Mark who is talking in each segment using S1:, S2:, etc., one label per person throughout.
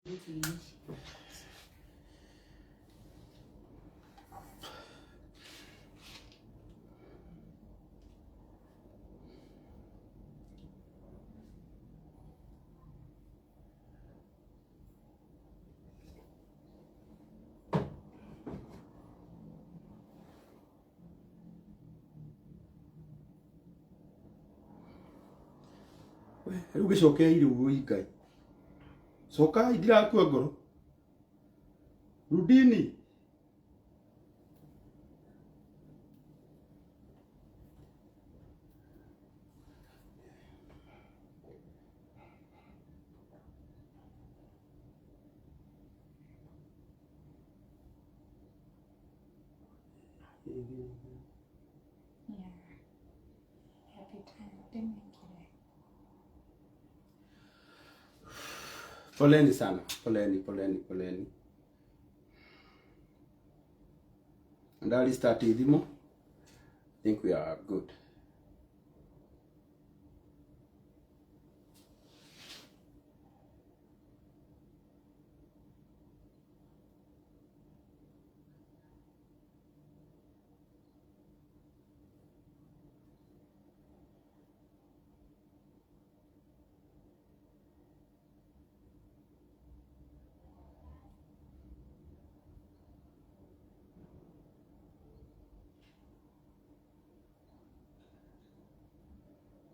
S1: Rĩu gĩcokei rĩu wũi Ngai. Cokai ndirakua ngoro. Rudini.
S2: Yeah. Happy time. Ndĩmwĩkĩre.
S1: Poleni sana, poleni, poleni, poleni. Ndari start ithimo. I think we are good.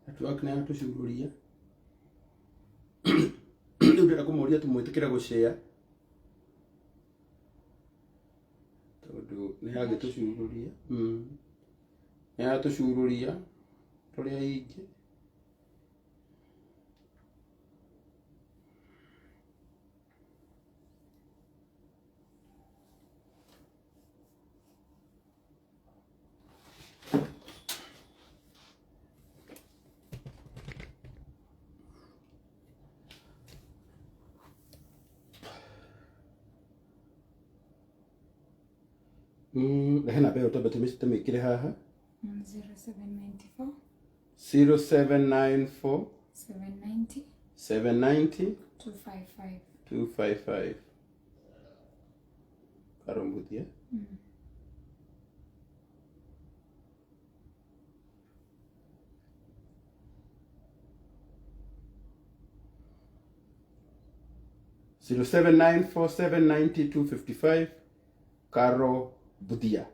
S1: Network nĩ yatũcururia. Rĩu ndĩrenda kũmũria tũmwĩtĩkĩre gũshare tondũ nĩ yagĩtũcururia. Nĩ yatũcururia tũrĩ aingĩ. Rehe namba ĩyo twambe tũmĩkĩre haha.
S2: 0794
S1: 0794
S2: 790
S1: 790
S2: 255.
S1: 255. Karombuthia. 0794790255 Karo Budia.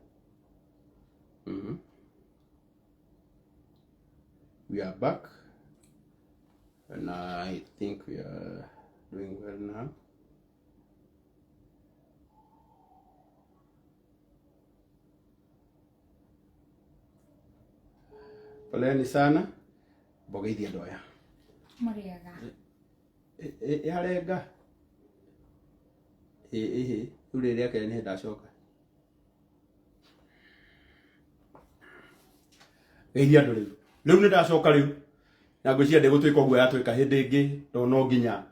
S1: We are back and I think we are doing well now. Poleni sana mbogeithie andũ aya.
S2: Mũrĩega.
S1: Yarenga ĩhĩ rĩu rĩrĩ rĩa kerĩ nĩ ndacoka geithia andũ rĩu rĩu nĩ ndacoka rĩu na ngwĩciria ndĩgũtuĩka ũguo yatuĩka hĩndĩ ĩngĩ tondũ no nginya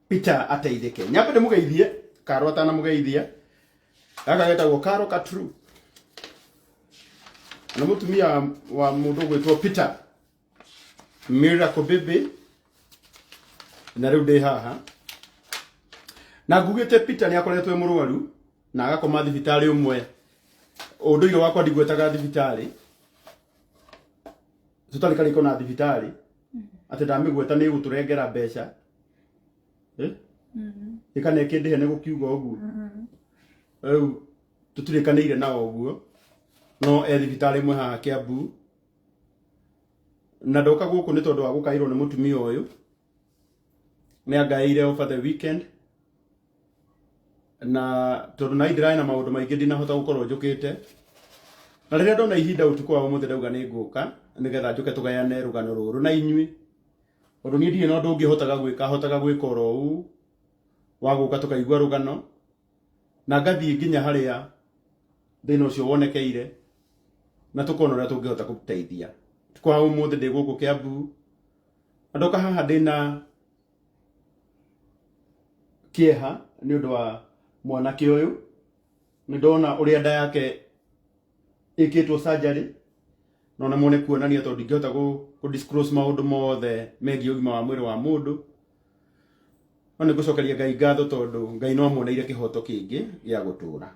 S1: Peter ateithĩke. Nyambe ndĩmũgeithie Karo atanamũgeithia. Gaka getagwo Karo Katru na mũtumia wa mũndũ ũgwĩtwo Peter Miracle Baby na rĩu ndĩ haha na ngugĩte Peter nĩ akoretwo e mũrwaru na agakoma thibitarĩ ũmwe. Ũndũire wakwa ndigwetaga thibitarĩ tũtarĩ karĩko na thibitarĩ atĩ ndamĩgweta nĩ ĩgũtũrengera mbeca. Eh? Ĩkana ĩkĩndĩhe nĩ gũkiuga ũguo. Rĩu tũtirĩkanĩire nao ũguo no e thibitarĩ ĩmwe haha Kiambu na ndoka gũkũ nĩ tondũ wa gũkairwo nĩ mũtumia ũyũ. Nĩ angaĩire over the weekend na tondũ na ndĩrarĩ na maũndũ maingĩ ndinahota gũkorwo njũkĩte na rĩrĩa ndona ihinda ũtukũ wa ũmũthĩ ndauga nĩ ngũka nĩgetha njũke tũgayane rũgano rũrũ na inyuĩ tondũ niĩ ndirĩ na ũndũ ũngĩ hotaga gwĩka hotaga gwĩka oro ũũ wa gũka tũkaigua rũgano na ngathiĩ nginya harĩa thĩna ũcio wonekeire na tũkona ũrĩa tũngĩhota gũteithia. Ũtukũ wa ũmũthĩ ndĩ gũkũ Kiambu na ndoka haha ndĩna kĩeha nĩ ũndũ wa mwanake ũyũ. Nĩ ndona ũrĩa nda yake ĩkĩtwo surgery no na nĩ kuonania tondũ ndingĩhota kũ disclose maũndũ mothe megiĩ ũgima wa mwĩrĩ wa mũndũ. No nĩ ngũcokeria Ngai ngatho tondũ Ngai no amuoneire kĩhoto kĩngĩ gĩa gũtũra.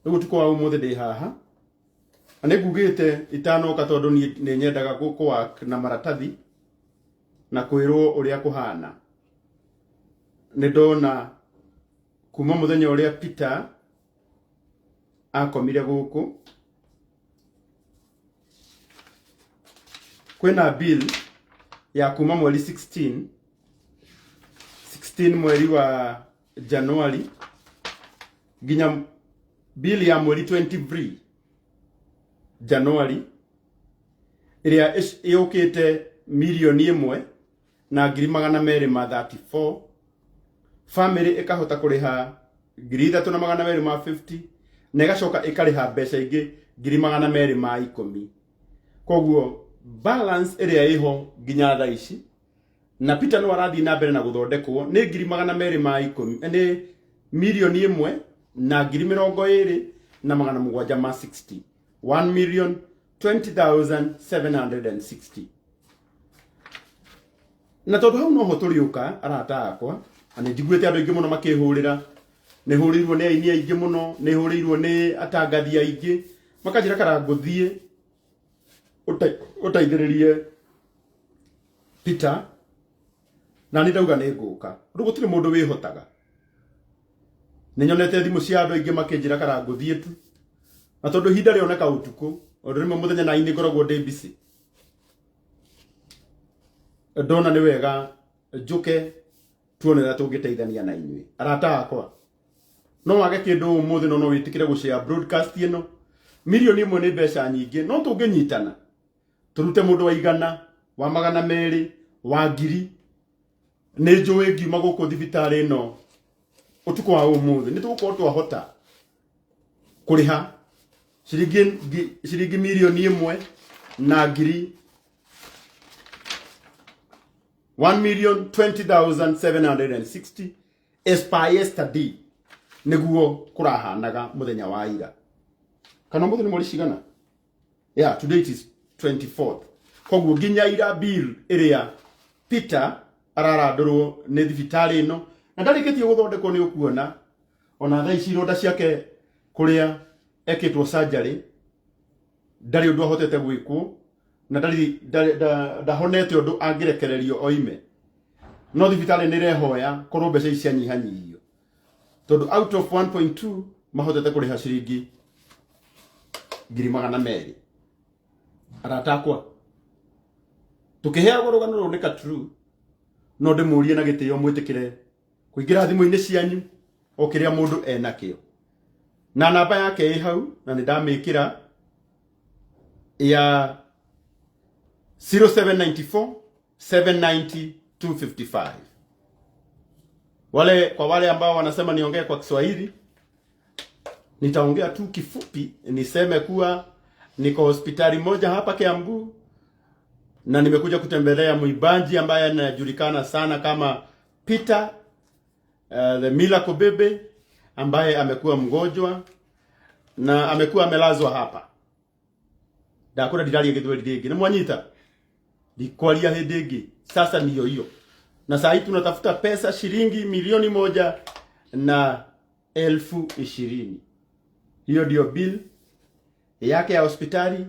S1: Rĩu ũtukũ wa ũmũthĩ ndĩ haha na nĩ ngugĩte itanoka tondũ niĩ nĩ nyendaga kũwork na maratathi na kwĩrwo ũrĩa kũhana. Nĩ ndona kuma mũthenya ũrĩa Peter akomire gũkũ kwĩna bill ya kuma mweri 16 16 mweri wa January nginya bill ya mweri 23 January ĩrĩa yũkĩte 1,200,234. Family ĩkahota kũrĩha 3,250 na ĩgacoka ĩkarĩha mbeca ingĩ 210,000. Koguo balance ĩrĩa ĩho nginya thaa ici na Peter no arathiĩ na mbere na gũthondekwo nĩ 210,000, nĩ 1,020,760, 1,020,760. Na tondũ hau noho tũrĩũka arata akwa, na nĩ njiguĩte andũ aingĩ mũno makĩhũrĩra, nĩ hũrĩirwo nĩ aini aingĩ mũno, nĩ hũrĩirwo nĩ atangathi aingĩ, makanjĩra kara ngũthiĩ ũteithĩrĩrie Peter, na nĩ ndauga nĩ ngũka. Rĩu gũtirĩ mũndũ wĩhotaga. Nĩ nyonete thimũ cia andũ aingĩ makĩnjĩra kara ngũthiĩ tu, na tondũ ihinda rĩoneka ũtukũ, tondũ rĩmwe mũthenya na inĩ ngoragwo ndĩ busy, ndona nĩ wega njũke tuone ũrĩa tũngĩteithania na inyuĩ arata akwa. No wage kĩndũ ũmũthĩ no no wĩtĩkĩre gũshare broadcast ĩno. 1 million nĩ mbeca nyingĩ, no tũngĩnyitana tũrute mũndũ wa 100, wa 200, wa 1,000, nĩ njũĩ ngiuma gũkũ thibitarĩ ĩno ũtukũ wa ũmũthĩ nĩ tũgũkorwo twahota kũrĩha ciringi 1,000,000 1,020,760 as per yesterday, nĩguo kũrahanaga mũthenya wa ira. Kana ũmũthĩ nĩ mweri cigana? Yeah, today it is 24th. Koguo nginya ira bill ĩrĩa Peter ararandũrwo nĩ thibitarĩ ĩno na ndarĩkĩtie gũthondekwo, nĩ ũkuona ona thaa ici ironda ciake kũrĩa ekĩtwo surgery ndarĩ ũndũ ahotete gwĩkwo na ndahonete ũndũ angĩrekererio oime, no thibitarĩ nĩ ĩrehoya korwo mbeca ici cianyihanyihio tondũ out of 1.2 mahotete kũrĩha ciringi 200,000. Arata akwa, tũkĩheagwo rũgano rũrũ nĩ Katru, no ndĩmũrie na gĩtĩo mwĩtĩkĩre kũingĩra thimũ-inĩ cianyu o kĩrĩa mũndũ enakĩo, na namba yake ĩ hau na nĩ ndamĩkĩra ya 0794 790 255. Wale kwa wale ambao wanasema niongee kwa Kiswahili, nitaongea tu kifupi, niseme kuwa niko hospitali moja hapa Kiambu na nimekuja kutembelea mwimbaji ambaye anajulikana sana kama Peter the Miracle Baby ambaye amekuwa mgonjwa na amekuwa amelazwa hapa. Ndakura ndiraria gĩthweri rĩngĩ, nĩ mwanyita ndikwaria hĩndĩ ĩngĩ. Sasa niyo hiyo, na saa hii tunatafuta pesa shilingi 1,020,000. Hiyo ndio bill yake ya hospitali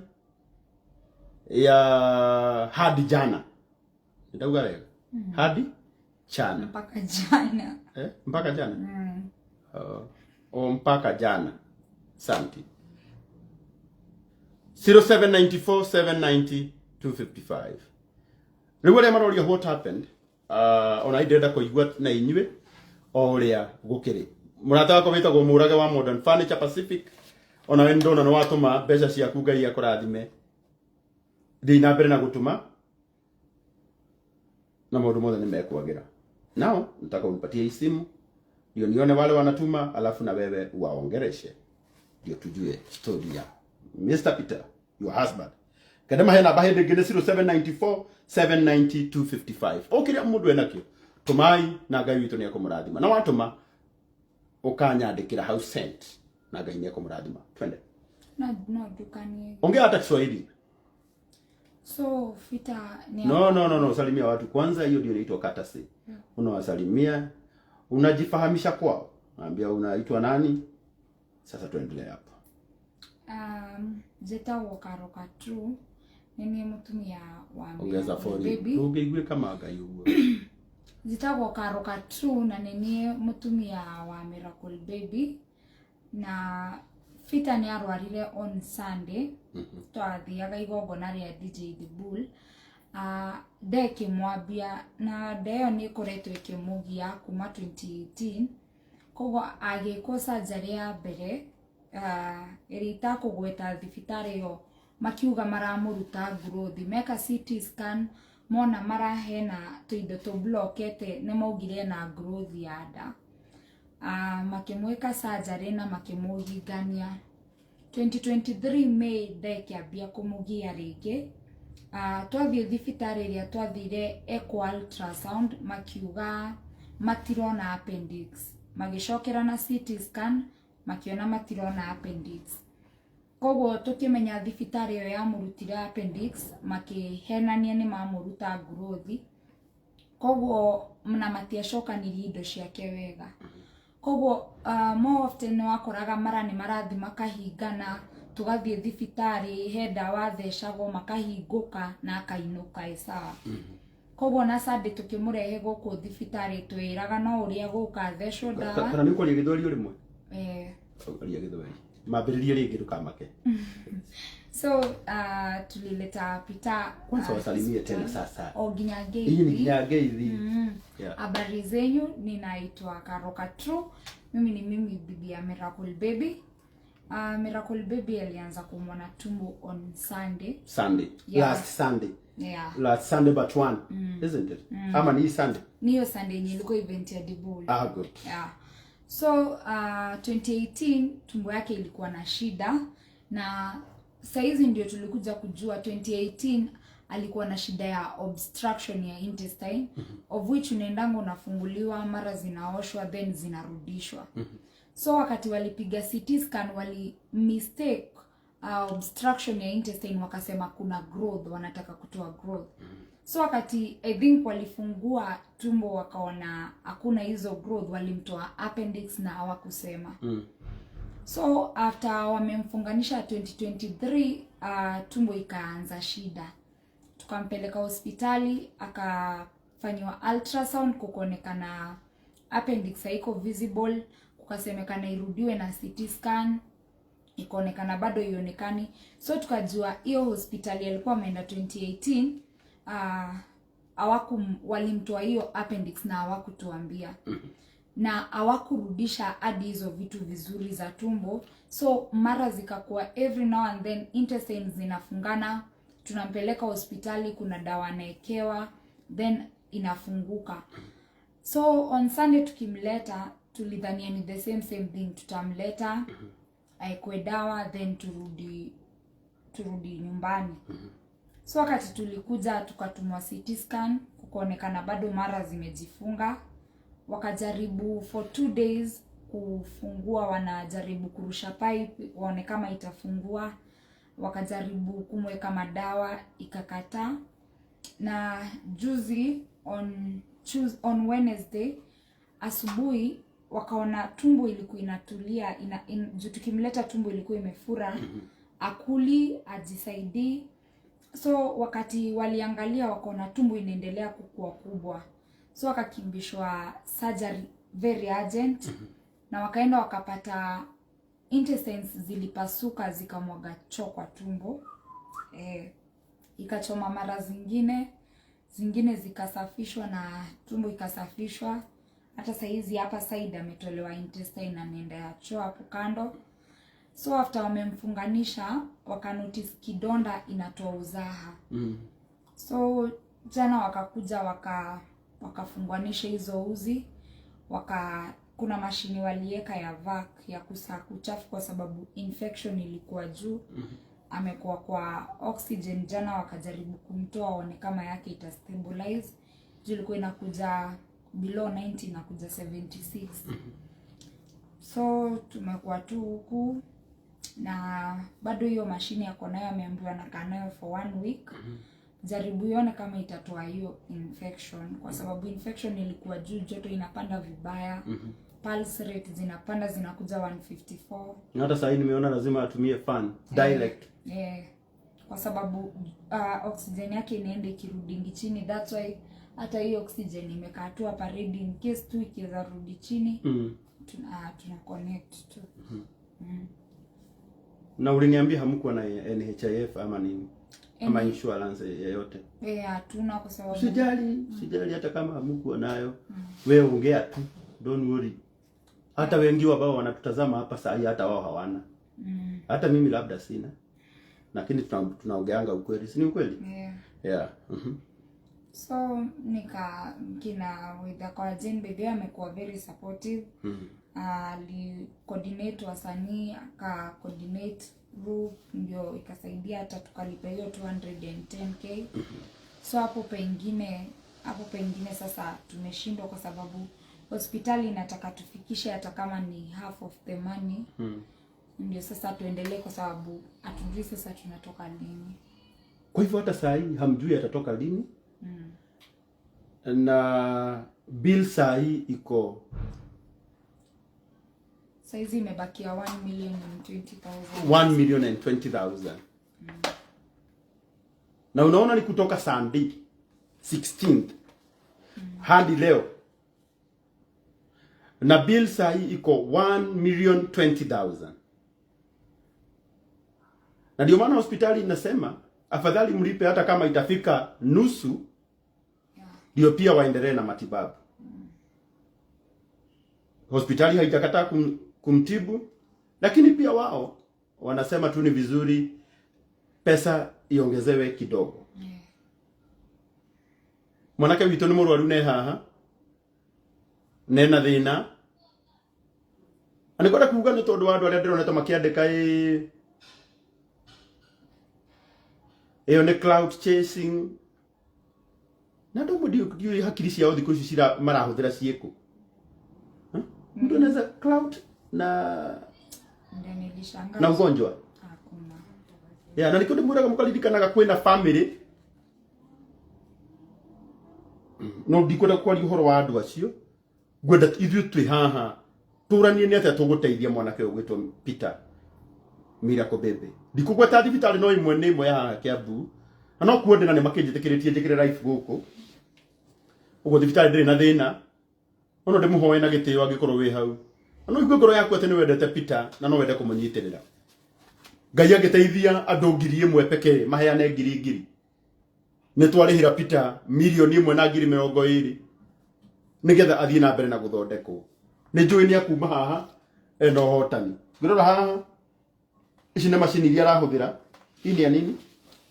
S1: ya hadi jana. Ndauga wega? Hadi jana.
S2: Mpaka jana.
S1: Eh? Mpaka jana. Oh, mpaka jana. Santi. 0794 790 255. Rĩu arĩa maroria what happened, ona ndĩrenda kũigua na inyuĩ o ũrĩa gũkĩrĩ. Mũrata wakwa wĩtagwo Mũrage wa Modern Furniture Pacific, ona we ndona nĩ watũma mbeca ciaku, Ngai akũrathime. Thiĩ na mbere na gũtũma na maũndũ mothe nĩ mekwagĩra. Nao nataka unipatie hii simu ndio nione wale wanatuma, alafu na wewe uwaongereshe ndio tujue story ya Mr. Peter, your husband. Kende mahe namba hĩndĩ ĩngĩ nĩ 0794 790 255. O kĩrĩa mũndũ enakĩo tũmai na Ngai witũ nĩ ekũmũrathima, na watũma ũkanyandĩkĩra hau sent na Ngai nĩ ekũmũrathima. Twende.
S2: No, no, dukanie.
S1: Ongea hata Kiswahili.
S2: So Peter ni
S1: No, no, no, no, salimia watu kwanza. Hiyo ndio inaitwa courtesy. Unawasalimia, unajifahamisha kwao, naambia unaitwa nani. Sasa tuendelee hapo.
S2: Njĩtagwo Karoka True, nĩ niĩ mũtumia wa
S1: Ongeza
S2: Miracle
S1: volume
S2: Baby.
S1: ndũngĩigue kama Ngai ũguo.
S2: Njĩtagwo Karoka True na nĩ niĩ mũtumia wa Miracle Baby, na Peter nĩ arwarire on Sunday. Twathiaga igongona rĩa DJ The Bull. Nda ĩkĩmwambia, na nda ĩyo nĩ ĩkoretwo ĩkĩmũgia kuma 2018. Koguo agĩkwo surgery ya mbere, ĩrĩa itakũgweta thibitarĩ ĩyo, makiuga maramũruta growth. Meka CT scan mona marahena tũindo tũblokete, nĩ maugire ena growth ya nda. Makĩmwĩka surgery na makĩmũhingania. 2023 May nda ĩkĩambia kũmũgia rĩngĩ. Twathiĩ thibitarĩ ĩrĩa twathire ekwo ultrasound, makiuga matirona appendix. Magĩcokera na CT scan, makiona matirona appendix. Koguo tũkĩmenya thibitarĩ ĩyo yamũrutire appendix makĩhenania nĩ mamũruta growth. Koguo na matiacokanirie indo ciake wega. Koguo more often nĩ wakoraga mara nĩ marathi makahingana, tũgathiĩ thibitarĩ, he ndawa athecagwo makahingũka na akainũka ĩ sawa. Koguo na Sunday tũkĩmũrehe gũkũ thibitarĩ, twĩraga no ũrĩa gũka athecwo ndawa.
S1: Kana nĩ ũkwaria Gĩthweri o rĩmwe?
S2: Eh.
S1: Aria Gĩthweri, mambĩrĩrie rĩngĩ, ndũkamake.
S2: So tulileta Peter
S1: Kwanza wasalimie tena
S2: hospitali.
S1: sasa.
S2: O nginya
S1: Hii ni
S2: ngeithi.
S1: nginya ngeithi. Yeah.
S2: Habari zenyu, ninaitwa Karoka True. Mimi ni mimi bibi ya Miracle Baby. Miracle Baby alianza kumwona tumbo on Sunday.
S1: Sunday.
S2: Yeah.
S1: Last Sunday.
S2: Yeah.
S1: Last Sunday but one, isn't it? Ama ni hii Sunday?
S2: Ni hiyo Sunday yenye ilikuwa event ya Dibul.
S1: Ah, good.
S2: Yeah. So 2018 tumbo yake ilikuwa na shida, na saizi ndio tulikuja kujua 2018 alikuwa na shida ya obstruction ya intestine, of which unaendanga unafunguliwa, mara zinaoshwa, then zinarudishwa. So wakati walipiga CT scan wali mistake obstruction ya intestine, wakasema kuna growth, wanataka kutoa growth. So wakati I think walifungua tumbo wakaona hakuna hizo growth, walimtoa appendix na hawakusema. So after wamemfunganisha 2023, tumbo ikaanza shida, tukampeleka hospitali, akafanyiwa ultrasound, kukaonekana appendix haiko visible, kukasemekana irudiwe na CT scan, ikaonekana bado ionekani. So tukajua hiyo hospitali alikuwa ameenda 2018, hawaku walimtoa hiyo appendix na hawakutuambia na hawakurudisha hadi hizo vitu vizuri za tumbo. So mara zikakuwa every now and then intestines zinafungana, tunampeleka hospitali, kuna dawa anaekewa, then inafunguka. So on Sunday tukimleta, tulidhania ni the same same thing, tutamleta aekwe dawa, then turudi nyumbani. So wakati tulikuja tukatumwa CT scan, kukaonekana bado mara zimejifunga. Wakajaribu for 2 days kufungua, wanajaribu kurusha pipe waone kama itafungua, wakajaribu kumweka madawa, ikakataa. Na juzi on Wednesday asubuhi wakaona tumbo ilikuwa inatulia juu tukimleta tumbo ilikuwa imefura, akuli ajisaidii. So wakati waliangalia wakaona tumbo inaendelea kukua kubwa, so wakakimbishwa surgery very urgent, na wakaenda wakapata intestines zilipasuka zikamwaga choo kwa tumbo, ikachoma mara zingine, zingine zikasafishwa na tumbo ikasafishwa. Hata sahizi hapa side ametolewa intestine na nenda ya choo hapo kando. So after wamemfunganisha wakanotice kidonda inatoa uzaha. So jana wakakuja wakafunganisha hizo uzi, kuna mashini walieka ya vac ya kusaka uchafu kwa sababu infection ilikuwa juu. Amekuwa kwa oxygen jana, wakajaribu kumtoa waone kama yake ita stabilize juu ilikuwa inakuja below 90, inakuja 76. So tumekuwa tu huku na bado hiyo mashine yako nayo, ameambiwa anakaa nayo for one week. Jaribu ione kama itatoa hiyo infection, kwa sababu infection ilikuwa juu, joto inapanda vibaya. Pulse rate zinapanda, zinakuja 154.
S1: Na hata sahii nimeona lazima atumie fan direct.
S2: Yeah. Kwa sababu oxygen yake inaenda ikirudingi chini. That's why hata hiyo oxygen imekaa tu hapa ready in case tu ikiweza rudi chini, tuna connect tu.
S1: Na uliniambia hamkuwa na NHIF ama nini ama insurance yoyote?
S2: Eh, hatuna kwa sababu
S1: Usijali, usijali hata kama hamkuwa nayo. Wewe ongea tu, don't worry. Hata wengi ambao wanatutazama hapa saa hii hata wao hawana. Hata mimi labda sina. Lakini tunaongeanga ukweli, si ni ukweli?
S2: Yeah.
S1: Yeah.
S2: So nika kina with kwa Jane baby amekuwa very supportive. Ali coordinate wasanii, aka coordinate group, ndio ikasaidia hata tukalipa hiyo 210K. So hapo pengine sasa tumeshindwa kwa sababu hospitali inataka tufikishe hata kama ni half of the money, ndio sasa tuendelee, kwa sababu hatujui sasa tunatoka lini.
S1: Kwa hivyo hata saa hii hamjui atatoka lini. Na bill saa hii iko
S2: Saizi imebakia 1 million and 20,000.
S1: 1 million and 20,000. Na unaona ni kutoka Sunday 16th hadi leo, na bill saa hii iko 1 million 20,000, na ndio maana hospitali inasema afadhali mlipe hata kama itafika nusu, ndio pia waendelee na matibabu. Hospitali haijakataa kumtibu, lakini pia wao wanasema tu ni vizuri pesa iongezewe kidogo. Mwanake witũ nĩ mũrwaru ne haha nena thĩna, na nĩngwenda kuga nĩ tondũ wa andũ arĩa ndĩronete makĩandĩka ĩ ĩyo nĩ clout chasing, na andũ amwe ndiũĩ hakiri ciao thikũ ici cira marahũthĩra ciĩkũ. Huh? Mtu anaweza clout na
S2: Ndio nilishangaa.
S1: Na ugonjwa?
S2: Hakuna.
S1: Yeah, na nikio ndimwiraga mukaririkanaga kwina family, no ndikwenda kwaria ũhoro wa andũ acio. Ngwenda ithuĩ twĩ haha tũranie nĩ atĩa tũgũteithia mwanake ũyũ gwĩtwo Peter Miracle Baby. Ndikũgweta thibitarĩ, no ĩmwe nĩ ĩmwe ya haha Kiambu, na no kuo ndĩ na nĩ makĩnjĩtĩkĩrĩtie njĩkĩre live gũkũ ũguo. Thibitarĩ ndĩrĩ na thĩna, no no ndĩmũhoe na gĩtĩo, angĩkorwo wĩ hau na no igue ngoro yaku atĩ nĩ wendete Peter na no wende kũmũnyitĩrĩra, Ngai angĩteithia andũ 1,000 pekee maheane ngiri ngiri, nĩ twarĩhĩra Peter 1,020,000 nĩgetha athiĩ na mbere na gũthondekwo. Nĩ njũĩ nĩ akuma haha ena ũhotani. Ngĩrora haha, ici nĩ macini iria arahũthĩra. Hii ni ya nini?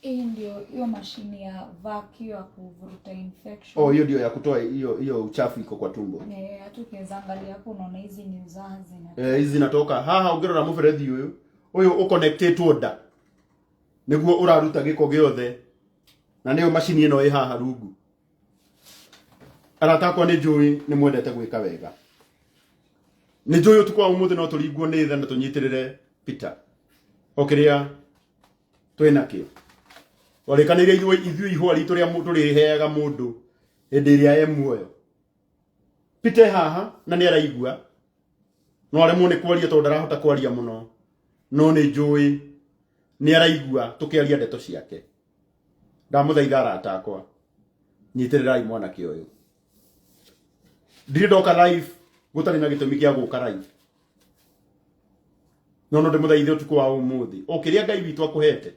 S2: Hii ndio hiyo mashini ya vacuum ya kuvuruta infection.
S1: Oh, hiyo ndio ya kutoa hiyo hiyo uchafu iko kwa tumbo.
S2: Eh, hata ukiweza angalia hapo unaona hizi ni uzaha zina.
S1: Eh, hizi zinatoka haha. Ũngĩrora mũberethi ũyũ ũyũ ũconnectĩtwo nda nĩguo ũraruta gĩko gĩothe, na nĩyo macini ĩno ĩ haha rungu. Arata akwa, nĩ njũĩ nĩ mwendete gwĩka wega. Nĩ njũĩ ũtukũ wa ũmũthĩ no tũringwo nĩ tha na tũnyitĩrĩre Peter o kĩrĩa twĩnakĩo. Twarĩkanĩire ithuĩ ihũa ritũ rĩa tũrĩheaga mũndũ hĩndĩ ĩrĩa e muoyo. Peter e haha na nĩ araigua, no aremwo nĩ kwaria tondũ ndarahota kwaria mũno, no nĩ njũĩ nĩ araigua tũkĩaria ndeto ciake. Ndamũthaitha arata akwa, nyitĩrĩrai mwanake ũyũ. Ndirĩ ndoka live gũtarĩ na gĩtũmi gĩa gũka live, no no ndĩmũthaithe ũtukũ wa ũmũthĩ, o kĩrĩa Ngai witũ akũhete,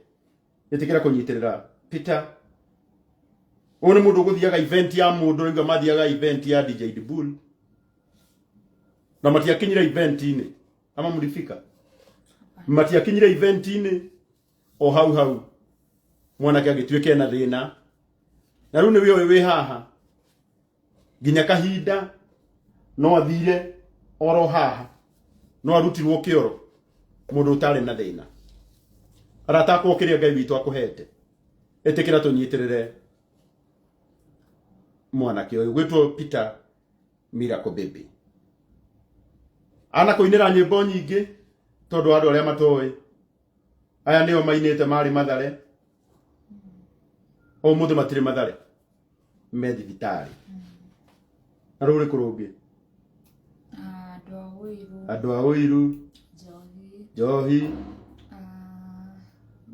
S1: ĩtĩkĩra kũnyitĩrĩra Peter. Ũyũ nĩ mũndũ ũgũthiaga event ya mũndũ, raigua mathiaga event ya DJ Dibul na matiakinyire event-inĩ, ama mlifika? Matiakinyire event-inĩ, o hau hau mwanake agĩtuĩka ena thĩna, na rĩu nĩwe ũyũ wĩ haha nginya kahinda no athire oro haha, no arutirwo kĩoro, mũndũ ũtarĩ na thĩna. Arata akwa, kĩrĩa Ngai witũ akũhete, ĩtĩkĩra tũnyitĩrĩre mwanake ũyũ gwĩtwo Peter Miracle Baby. Ana kũinĩra nyĩmbo nyingĩ, tondũ andũ arĩa matoĩ, aya nĩo mainĩte marĩ Mathare. Ũmũthĩ matirĩ Mathare, me thibitarĩ. Na rũrĩ kũ rũngĩ?
S2: Andũ a Ũiru.
S1: Andũ a Ũiru.
S2: Njohi.
S1: Njohi.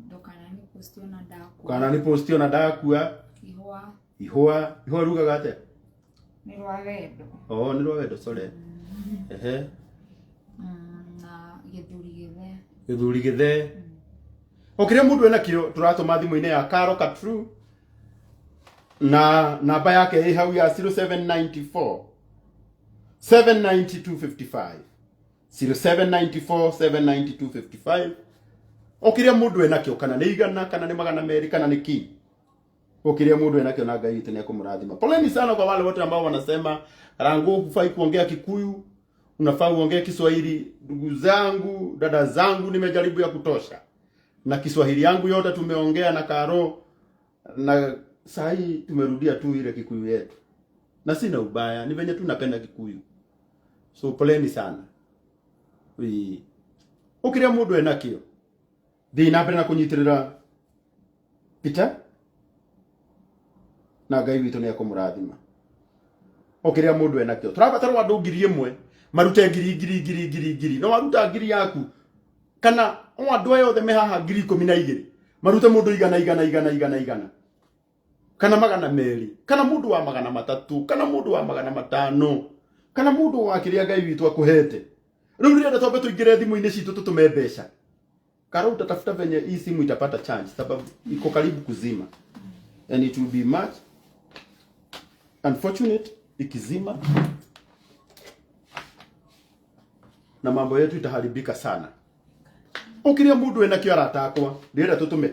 S2: Ndũkanani post ona ndakua.
S1: Ndũkanani post ona ndakua.
S2: Ihũa.
S1: Ihũa. Ihũa rugaga atĩa?
S2: Nĩ rwa wendo.
S1: Oh, nĩ rwa wendo, sorry. Ehe.
S2: Na gĩthuri gĩthe.
S1: Gĩthuri gĩthe. O kĩrĩa mũndũ ena kĩo tũratũma thimũ-inĩ ya Caro Katru na namba yake ĩ hau ya 0794 79255, 0794 79255. O kĩrĩa mũndũ ena kĩo, kana nĩ 100, kana nĩ 200, kana nĩ kĩ, o kĩrĩa mũndũ ena kĩo, na Ngai witũ nĩ ekũmũrathima. Poleni sana kwa wale wote ambao wanasema Karangu hufai kuongea Kikuyu, unafaa uongee Kiswahili. Ndugu zangu, dada zangu, nimejaribu ya kutosha na Kiswahili yangu yote tumeongea na Karo, na saa hii tumerudia tu ile Kikuyu yetu, na sina ubaya, ni venye tu napenda Kikuyu, so poleni sana. O kĩrĩa mũndũ enakĩo, thiĩ na mbere na kũnyitĩrĩra Peter, na Ngai witũ nĩ ekũmũrathima. O kĩrĩa mũndũ enakĩo, tũrabatarwo andũ 1,000 marute ngiri, ngiri, ngiri, ngiri, ngiri. No waruta ngiri yaku, kana o andũ aya othe me haha 12,000 marute mũndũ 100, 100, 100, 100, 100, kana 200, kana mũndũ wa 300, kana mũndũ wa 500, kana mũndũ wa kĩrĩa Ngai witũ akũhete. Rĩu rĩrĩa twambe tũingĩre thimũ-inĩ citũ tũtũme mbeca. Karo, utatafuta venye hii simu itapata charge, sababu iko karibu kuzima and it will be much unfortunate ikizima na mambo yetu itaharibika sana. O kĩrĩa mũndũ enakĩo, arata akwa, ndĩrenda tũtũme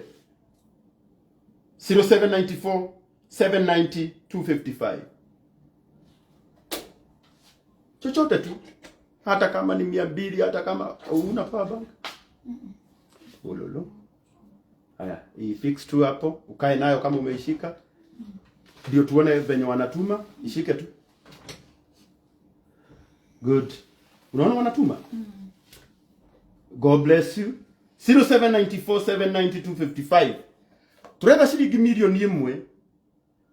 S1: 0794 790 255, chochote tu, hata kama ni 200, hata kama una power bank. Ulolo. Haya, hii fix tu hapo, ukae nayo kama umeishika, ndio tuone venye wanatuma. Ishike tu. Good. Unaona wanatuma? God bless you. 0794 79255. Turetha ciringi 1,000,000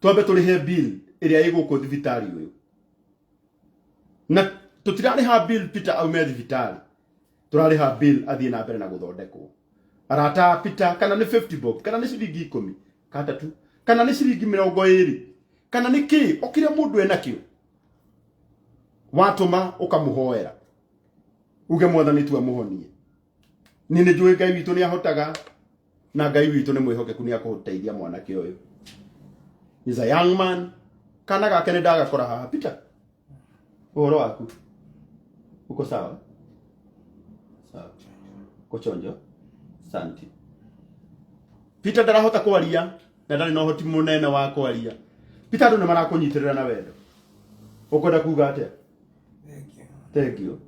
S1: twambe tũrĩhe bill ĩrĩa ĩ gũkũ thibitarĩ ũyũ, na tũtirarĩha bill Peter aume thibitarĩ, tũrarĩha bill athiĩ na mbere na gũthondekwo. Arata a Peter, kana nĩ 50 bob, kana nĩ ciringi 10 kata tu, kana nĩ ciringi 20, kana nĩ kĩ, o kĩrĩa mũndũ enakĩo, watũma ũkamũhoera uge Mwathani tu amũhonie. Niĩ nĩ njũĩ Ngai witũ nĩ ahotaga, na Ngai witũ nĩ mwĩhokeku, nĩ akũteithia mwanake ũyũ. Is a young man. Kana gake nĩ ndagakora haha. Peter, ũhoro waku, uko sawa? Sawa, uko chonjo? Asante. Peter ndarahota kwaria na ndarĩ na ũhoti mũnene wa kwaria. Peter, andũ nĩ marakũnyitĩrĩra na wendo, ũkwenda kuga atĩa?
S3: Thank you.
S1: Thank you.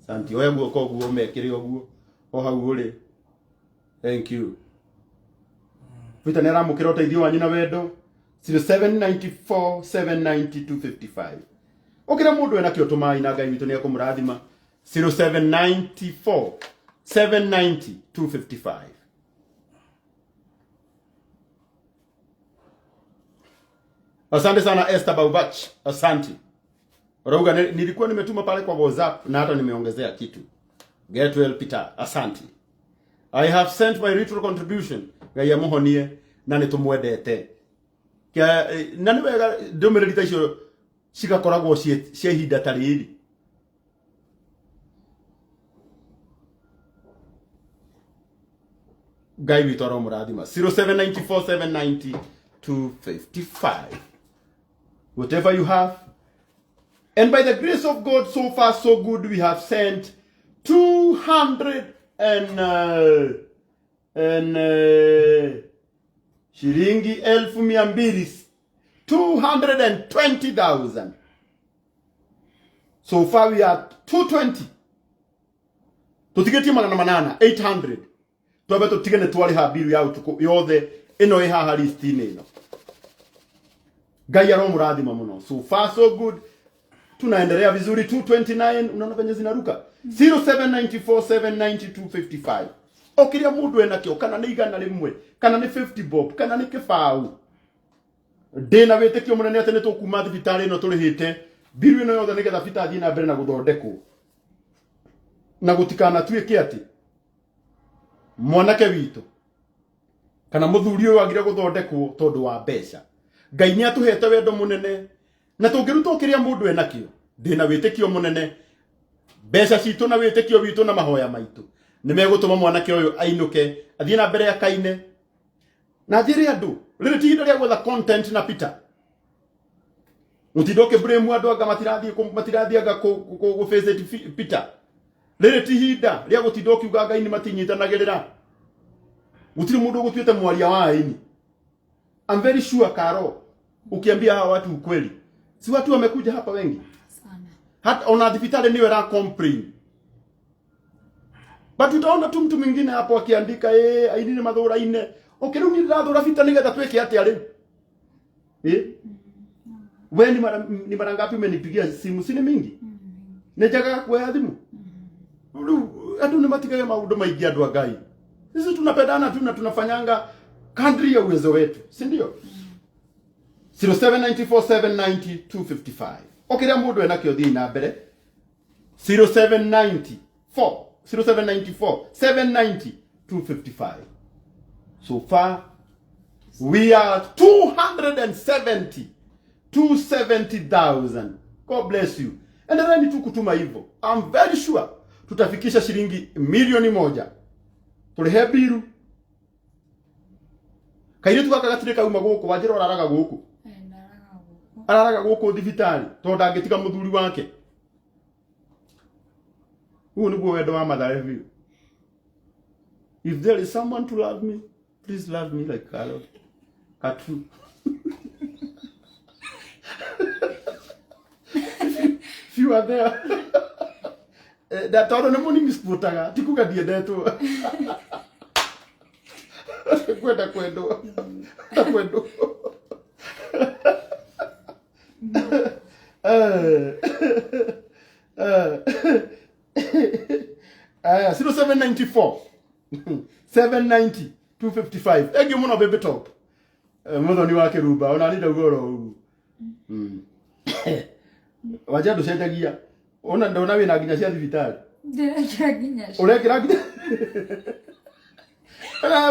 S1: Asante. Oya guoko ũguo, mekĩre ũguo o hau ũrĩ. Thank you. Peter nĩ aramũkĩra ũteithio wanyu na wendo. 0794 79255. Ũkĩra mũndũ enakĩo, tũmai, na Ngai witũ nĩ ekũmũrathima. 0794 790 255. Asante sana Esther Baubach. Asante. Rauga nilikuwa nimetuma pale kwa WhatsApp na hata nimeongezea kitu. Get well, Peter. Asante. I have sent my ritual contribution. Ngai amuhonie na nĩ tũmwendete. Na nĩ wega ndũmĩrĩri ta icio cigakoragwo cia ihinda ta rĩrĩ. Ngai witũ aromũrathima. 0794 790 255. Whatever you have. And by the grace of God, so far so good, we have sent 200 and shilingi 200,000, 220,000. So far we are 220. Tutigetie 800, 800. Twambe tutige nĩ twarĩha biru ya ũtukũ yothe ĩno ĩ haha list-inĩ ĩno. Ngai aromũrathima mũno. So far so good, tunaendelea vizuri. 229, unaona venye zinaruka. 0794 79255. O kĩrĩa mũndũ enakĩo, kana nĩ 100, kana nĩ 50 bob, kana nĩ 20. Ndĩna wĩtĩkio mũnene atĩ nĩ tũkuma thibitarĩ ĩno tũrĩhĩte mbiru ĩno yothe nĩgetha Peter athiĩ na mbere na gũthondekwo, na gũtikanatuĩke atĩ mwanake witũ kana mũthuri ũyũ agire gũthondekwo tondũ wa mbeca. Ngai nĩ atũhete wendo mũnene, na tũngĩruta o kĩrĩa mũndũ enakĩo, ndĩna wĩtĩkio mũnene mbeca citũ na wĩtĩkio witũ na mahoya maitũ nĩ megũtũma mwanake ũyũ ainũke athiĩ na mbere akaine. Na njĩre andũ, rĩrĩ ti ihinda rĩa gwetha content na Peter. Mũtinda ũkĩ blame andũ anga matirathiĩ matirathiĩ anga kũ visit Peter. Rĩrĩ ti ihinda rĩa gũtinda ũkiuga Ngai nĩ matinyitanagĩrĩra. Gũtirĩ mũndũ ũgũtuĩte mwaria wa aini. I'm very sure Karo, ukiambia hawa watu ukweli, si watu wamekuja hapa wengi
S2: sana.
S1: Hata ona thibitarĩ nĩyo ĩra complain, but utaona tu mtu mwingine hapo akiandika aini nĩ mathũraine. Okay, rĩu niĩ ndĩrathũra Peter nĩgetha twĩke atĩa rĩu? We ni mara ngapi umenipigia simu? Si ni mingi? Nĩ njagaga kuoya thimũ. Rĩu andũ nĩ matigage maũndũ maingĩ. Andũ a Ngai, sisi tunapendana tu na tunafanyanga kadri ya uwezo wetu, si ndio? 0794790255. O kĩrĩa mũndũ enakĩo, thiĩ na mbere. 0794 0794 790 255. So far we are 270 270,000. God bless you. Endeleeni tu kutuma hivyo. I'm very sure tutafikisha shilingi 1,000,000 tũrĩhe mbiru. Kairĩtu gaka gatirĩ kauma gũkũ. Wanjĩra ũraraga gũkũ?
S2: Ndaraga gũkũ.
S1: Araraga gũkũ thibitarĩ tondũ ndangĩtiga mũthuri wake. Huu nĩguo wendo wa Mathare biũ. If there is someone to love me, please love me like Carol Katu. If you are there. Na tondũ nĩ mũnini sputaga, ti kuga ndiendetwo. Kwenda kwendwo kwendwo. Aya, 0794 790 255. Thank you mũno, baby top. Mũthoni wa kĩrumba ona ni ndauga oro ũguo. Wanja ndũcenjagia, ona ndona wĩna nginya cia thibitarĩ.
S2: Ndĩrekĩra nginya
S1: Ũrekĩra nginya.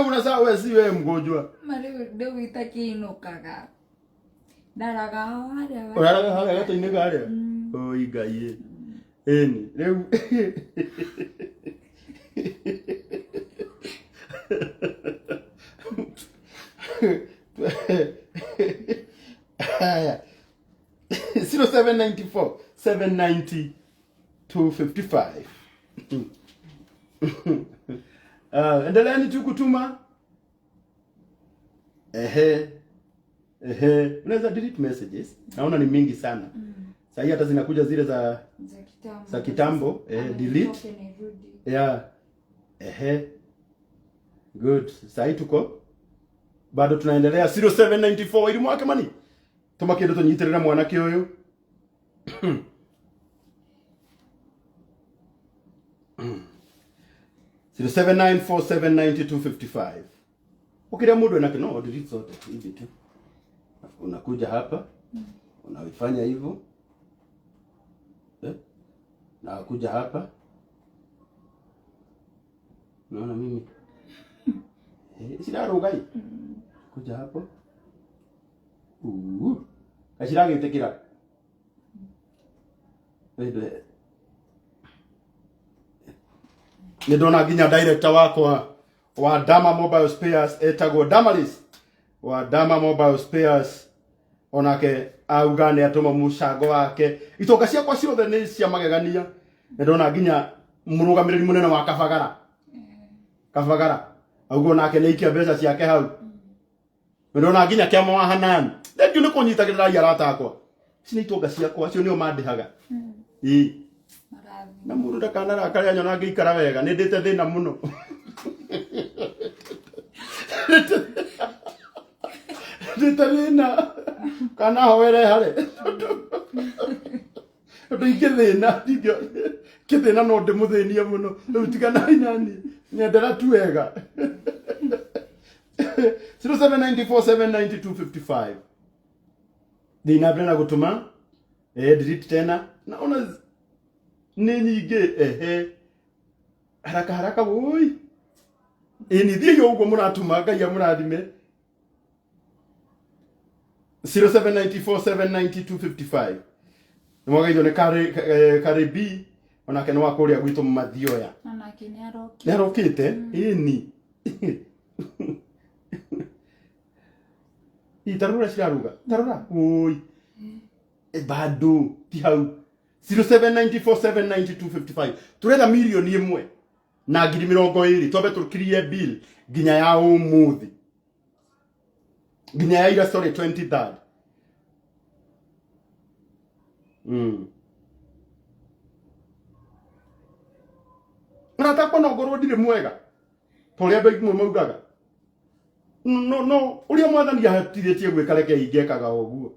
S1: Una saa we si we mgonjwa.
S2: Ma rĩu itakĩinũkaga, ndaraga harĩa.
S1: Ũraraga harĩa gatũ-inĩ karĩa? Oi Ngai ĩ. Ĩni rĩu haya, 0794 790 255. Endeleeni tu kutuma. Ehe. Ehe, unaweza delete messages. Naona ni mingi sana. Sahii hata zinakuja zile za
S2: Za kitambo.
S1: Za kitambo,
S2: Ama
S1: delete.
S2: nitoke nirudi.
S1: Yeah. Ehe. Good. Sahii tuko bado tunaendelea 0794 ili mwake mani. Tuma kindu tunyitirira mwanake uyu. 0794790255. Ukiria mundu enake no delete zote hivi tu. Unakuja hapa, unaifanya hivyo. Eh? Na kuja hapa. Naona mimi. Ciraruga i. Kuja hapo. Gaciragĩtĩkĩra. Nĩ ndona nginya director wakwa wa Dama Mobile Spares, etagwo Damaris wa Dama Mobile Spares, onake auga nĩ atũma mũcango wake. Itonga ciakwa ciothe nĩ cia magegania. Nĩ ndona nginya mũrũgamĩrĩri mũnene wa Kabagara Kabagara auga onake nĩ aikia mbeca ciake hau. Nĩ ndona nginya kĩama wa Hanan. Thank you nĩ kũnyitagĩrĩra arata akwa. Ici nĩ itonga ciakwa, acio nĩo mandĩhaga. Ĩĩ.
S2: Marathi.
S1: Na mũndũ ndakanarakare anyona ngĩikara wega, nĩ ndĩte thĩna mũno. Ndĩte thĩna kana hoere hare tondũ ingĩthĩna kĩthĩna no ndĩmũthĩnie mũno. Rĩu tiganai nani, nyendera tu wega. 0794790255. Thiĩ na mbere na gũtũma. Delete tena. Naona nĩ nyingĩ. Ehe, haraka haraka woi. Ĩni thiĩ ũguo mũratũma, Ngai amũrathime. 0794790255 nĩ mwagaithio nĩ Kari B, onake nĩ wa kũrĩa gwitũ Mathioya.
S2: Onake nĩ arokire.
S1: Nĩ arokĩte. Ĩni ĩ tarora ciraruga, tarora woi. Bado ti hau. 0794790255, turetha 1,020,000 twambe tũkirie bill nginya ya ũmũthĩ, nginya ya ira, sorry, 23rd. Ũratakwa no ngorwo ndirĩ mwega ta ũrĩa andũ aingĩ maugaga, no no ũrĩa Mwathani ahatirĩtie gwĩka, reke ingĩkaga ũguo.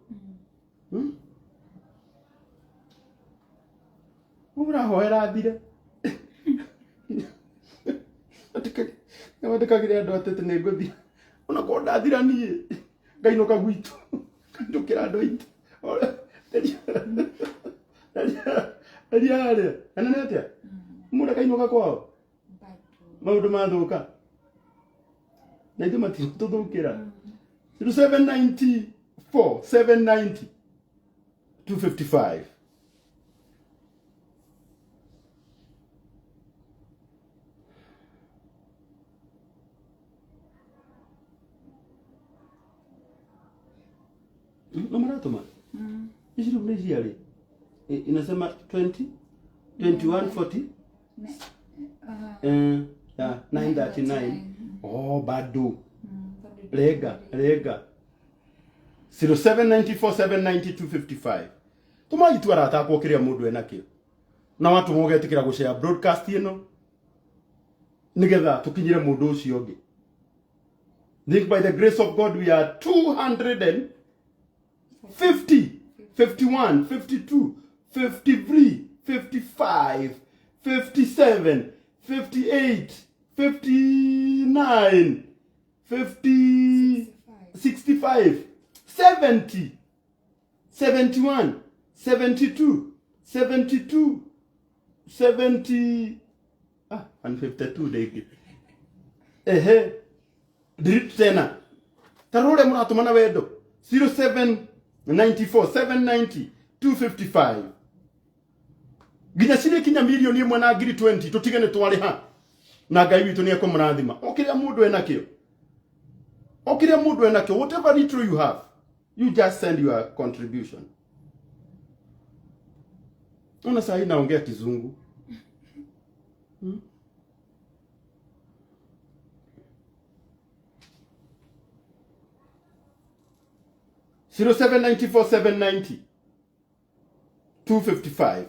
S1: Ũrahoera thire, wandĩkagĩre andũ atĩ nĩ ngũthira, ona korwo ndathira niĩ ngainũka gwitũ, ngainũkĩra andũ aitũ. Eria harĩa kana nĩ atĩa mũndũ akainũka kwao.
S2: Bado.
S1: Maũndũ mathũka na ithuĩ matigũtũthũkĩra. 794 790 255. No maratũma ici rĩu nĩ ciarĩ. Inasema 20 21 40. Yeah, 939. Oh, bado.
S2: Bado.
S1: Rega rega. 0794790255, tũmai tu arata akwa kĩrĩa mũndũ enakĩo, na watũma ũgetĩkĩra gũshare broadcast ĩno nĩgetha tũkinyĩre mũndũ ũcio ũngĩ. Think by the grace of God we are 250, 51, 52, 53, 55, 57, 58, 59, 50, 65, 70, 71, 72, 72, 70, ah, 152 ndĩngĩ. Ehe, delete tena. Tarora ũrĩa mũratũma na wendo. 0794 790 255 nginya cirĩ kinya 1,020,000, tũtige nĩ twarĩha, na Ngai witũ nĩ ekũmũrathima. O kĩrĩa mũndũ enakĩo, o kĩrĩa mũndũ enakĩo, whatever little you have, you just send your contribution. Ona saa hii naongea Kizungu. 0794 790 255,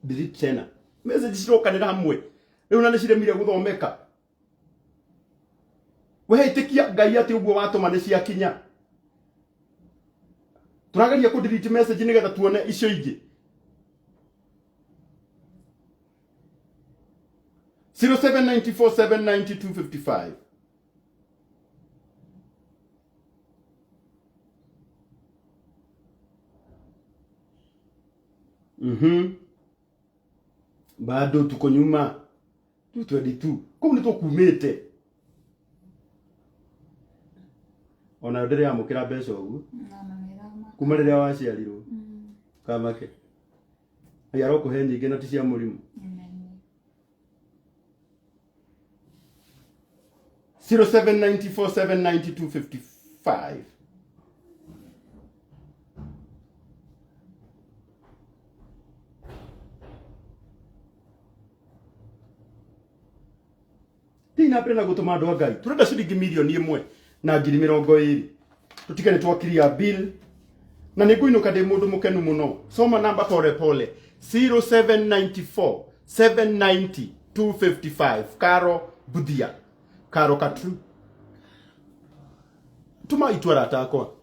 S1: delete tena. Message cirokanĩra hamwe rĩu na nĩ ciremire gũthomeka. We ĩtĩkia Ngai atĩ ũguo watũma nĩ ciakinya. Tũrageria kũ delete message nĩgetha tuone icio ingĩ. 0794 790 255. Bado tuko nyuma, 222 kũu nĩ tũkumĩte. Onayo ndĩrĩ yamũkĩra mbeca ũguo
S2: Na nĩ
S1: kuma rĩrĩa waciarirwo. Kamake Ngai arokũhe nyingĩ na ti cia mũrimũ.
S2: Amen.
S1: 0794 790 255. Thiĩ na mbere na gũtũma, andũ a Ngai. Tũrenda ciringi 1,020,000, tũtige nĩ twakiria bill, na nĩ ngũinũka ndĩ mũndũ mũkenu mũno. Soma namba pole pole. 0794 790 255, Karo Buthia, Karo Katru. Tũma itua arata akwa,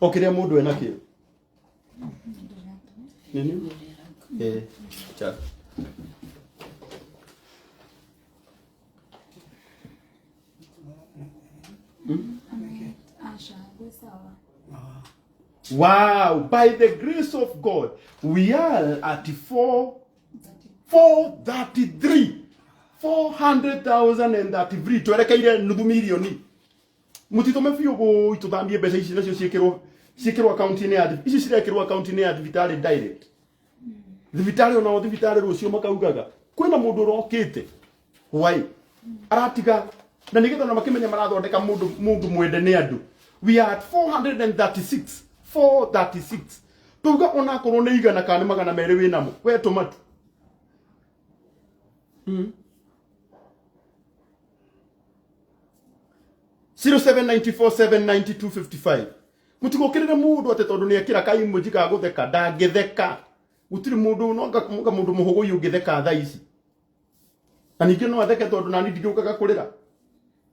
S1: o kĩrĩa mũndũ enakĩo. Nini? Cha.
S2: Asha, gwĩ sawa.
S1: Wow, by the grace of God we are at 4 433 400,033 twerekeire nuthu milioni. Mutitome biũ gũi tũthamie mbeca ici nacio ciĩkĩrwo ciĩkĩrwo akaunti-inĩ ya ici cirekĩrwo akaunti-inĩ ya thibitarĩ direct. Thibitarĩ onao thibitarĩ rũciũ makaugaga kwĩna mũndũ ũrokĩte why aratiga na nĩgetha ona makĩmenya marathondeka mũndũ mũndũ mwende nĩ andũ. We are at 436 436 tuga onakorwo nĩ igana kana nĩ magana merĩ wĩnamo we tũma tu. 0794790255 mutigokirire mundu ati tondu ni ekira kaimoji ga gutheka ndangitheka. Gutiri mundu no nga mundu muhuguyu ungitheka thaa ici na ningĩ no atheke tondu nani ndingĩũkaga kũrĩra.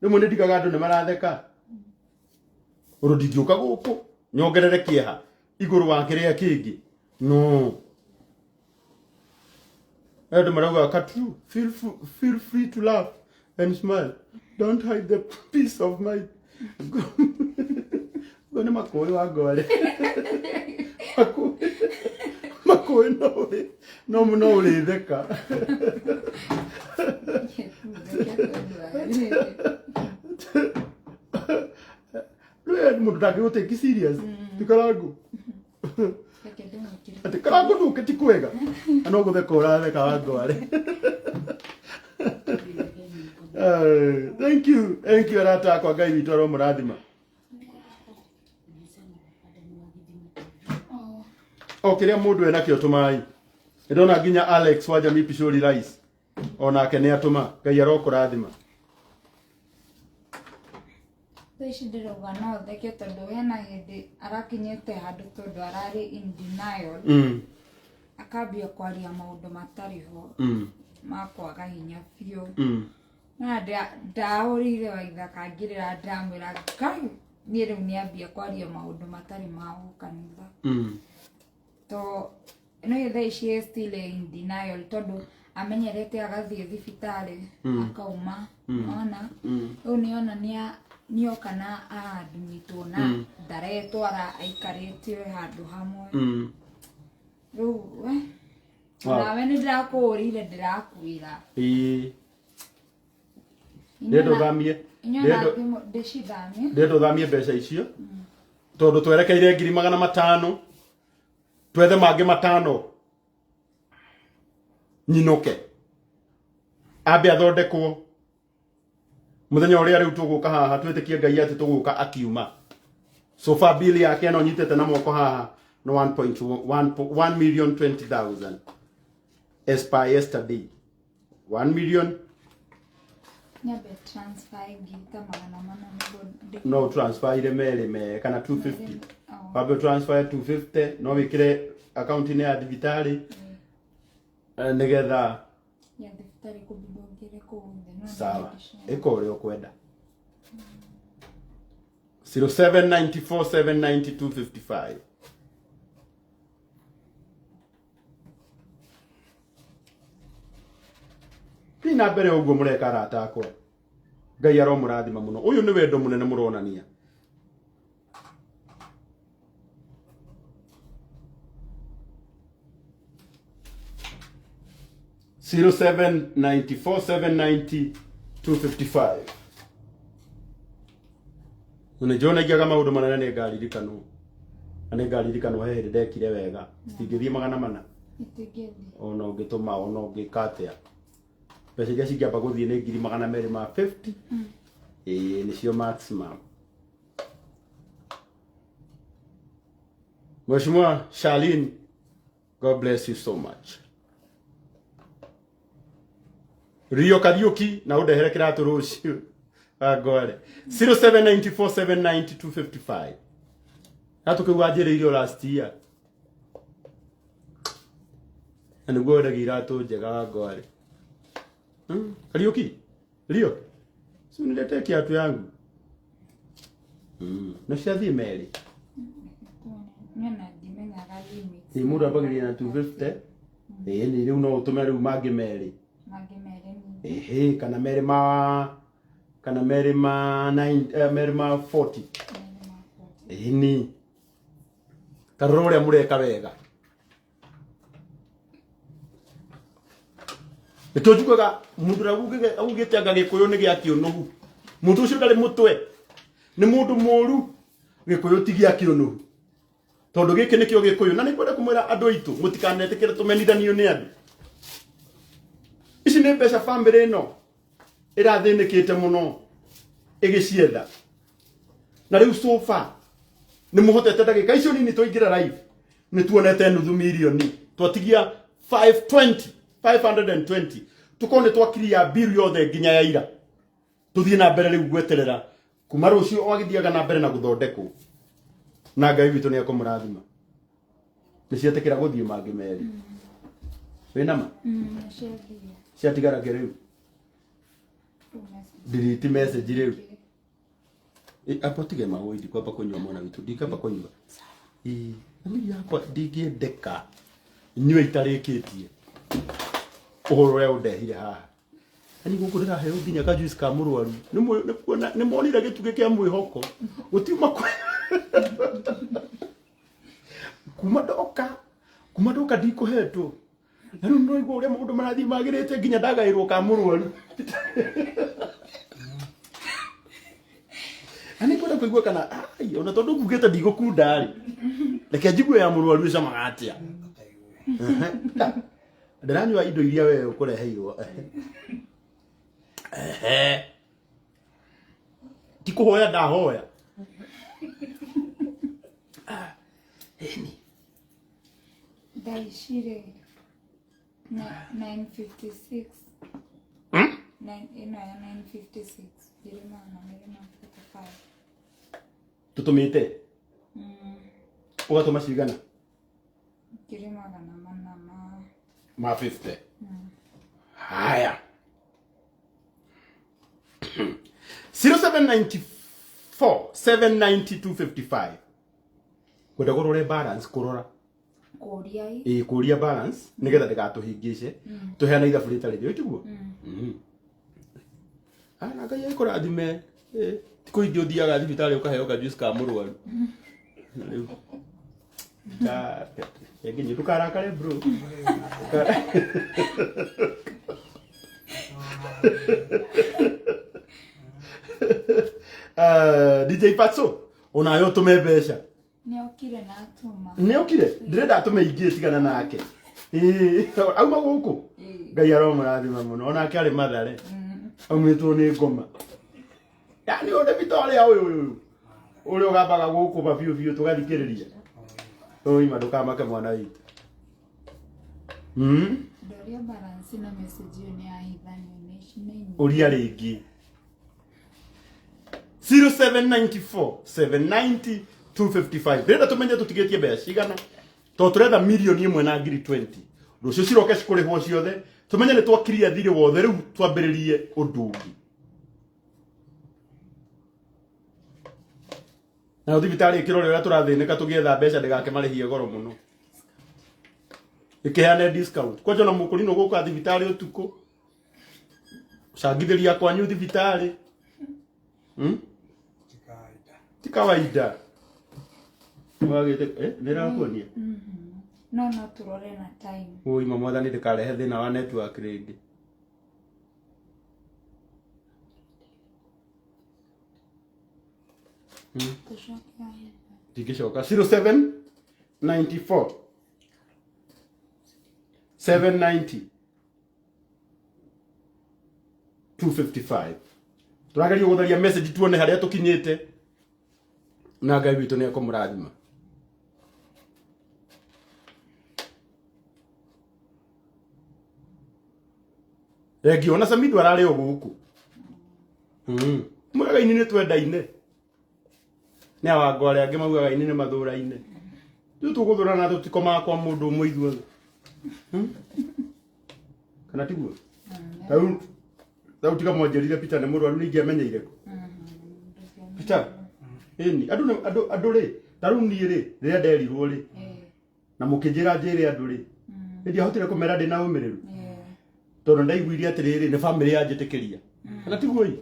S1: Rĩmwe nĩ ndigaga andũ nĩ maratheka ũndũ ndingĩũka gũkũ nyongerere kĩeha igũrũ wa kĩrĩa kĩngĩ no. Andũ marauga Katru, feel free to laugh and smile, don't hide the peace of mind. Ngo nĩ makũĩ wa ngware makũĩ no ũrĩ no no ũrĩtheka. Rĩu mũndũ ndangĩgũtake serious ti Karangu.
S2: Reke ndĩmwĩkĩre.
S1: Atĩ Karangu ndũke ti kwega na no gũtheka ũratheka wa ngware. Thank you, thank you arata akwa. Ngai witũ aromũrathima.
S2: Oh,
S1: o kĩrĩa mũndũ enakĩo tũmai. Ndĩrona nginya Alex wa Jamii Pishori Rice onake nĩ atũma. Ngai arokũrathima.
S2: Thaa ici ndĩrauga no theke tondũ hena hĩndĩ arakinyĩte handũ tondũ ararĩ in denial, akambia kwaria maũndũ matarĩ ho, ma kwaga hinya biũ. Na ndahũrĩire waithaka ngĩrĩra ndamwĩra Ngai niĩ rĩu nĩambia kwaria maũndũ matarĩ ma kanitha. To no thaa ici still in denial tondũ amenyerete agathiĩ thibitarĩ akauma ona rĩu nĩona nĩoka na aadmitwo na ndaretwara aikarĩte handũ hamwe. Rĩu we onawe nĩ ndĩrakũhũrĩire ndĩrakwĩra.
S1: Ĩĩ, ndĩrenda ũthamie
S2: inyona thimũ ndĩcithamie.
S1: Ndĩrenda ũthamie mbeca icio tondũ twerekeire 500,000 twethe mangĩ 5 nyinũke ambe athondekwo muthenya ũrĩa rĩu tũgũka haha twĩtĩkie Ngai atĩ tũgũka akiuma. So far bill yake ĩno nyitĩte na moko haha no 1.1 million 20,000 as per yesterday 1 million.
S2: Nyambe transfer ngiri ta 400 nĩguo
S1: no transfer ire merĩ me kana 250.
S2: Oh.
S1: Wambe transfer 250 no wĩkĩre akaunti-inĩ ya thibitarĩ nĩgetha
S2: ya thibitarĩ kũbidi ongere kũu thĩ no
S1: sawa
S2: ndĩndĩcera.
S1: Ĩka ũrĩa ũkwenda. 0794790255 thiĩ na mbere ũguo mũreka arata akwa. Ngai aromũrathima mũno. Ũyũ nĩ wendo mũnene mũronania. 0794790255 nä njå naigaga maå ndå manene nä ngaririkanwo na nä ngaririkanwo he hä ndä ndekire wega citingä 400.
S2: Itingĩthiĩ.
S1: Ona å ngä tå ma ona å ngä ka atä a mbeca iria cingĩamba gũthiĩ nĩ 250,000. Ĩĩ nĩcio maximum. Mheshimiwa Charlene, God bless you so much. Rio Kariuki na ũndehere kĩratũ rũciũ angware 0794790255 ratũ kĩu wanjĩrĩire last year na nĩguo wendagia iratũ njega wangware. Kariuki, Rio, si uniletee kiatu yangu. Na ciathiĩ merĩ.
S2: Niĩ ona ndimenyaga limits.
S1: Ĩ mũndũ ambagĩrĩria na 250. Ĩ nĩ rĩu no ũtũme rĩu mangĩ merĩ.
S2: Mangĩ merĩ ningĩ.
S1: Ĩhĩ kana merĩ ma kana merĩ ma 9 merĩ ma 40.
S2: Merĩ ma 40.
S1: Ĩ ni. Tarora ũrĩa mũreka wega. Nĩkĩo njugaga mũndũ ũrĩa augĩte anga Gĩkũyũ nĩ gĩa kĩũnũhu. Mũndũ ũcio ndarĩ mũtwe, nĩ mũndũ mũru. Gĩkũyũ ti gĩa kĩũnũhu, tondũ gĩkĩ nĩkĩo Gĩkũyũ. Na nĩngwenda kũmwĩra andũ aitũ, mũtikanetĩkĩre tũmenithanio nĩ andũ. Ici nĩ mbeca bamĩrĩ ĩno ĩrathĩnĩkĩte mũno ĩgĩcietha, na rĩu so far nĩ mũhotete. Ndagĩka icio nini twaingĩra live nĩ tuonete nuthu mirioni, twatigia 520, 520, tukorwo nĩ twakiria biru yothe nginya ya ira. Tuthiĩ na mbere rĩu gweterera kuma rũciũ o agĩthiaga na mbere na gũthondekwo, na Ngai witũ nĩ ekũmũrathima. Nĩ cietĩkĩra gũthiĩ mangĩ merĩ wĩna ma?
S2: Ciathiĩ.
S1: Ciatigara kĩ rĩu? Delete message rĩu. Hapo tige maũĩ, ndikwamba kũnyua mwana witũ, ndingĩamba kũnyua. Ĩ, family yakwa ndingĩendeka nyue itarĩkĩtie ũhoro ũrĩa ũndehire haha. Yani gũkũ ndĩraheo nginya ka juice ka mũrwaru. Nĩ kuona nĩ monire gĩtugĩ kĩa mwĩhoko gũtiuma kuma ndoka ndikũhetwo, na rĩu nĩraigua ũrĩa maũndũ marathiĩ magĩrĩte, nginya ndagaĩrwo ka mũrwaru. Na nĩ kwenda kũigua kana ai, ona tondũ ngugĩte ndigũkunda rĩ, reke njigue ya mũrwaru ĩcamaga atĩa. Ehe. Ndĩranyua indo iria we ũkũreheirwo. Ehe. Ti kũhoya ndahoya. Ĩni.
S2: Thaa ici rĩ, 9:56. Ĩno ya 9:56, 245.
S1: Tũtũmĩte ũgatũma cigana?
S2: 400 ma
S1: Ma 50. Haya, 0794 790 255, kwenda kũrore balance, kũrora.
S2: Kũria ĩ?
S1: Ĩ, kũria balance nĩgetha ndĩgatũhĩngĩce tũheane ithabu rĩtarĩ rĩo, tiguo? Ah, na Ngai ekũrathime. Ti kũingĩ ũthiaga thibitarĩ ũkaheo ka juice ka mũrwaru. Na rĩu nginya ndũkarakare bro. DJ Patso, onayo ũtũme mbeca.
S2: Nĩokire na atũma.
S1: Nĩ okire, ndĩrenda atũme ingĩ, tigana nake. Ĩĩ, auma gũkũ. Ngai aromũrathima mũno, onake arĩ Mathare, aumĩtwo nĩ ngoma. Yani ũrĩ Victoria ũyũ ũyũ ũrĩa ũgambaga gũkũ ba biũ biũ tũgathikĩrĩria. Ũima ndũkamake mwana witũ.
S2: Ndoria balance na message ĩyo nĩ yahithanio nĩ nĩ nyingĩ.
S1: Ũria rĩngĩ, 0794 790 255. Ndĩrenda tũmenye tũtigĩtie mbeca cigana, tondũ tũretha mirioni 1 na ngiri 20. Rũciũ ciroke cikũrĩhwo ciothe, tũmenye nĩ twakiria thirĩ wothe, rĩu twambĩrĩrie ũndũ ũngĩ. Nayo thibitarĩ ĩkĩrore ũrĩa tũrathĩnĩka tũgĩetha mbeca, ndĩgake marĩhie goro mũno, ĩkĩheane discount kwanja. Ona mũkũrinwo gũka thibitarĩ ũtukũ, cangithĩria kwanyu thibitarĩ, Ti kawaida. Wagĩte nĩ ĩrakuonia.
S2: No tũrore na time.
S1: Ũima mwathani ndĩkarehe thĩna wa network rĩngĩ.
S2: Tũcoke.
S1: Ndingĩcoka. 0794 790 255. Tũrageria gũtharia message tuone harĩa tũkinyĩte, na Ngai witũ nĩ ekũmũrathima. Rengio ona Samidu ararĩ o gũkũ. Mwega ini nĩ twendaine nĩ awango arĩa angĩ maugaga ini nĩ mathũraine. Rĩu tũgũthũrana, tũtikomaga kwa mũndũ ũmwe ithuothe. Kana tiguo? Tarĩu tiga mwanjĩrire Peter nĩ mũrwaru, nĩ ingĩamenyeire kũ Peter ĩni andũ rĩ. Tarĩu niĩ rĩ, rĩrĩa nderirwo rĩ, na mũkĩnjĩra njĩre andũ rĩ, nĩ ndiahotire kũmera ndĩ na ũmĩrĩru, tondũ ndaiguire atĩrĩrĩ, nĩ bamĩrĩ yanjĩtĩkĩria, kana tiguo ĩ?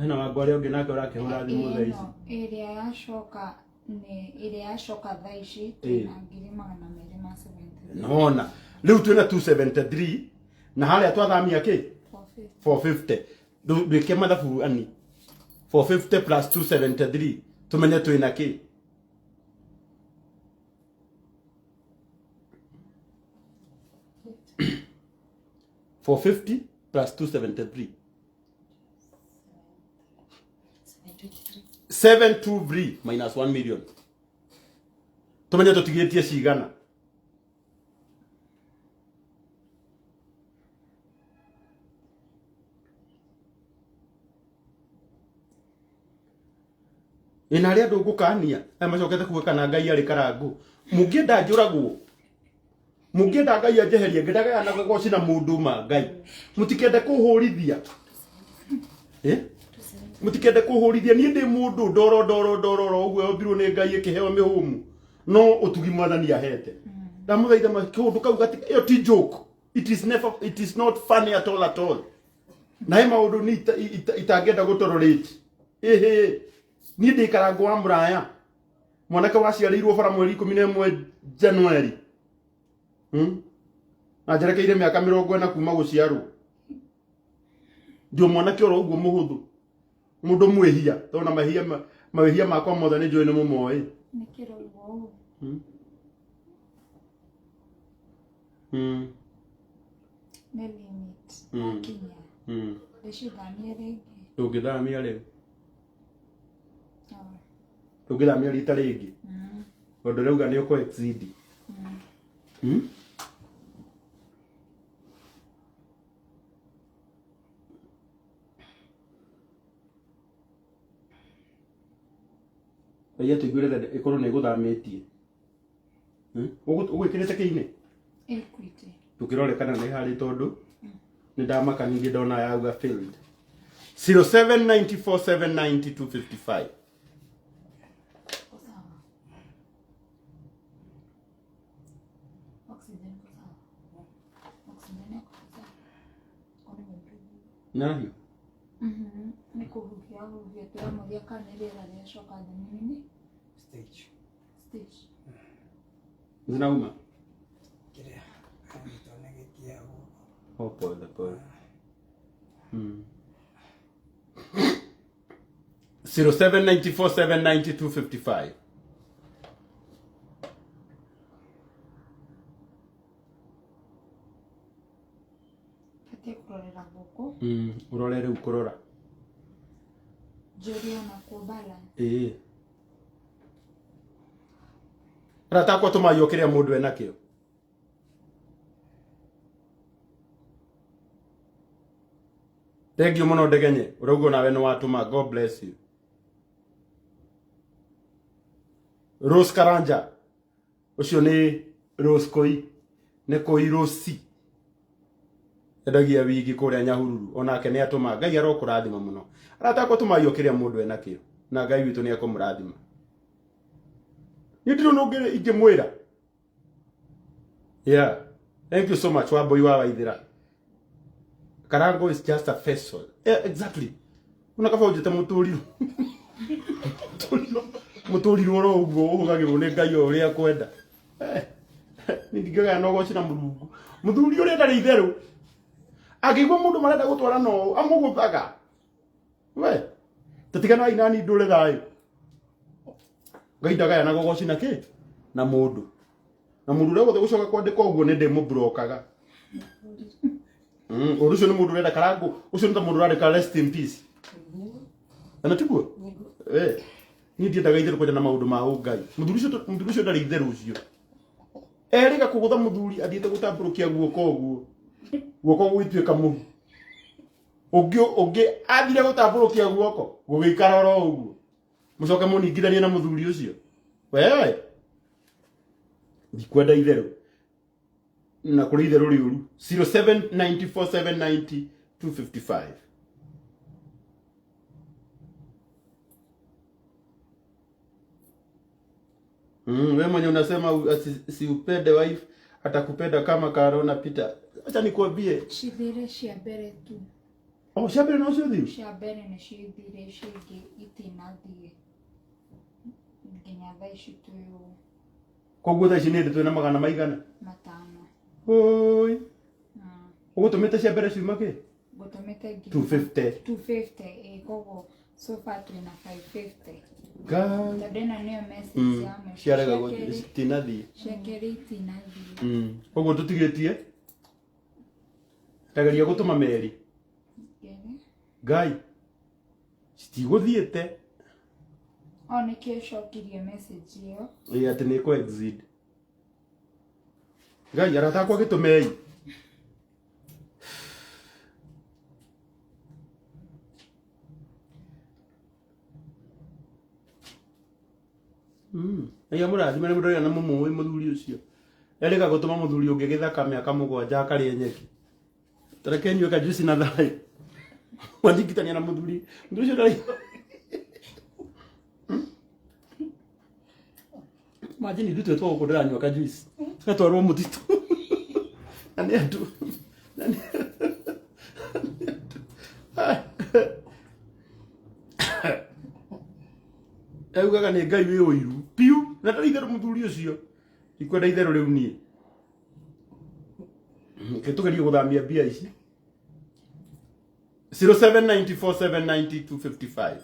S1: Hena wangu arĩa ũngĩ nake ũrakĩhũra thimũ thaa ici.
S2: Ĩno ĩrĩa yacoka nĩ ĩrĩa yacoka thaa ici
S1: Ĩĩ.
S2: twĩna 273,000.
S1: Nona rĩu twĩna 273 na harĩa twathamia kĩ
S2: 450.
S1: 450. Ndwĩke mathabu ani 450 plus 273 tumenye twĩna kĩ. 450 plus 273 723 minus 1 million tumenye tũtigĩtie cigana. Ĩna arĩa andũ ngũkania aya macokete kuga kana Ngai arĩ karangũ, mũngĩenda njũragwo, mũngĩenda Ngai anjeherie, ngĩndagayana goci na mũndũ ma Ngai, mũtikende kũhũrithia. Eh? Mũtikende kũhũrithia, niĩ ndĩ mũndũ ndoro ndoro ndoro oro ũguo yombirwo nĩ Ngai ĩkĩheo mĩhũmũ, no ũtugi mwathani ahete. Ndamũthaitha kaũndũ kau gati, ĩyo ti joke. It is never, it is not funny at all at all. Na he maũndũ ni itangĩenda gũ tolerate. Ĩhĩ, niĩ ndĩ karangũ wa mũraya, mwanake waciarĩirwo bara mweri 11 January. Na njerekeire mĩaka 40 kuma gũciarwo. Ndio mwanake oro ũguo mũhũthũ, mũndũ mwĩhia, tondũ na mahia mawĩhia makwa mothe nĩ njũĩ nĩ mũmoĩ.
S2: Nĩ kĩrauga ũũ. Nĩ limit. Yakinya. Ndĩcithamie rĩngĩ.
S1: Ndũngĩthamia rĩu.
S2: Oh.
S1: Ndũngĩthamia rita rĩngĩ. Tondũ rĩuga nĩ ũkũ exceed. Ngai atũiguĩre tha ĩkorwo nĩ ĩgũthamĩtie. Ũgwĩkĩrĩte kĩinĩ?
S2: Equity.
S1: Tũkĩrore kana nĩ harĩ, tondũ nĩ ndamaka ningĩ ndona yauga failed. 0794790255.
S2: Iko sawa. Oxygen iko sawa. Oxygen iko sawa. Kwani umempigia?
S1: Nahiũ.
S2: Nĩ kũhuhia huhia tũramũria kana nĩ rĩera rĩacoka thĩ nini.
S3: Stage.
S2: Stage.
S1: Zinauma.
S3: Kĩrĩa anyitwo nĩ gĩkĩa gũkũ.
S1: Oh, pole pole. 0794790255.
S2: Batiĩ kũrorera gũkũ.
S1: Ũrore rĩu kũrora.
S2: Njũrie onakuo balance.
S1: Ĩĩ. Arata akwa tũmaio kĩrĩa mũndũ enakĩo. Thank you mũno Ndegenye, ũrauga nawe nĩ watũma. God bless you. Rose Karanja, ũcio nĩ Rose Koi, nĩ Koi Rose endagia wigi kũrĩa Nyahururu, onake nĩ atũma. Ngai arokũrathima mũno. Arata akwa tũmaio kĩrĩa mũndũ enakĩo, na Ngai witũ nĩ ekũmũrathima. Niĩ ndirĩ ũndũ ũngĩ ingĩmwĩra. Yeah. Thank you so much Wambui wa Waithira. Karango is just a vessel. Yeah, exactly. Una kaba ũnjĩte mũtũrirũ. Mũtũrirũ oro ũguo ũhũthagĩrwo nĩ Ngai o ũrĩa akwenda. Niĩ ndingĩgaya na ũgoci na Mũrungu. Mũthuri ũrĩa ndarĩ itherũ. Angĩigua mũndũ marenda gũtwarana ũũ, amũgũthaga. We, tũtiganai nani ndũre thayũ. Ngai ndagayanaga ũgoci na kĩ? Na mũndũ. Na mũndũ ũrĩa wothe gũcoka kwandĩka ũguo nĩ ndĩmũbrokaga. Ũndũ ũcio nĩ mũndũ ũrenda karangũ, ũcio nĩ ta mũndũ ũrandĩka rest in peace. Na tiguo? Eh. Niĩ ndiendaga itherũ kwanja na maũndũ ma ũngai. Mũthuri ũcio ndarĩ itherũ ũcio. Erĩga kũgũtha mũthuri athiĩte gũtambũrũkia guoko ũguo. Guoko gũgĩtuĩka mũhu. Ũngĩ athire gũtambũrũkia guoko gũgĩikara oro ũguo. Mũcoke mũningithanie na mũthuri ũcio. Wewe ndikwenda itherũ na kũrĩ itherũ rĩũru. 0794790255. We mwenye unasema siupende wife atakupenda kama Karona Peter. Acha nikwambie
S2: Cithire cia mbere tu.
S1: O cia mbere no cio thiu.
S2: Cia mbere nĩ cithire, icio ingĩ itinathiĩ nginya thaa ici twĩ ũũ.
S1: Koguo thaa ici nĩ ndĩ twĩna magana maigana?
S2: Matano.
S1: Oi. Ũgũtũmĩte cia mbere ciuma kĩ?
S2: Ngũtũmĩte ngiri
S1: 250.
S2: 250, ĩ, koguo so far twĩna 550.
S1: Ngai.
S2: Tondũ ĩno nĩyo message ya mũico.
S1: Ciarega
S2: Cia kerĩ-
S1: citinathiĩ.
S2: Cia kerĩ itinathiĩ.
S1: Koguo tũtigĩtie ndageria gũtũma meri.
S2: Ngere.
S1: Ngai, citigũthiĩte.
S2: O nĩkĩo ĩcokirie message ĩyo.
S1: Ĩ atĩ nĩ kũ exit. Ngai, arata akwa gĩtũmei. Ngai amũrathime nĩ mũndũ ũrĩa na mũmũĩ mũthuri ũcio. Erĩga gũtũma mũthuri ũngĩ gĩthaka mĩaka mũgwanja akarĩe nyeki. Tareke nyue kajuici na thayũ. Wandingitania na mũthuri. Mũthuri ũcio ndarĩ. Imagine ithuĩ twĩ gũkũ ndĩranyua kajuici. Tũgatwarwo mũtitũ. Na nĩ andũ. Na nĩ augaga nĩ Ngai wĩ ũiru piu na ndarĩ itherũ mũthuri ũcio ndikwenda itherũ rĩu niĩ. Reke tũgerie gũthamia mbia ici. 0794790255.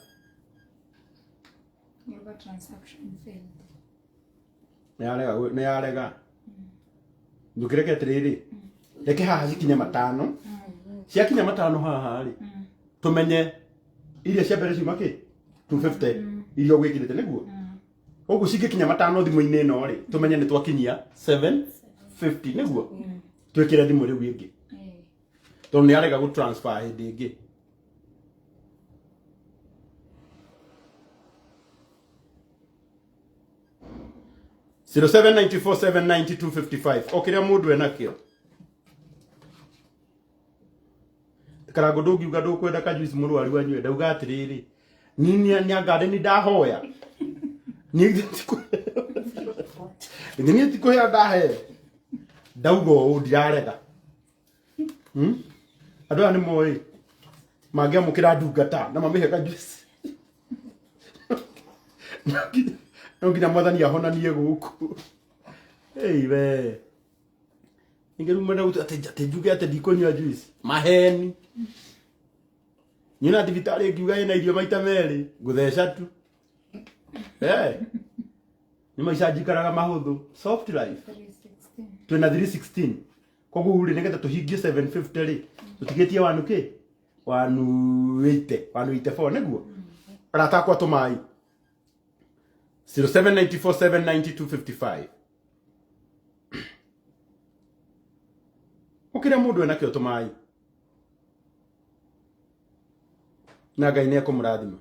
S2: Yoga transaction failed.
S1: Nĩ yarega. Ndũkĩreke atĩrĩrĩ, reke haha cikinye matano. Ciakinya matano haha rĩ, tũmenye iria cia mbere ciuma kĩ 250 iria ũgwĩkĩrĩte nĩguo. Ũguo cingĩkinya matano thimũ-inĩ ĩno rĩ, tũmenye nĩ twakinyia 750 nĩguo. Twĩkĩre thimũ rĩu ĩngĩ. Tondũ nĩ arega gũ transfer hĩndĩ ĩngĩ. 0794790255 o kĩrĩa mũndũ enakĩo. Karango ndũngiuga ndũkwenda kajuici mũrwaru anyue, ndauga atĩrĩrĩ, niĩ nĩ anga nĩ ndahoya. Niĩ ti kũheo ndaheo. Ndauga ũũ ndirarega. Andũ aya nĩ moĩ mangĩamũkĩra ndungata na mamĩhe kajuici. No nginya mwathani ahonanie gũkũ. Ei we. Ningĩ rĩu mwenda gũtua atĩ njuge atĩ ndikũnyua juice. Maheni. Nyina thibitarĩ ngiuga ĩna irio maita merĩ, ngũtheca tu. Eh. Nĩ maica njikaraga mahũthũ. Soft life.
S2: 316.
S1: Twĩna 316. Koguo rĩ nĩgetha tũhingie 750 rĩ, tũtigĩtie wanu kĩ? Wanu 80, wanu 84 nĩguo? Arata akwa tũmai. 0794790255. Ũkĩrĩa mũndũ enakĩo tũmai. Na Ngai nĩ ekũmũrathima.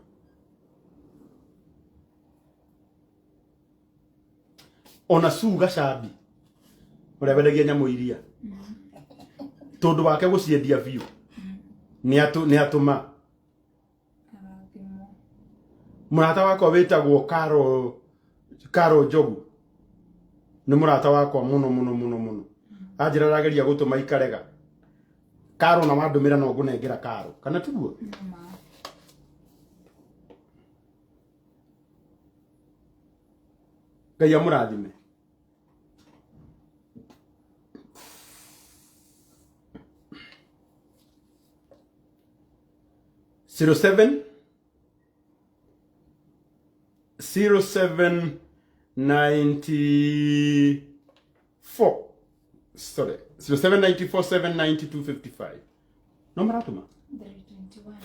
S1: Ona Sue Gacambi ũrĩa wendagia nyamũ iria tondũ wake gũciendia biũ nĩ atũma.
S2: Arathimwo.
S1: Mũrata wakwa wĩtagwo Karo Njogu nĩ mũrata wakwa mũno mũno mũno mũno. Anjĩra arageria gũtũma ikarega. Karo na wandũmĩra no ngũnengera Karo kana tiguo?
S2: Nĩma.
S1: Ngai amũrathime. 07 0794, sorry, 0794 792 55. No maratũma.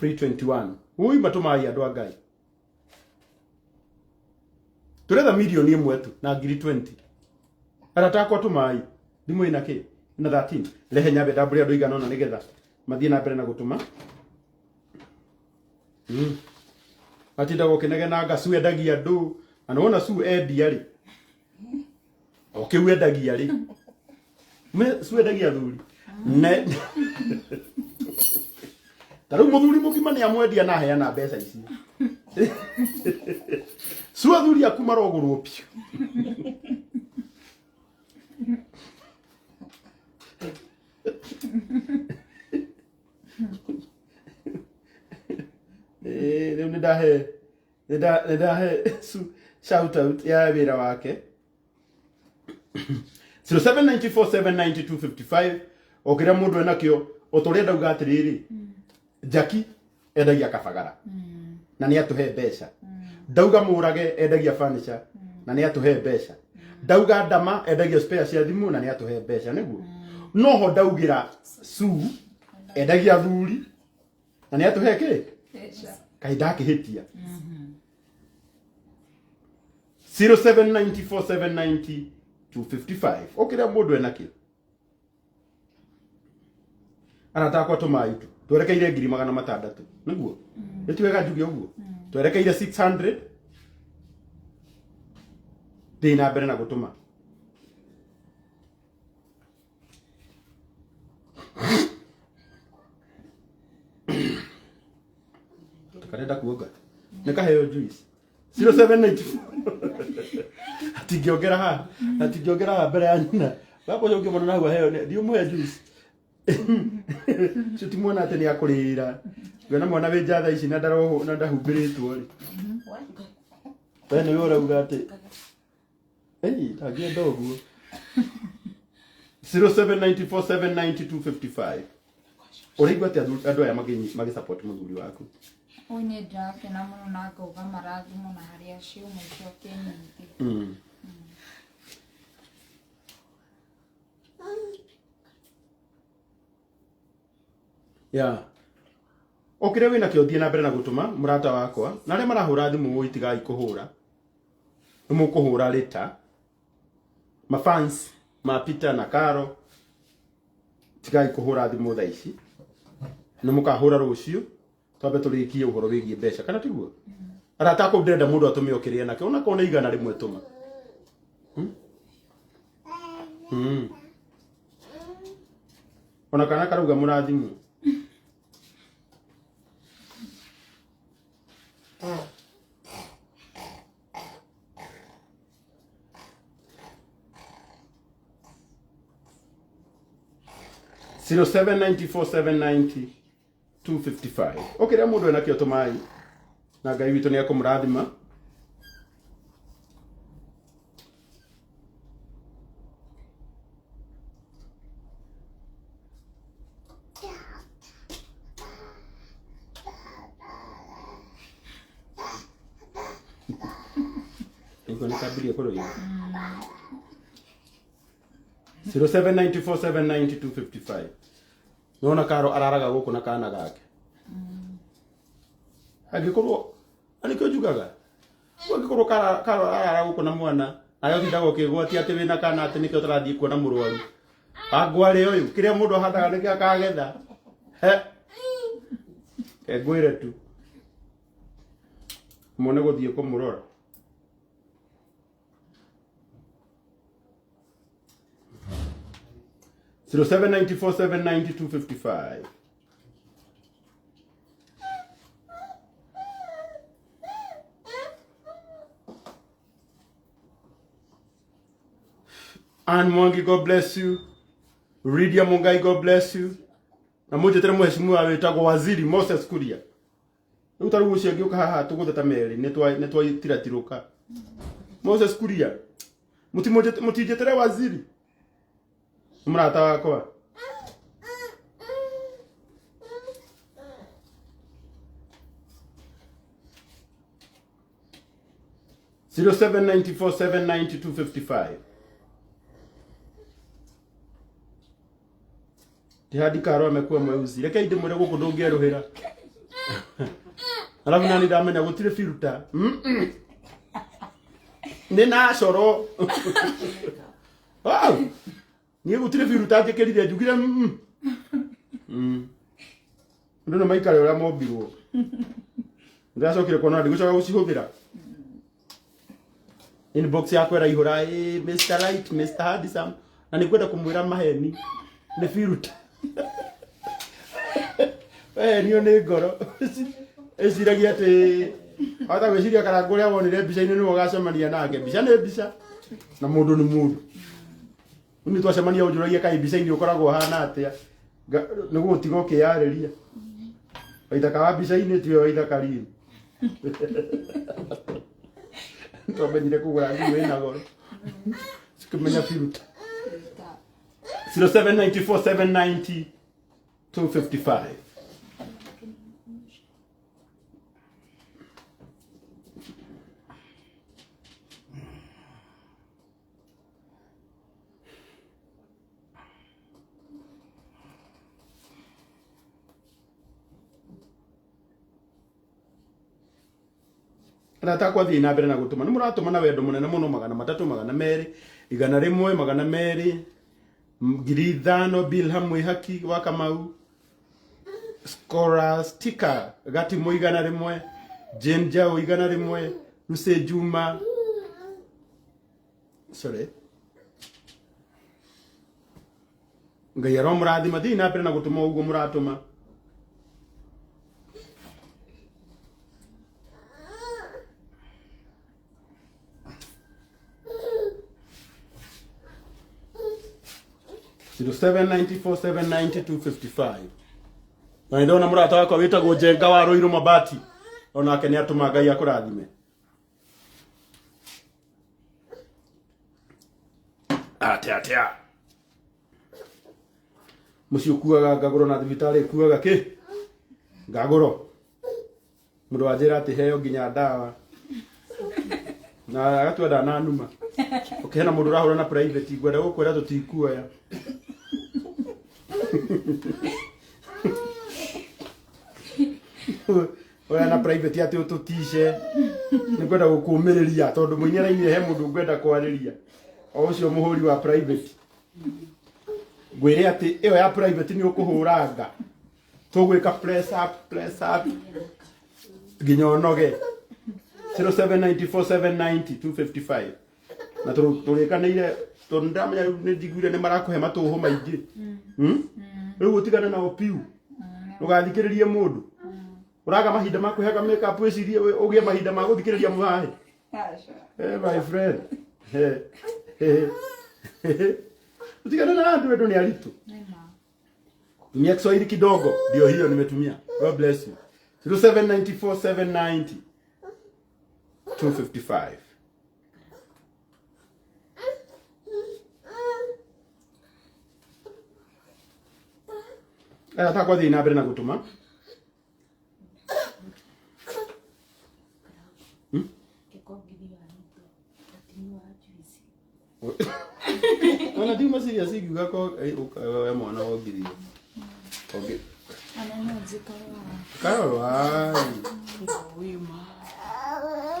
S2: 321.
S1: 321. Ui, matũmai andũ a Ngai. Tũretha 1 million tu na ngiri 20. Arata akwa tũmai. Thimũ ĩna kĩ? Ĩna 13. Rehe nyambe ndambũre andũ igana ũna nĩgetha mathiĩ na mbere na gũtũma. Atindaga ũkĩnegena Su endagia andũ. Na nĩwona Su endia rĩ. O kĩu endagia rĩ. Su endagia athuri. Ne ta rĩu mũthuri mũgima nĩ amwendia na aheana mbeca icio. Su athuri aku marogũrwo biũ. Nĩ ndahe nĩ ndahe shout out ya wĩra wake. 0794790255 o kĩrĩa mũndũ enakĩo, o ta ũrĩa ndauga atĩrĩrĩ, Jackie endagia kabagara na nĩ atũhe mbeca. Ndauga Mũrage endagia furniture na nĩ atũhe mbeca. Ndauga Ndama endagia spare cia thimũ na nĩ atũhe mbeca, nĩguo noho ndaugĩra Sue endagia thuri na nĩ atũhe kĩ kaĩ ndakĩhĩtia. 0794790255 o kĩrĩa mũndũ enakĩo, arata akwa, tũmai tu twerekeire 600,000, nĩguo nĩ ti wega njuge ũguo, twerekeire 600. Thiĩ na mbere na gũtũma. Karenda kuonga nĩ kaheo juice. 0794 atingĩongera haha, atingĩongera haha mbere ya nyina. Baba ũcio ũngĩmona na hau aheo, thiĩ ũmũhe juice. Ũcio ti mwana atĩ nĩ akũrĩra. Ngona mwana wĩ nja thaa ici na ndarohwo na ndahumbĩrĩtwo rĩ, we nĩwe ũrauga atĩ ei ndangĩenda ũguo. 0794790255. Ũraigua atĩa andũ aya magĩ support mũthuri waku?
S2: Ũyũ nĩ ndĩrakena mũno na ngauga marathimo na harĩa ciuma icoke nyingĩ.
S1: Yeah. O kĩrĩa wĩna kĩo, thiĩ na mbere na gũtũma, mũrata wakwa. Na arĩa marahũra thimũ, ũĩ tigai kũhũra, nĩ mũkũhũra rĩta. Mafans ma Peter na Caro, tigai kũhũra thimũ thaa ici, nĩ mũkahũra rũciũ, twambe tũrĩkie ũhoro wĩgiĩ mbeca, kana tiguo? Arata akwa, ndĩrenda mũndũ atũme o kĩrĩa nakĩo, onakorwo nĩ 100, tũma. Hmm? Ona kana karauga mũrathimwo. 0794790255. O kĩrĩa mũndũ enakĩo, tũmai, na Ngai witũ nĩ ekũmũrathima. Nĩguo nĩ kambirie kũrũiga. 0794790255. Nona Karo araraga gũkũ na kana gake, angĩkorwo na nĩkĩo njugaga angĩkorwo Karo arara gũkũ na mwana, nawe ũtindaga ũkĩgwatia atĩ wĩna kana, atĩ nĩkĩo ũtarathiĩ kuona mũrwaru angwarĩ ũyũ. Kĩrĩa mũndũ ahandaga nĩkĩo akagetha. He ngwĩre tu mone gũthiĩ kũmũrora. 0794790255. Ann Mwangi, God bless you. Lydia Mungai, God bless you. Na mũnjĩtĩre mheshimiwa wĩtagwo Waziri Moses Kuria. Rĩu ta rĩu ũcio angĩũka haha tũgũthe ta merĩ nĩ twaitiratirũka. Moses Kuria. Mũtinjĩtĩre waziri. Nĩ mũrata wakwa. 0794790255. Ti Karo amekuwa mweusi. Reke ndĩmwĩre gũkũ ndũngĩerũhĩra. Alafu nani ndamenya gũtirĩ filter. Nĩ natural. Wow. Niĩ gũtirĩ filter njĩkĩrire, njugire mm. Andũ nĩ maikare ũrĩa mombirwo. Ndĩracokire kuona ndigũcoka gũcihũthĩra. Inbox yakwa ĩraihũra, "Ĩ, Mr. Light, Mr. Handsome," na nĩ ngwenda kũmwĩra maheni nĩ filter. Wahenio nĩ ngoro ĩciragia atĩ wahota gwĩciria karangũ ũrĩa wonire mbica-inĩ nĩwe ũgacemania nake. Mbica nĩ mbica na mũndũ nĩ mũndũ. Rĩu nĩ twacemania ũnjũragia kaĩ mbica-inĩ ũkoragwo ũhana atĩa. Nĩ gũgũtiga ũkĩyarĩria waithaka wa mbica-inĩ tiwe waithaka riri. Twamenyire kũgũra thimũ ĩna goro cikĩmenya filter. 0794 790 255. Arata akwa, thiĩ na mbere na gũtũma. Nĩ mũratũma na wendo mũnene mũno, 300, 200, 100, 200, 5,000. Bilha Mwĩhaki wa Kamau, Scholastica Gatimũ, 100, Jane Jao, 100, Lucy Juma, sorry, Ngai aromũrathima. Thiĩ na mbere na gũtũma ũguo mũratũma. 0794 790 255. Na nĩ ndona mũrata wakwa wĩtagwo Njenga wa Rũirũ Mabati, onake nĩ atũma. Ngai akũrathime. Atia atia mũciĩ ũkuaga ngagũro na thibitarĩ ĩkuaga kĩ ngagũro. Mũndũ wanjĩra atĩ heo nginya ndawa na agatua ndananuma. Ũkĩhena mũndũ ũrahũra na private, ngwenda gũkwĩra tũtikuoya. Oya na private atĩ ũtũtice. Nĩ ngwenda gũkũmĩrĩria tondũ mũini arainire he mũndũ ngwenda kwarĩria, o ũcio mũhũri wa private. Ngwĩre atĩ ĩyo ya private nĩ ũkũhũranga, tũgwĩka press up, press up nginya ũnoge. 0794 790 255. Na tũrĩkanĩire tondũ ndamenya rĩu nĩ njiguire nĩ marakũhe matũhũ maingĩ. Rĩu ũtigane nao piu, ndũgathikĩrĩrie mũndũ ũraga mahinda ma kwĩhaka makeup. Wĩcirie ũgĩe mahinda ma gũthikĩrĩria mũhahe. Hey, my friend. Hey, hey, hey. Utigane na andũ, andũ nĩ aritũ. Tumia Kiswahili kidogo. Ndio hiyo nimetumia. God bless you. 0794 790 255. Aya takwa, thiĩ na mbere na gũtũma.
S4: Kĩkongithio wa gatinyua juice.
S1: Ona ndiuma serious ingiuga ko eh, we mwana wongithio. Ongi
S2: Ana no njikare haha.
S1: Karol ai.
S4: Wima.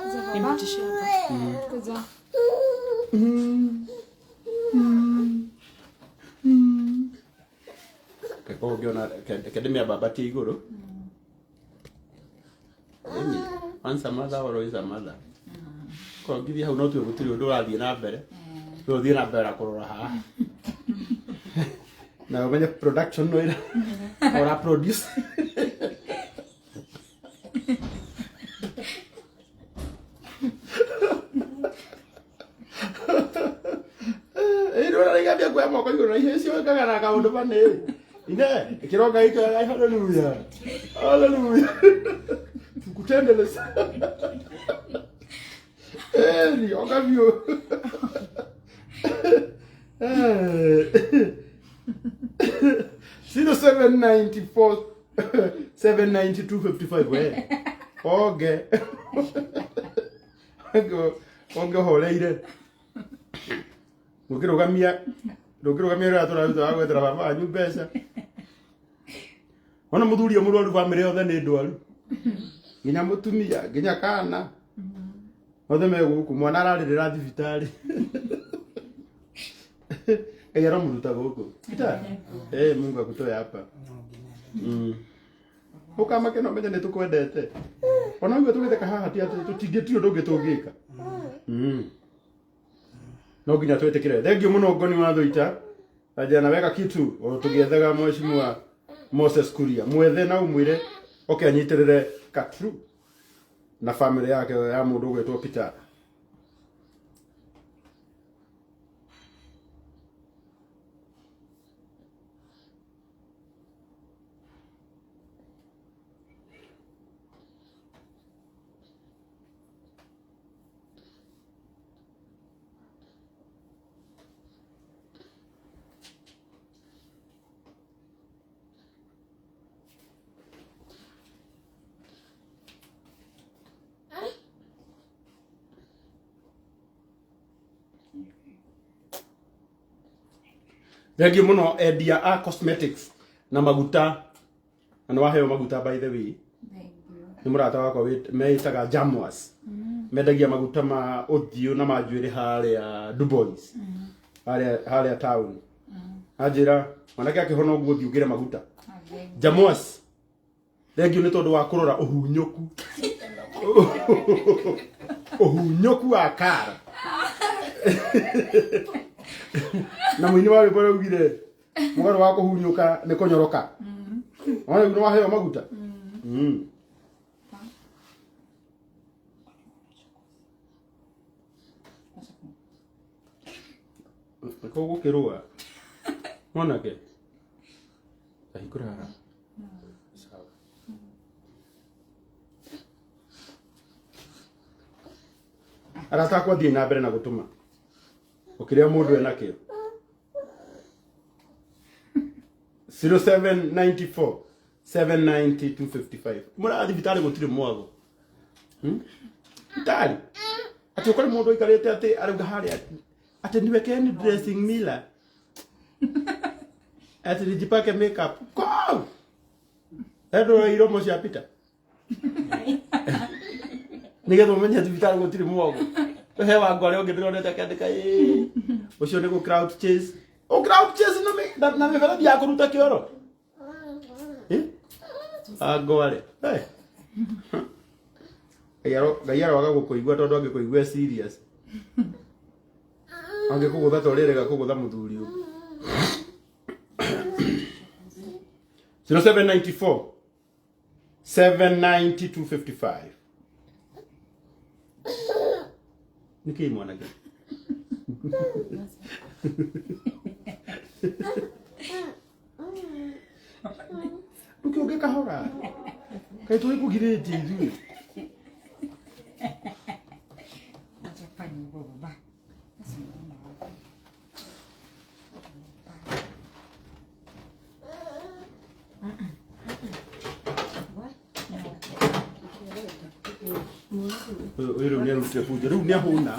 S2: Kuja baba.
S4: Nimetisha hapa.
S2: Kuja.
S1: Keko ũngĩona kendemia baba ti igũrũ. Ĩni, once a mother, always a mother. Kongithia hau no tuwe gũtirĩ ũndũ ũrathiĩ na mbere. Rĩu ũthiĩ na mbere na kũrora haha. Na ũmenye production no ĩra ora produce. Ĩĩ ũrarigambia kuoya moko igũrũ na ihe icio wĩkaga na kaũndũ banĩ. Ine, kĩronga gĩkĩ, hallelujah. Hallelujah. Tukutendeleza. Eh, oga biũ. Eh. 0794 792 55 we. Oge. Oge horeire. Ndũngĩrũgamia, ndũngĩrũgamia wĩra tũraruta wa gwethera baba wanyu mbeca. Ona mũthuri ũyũ mũrwaru, bamĩrĩ yothe nĩ ndwaru, nginya mũtumia, nginya kana, othe me gũkũ. Mwana ararĩrĩra thibitarĩ. Ngai aramũruta gũkũ. Peter, eh, Mungu akutoe hapa.
S3: No nginya.
S1: Ũkamake no menye nĩ tũkwendete. Ona ũguo tũgĩtheka haha ti atĩ tũtingĩti ũndũ ũngĩ tũngĩka. No nginya twĩtĩkĩre. Thank you mũno Ngoni wa Thũita. Jana weka kitu o tũgĩethaga mheshimiwa Moses Kuria. Mwethe na ũmwĩre oke anyitĩrĩre Katru na family yake ya mũndũ ũgwĩtwo Peter. Thengiũ mũno endia a cosmetics na maguta, na nĩ waheo maguta by the way.
S2: Thank you.
S1: Nĩ mũrata wakwa meĩtaga Jamwas. Mendagia maguta ma ũthiũ na ma njuĩrĩ harĩa Dubois. Harĩa town. Anjĩra mwanake akĩhona ũguo ũthiĩ ũgĩre maguta.
S2: Thank you.
S1: Jamwas. Thengiũ nĩ tondũ wa kũrora ũhunyũku. Ũhunyũku wa kara. Na mũini wa rwĩmbo raugire mũgarũ wa kũhunyũka nĩ kũnyoroka. Wona rĩu nĩ waheo maguta. Nĩkũ gũkĩrũa mwanake ahingũra haha. Sawa. Arata akwa thiĩ na mbere na gũtũma ũkĩrĩa mũndũ enakĩo 0794 790 255 mũra thibitarĩ gũtirĩ mwago. Thibitarĩ atĩ ũkore mũndũ aikarĩte atĩ arauga harĩa atĩ niwekeni dressing mila ati nijipake makeup kau endo iromo cia Peter nigetha ũmenye thibitarĩ gũtirĩ mwago. He wangu arĩa ũngĩ ndĩronete akĩandĩka ĩĩ ũcio nĩ gũ crowd chase, ũ crowd chase na mĩberethi ya kũruta kĩoro. Wangu arĩ Ngai aroaga gũkũigua tondũ angĩkũigua e serious angĩkũgũtha ta ũrĩa erĩga kũgũtha mũthuri ũyũ. 0794 790 255. Nĩkĩĩ mwanake? Ndũkĩũnge kahora. Kaĩ tũgĩkũgirĩtie ithuĩ.
S2: Acha fanya hivyo baba. Sasa unaona wapi?
S1: Ũyũ rĩu nĩarutire bunjo rĩu nĩahũna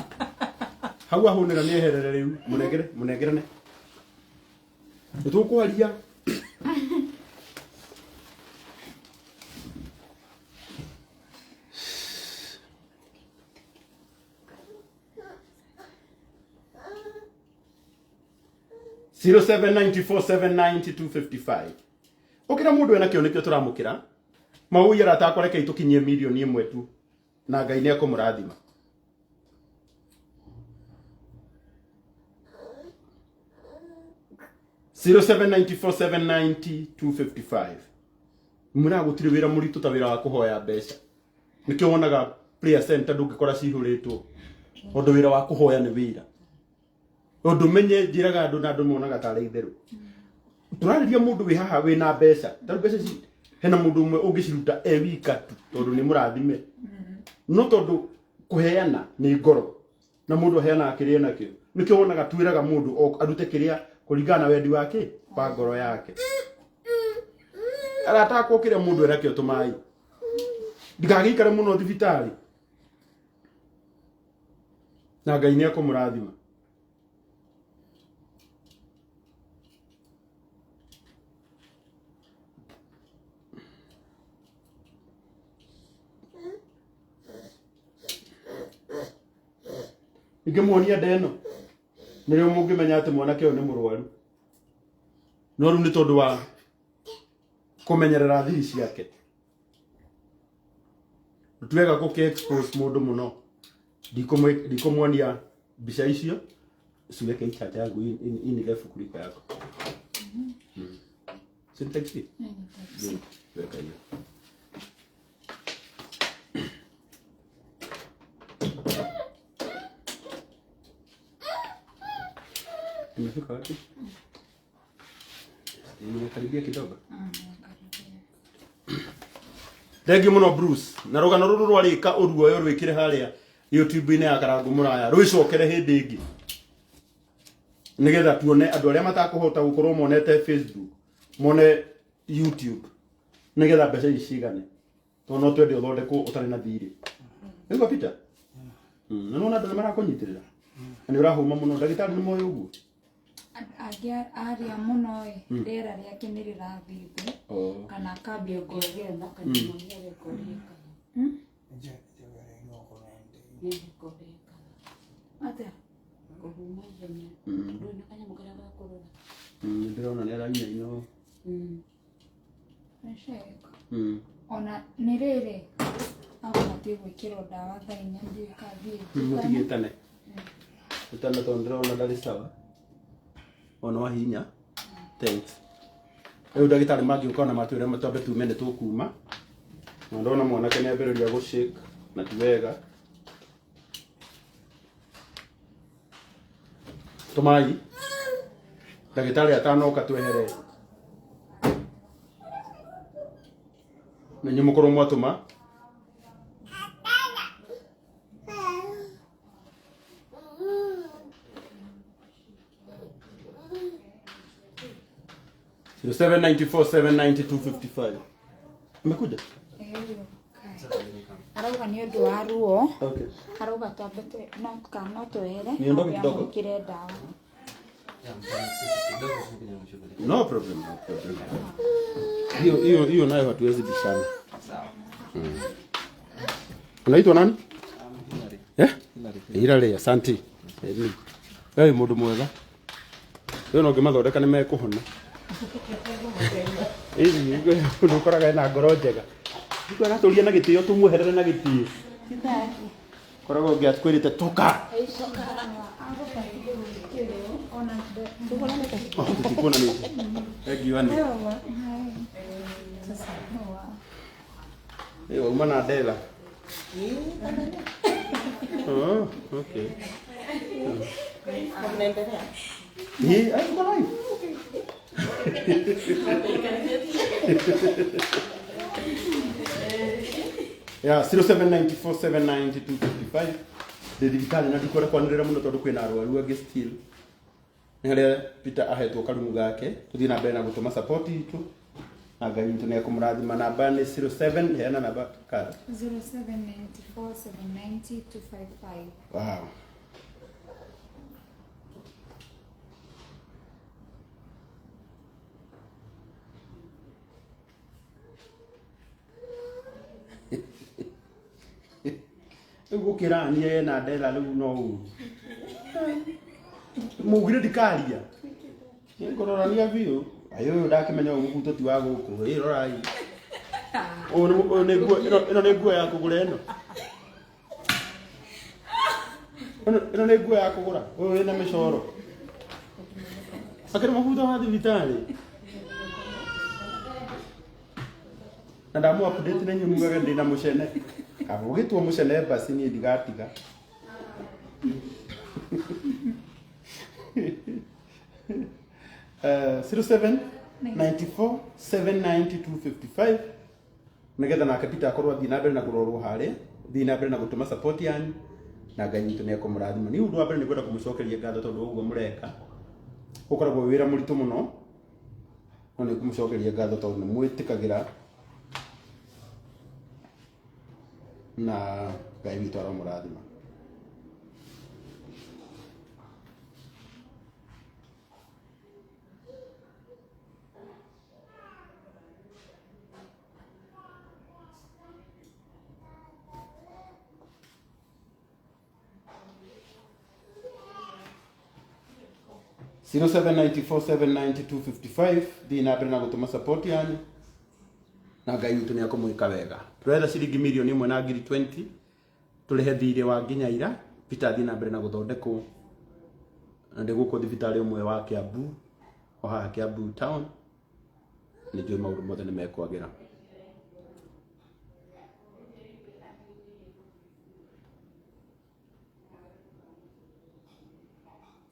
S1: hau ahũnĩra nĩeherere rĩu mũnengere mũnengerane nĩtũkwaria. 0794790255 ukira mundu ena kio nikio turamukira maui arata akwa rekei tukinyie milioni ĩmwe tu na Ngai nĩ ekũmũrathima. 0794790255 mwĩraga gũtirĩ wĩra mũritũ ta wĩra wa kũhoya mbeca nĩkĩo wonaga prayer center ndũngĩkora cihũrĩtwo tondũ wĩra wa kũhoya nĩ wĩra ũndũ menye njĩraga andũ na andũ monaga tarĩ itherũ tũrarĩria mũndũ wĩ haha wĩna mbeca tarĩu mbeca ici hena mũndũ ũmwe ũngĩciruta e wika tu tondũ nĩ mũrathime no tondũ kũheana nĩ ngoro na mũndũ aheanaga kĩrĩa enakĩo nĩkĩo wonaga twĩraga mũndũ arute kĩrĩa kũringana na wendi wake wa ngoro yake. Arata akwa kĩrĩa mũndũ enakĩo tũmai ndikagĩikare mũno thibitarĩ na Ngai nĩ ekũmũrathima. Ingĩmuonia nda ĩno nĩrĩo mũngĩmenya atĩ mwanake ũyũ nĩ mũrwaru no rĩu nĩ tondũ wa kũmenyerera thiri ciake tuwega gũkĩ expose mũndũ mũno ndikũmuonia mbica icio siweke hii chata yangu hii ni refu kuliko yako. Si ni type C? Good. Weka hiyo. Imefika wapi? Nimekaribia kidogo. Thengiũ mũno Bruce. Na rũgano rũrũ rwarĩka ũruoyo rwĩkĩre harĩa YouTube-inĩ ya Karangũ Mũraya rwĩcokere hĩndĩ ĩngĩ nĩgetha tuone andũ arĩa matakũhota gũkorwo monete Facebook mone YouTube nĩgetha mbeca ici cigane tondũ no twende ũthondekwo ũtarĩ na thirĩ. Nĩguo Peter? Na nĩwona andũ nĩ marakũnyitĩrĩra na nĩ ũrahũma mũno ndagĩtarĩ nĩ moĩ ũguo.
S2: Angĩ aria mũno ĩ, rĩera rĩake nĩ rĩrathiĩ thĩ
S1: Oh.
S2: kana akambia
S4: Ngĩgĩa na kanyamũ gĩkorĩkaga. Nĩ gĩkorĩkaga.
S2: Atĩa?
S4: Kũhuma ihenya. Ndũĩ na kanyamũ karĩa ga kũrora.
S1: Ndĩrona nĩ arainaina ũũ.
S2: Nĩceka. Ona nĩ rĩrĩ agũbatiĩ gwĩkĩrwo ndawa thaa inya ndiũĩ kathiĩ.
S1: Mũtigĩtane ĩtane tondũ ndĩrona ndarĩ sawa ona wahinya. Thanks. Rĩu ndagĩtarĩ mangĩũka ona matwĩre twambe tume nĩ tũkuma, na ndona mwanake nĩ ambĩrĩria gũ shake na ti wega. Tũmai ndagĩtarĩ atanoka twehere na inyuĩ mũkorwo mwatũma. 0794 792 55. Amekuja?
S2: Arauga nĩ ũndũ wa ruo.
S1: Okay.
S2: Arauga twambe no kana no twehere
S1: Niondoke kidogo?
S2: amwĩkĩre ndawa.
S1: No problem, no problem. Hiyo hiyo hiyo nayo hatuwezi bishana. Unaitwa nani? Eh? Hilary, asante. Wewe mundu mwega. Wewe no ngĩmathondeka nĩ mekũhona. Ĩĩ, mũndũ ũkoraga ena ngoro njega. Nĩguo aratũria na gĩtĩo tũmweherere na gĩtĩo. Koragwo ũngĩ akwĩrĩte toka.
S2: Agũbatiĩ gwĩkĩrwo ona
S1: Oh, tũtikuona nĩ. Thank you, Andy.
S2: Sasa huwa.
S1: Eh, wauma na Adela. Oh, okay.
S4: Mnaendelea?
S1: Eh, ai tuko live. Yeah, 0794 792 55. Ndĩ thibitarĩ na ndikwenda kwanĩrĩra mũno tondũ kwĩna arwaru angĩ still. Nĩ harĩa Peter ahetwo karumu gake, tũthiĩ na mbere na gũtũma support itũ. Na Ngai witũ nĩ ekũmũrathima. Namba nĩ 07, heana namba kara.
S2: 0794 790 255.
S1: Wow. Rĩu gũkĩrania ena Adela rĩu no ũru. Mũugire ndikaria. Nĩngũrorania biũ. Aĩ ũyũ ndakĩmenya ũyũ mũbuto ti wa gũkũ. Ĩ rorai. Ũyũ nĩ ũyũ nĩ nguo ĩno ĩno nĩ nguo ya kũgũra ĩno. Ĩno ĩno nĩ nguo ya kũgũra. Ũyũ wĩna mĩcoro. Akĩrĩ mũbuto wa thibitarĩ. Na ndamũ update na inyuĩ mugage ndĩna mũcene. Kaba ũgĩtua mũcene basi niĩ ndigatiga. 07 94 790 255 nigetha nake Peter akorwo athiĩ na mbere na kũrorwo harĩa, thiĩ na mbere na gũtũma support yanyu na Ngai witũ nĩ ekũmũrathima. Niĩ ũndũ wa mbere nĩ ngwenda kũmũcokeria ngatho tondũ wa ũguo mũreka. Ũkoragwo wĩ wĩra mũritũ mũno, no nĩ ngũmũcokeria ngatho tondũ nĩ mwĩtĩkagĩra na Ngai witũ aromũrathima. 0794 792 55 thiĩ na mbere na gũtũma support yanyu na Ngai witũ nĩ ekũmwĩka wega. Tũretha ciringi mirioni ĩmwe na ngiri 20 tũrĩhe thirĩ wa nginya ira. Peter athiĩ na mbere na gũthondekwo na ndĩ gũkũ thibitarĩ ũmwe wa Kiambu, o haha Kiambu town. Nĩ njũĩ maũndũ mothe nĩ mekwagĩra.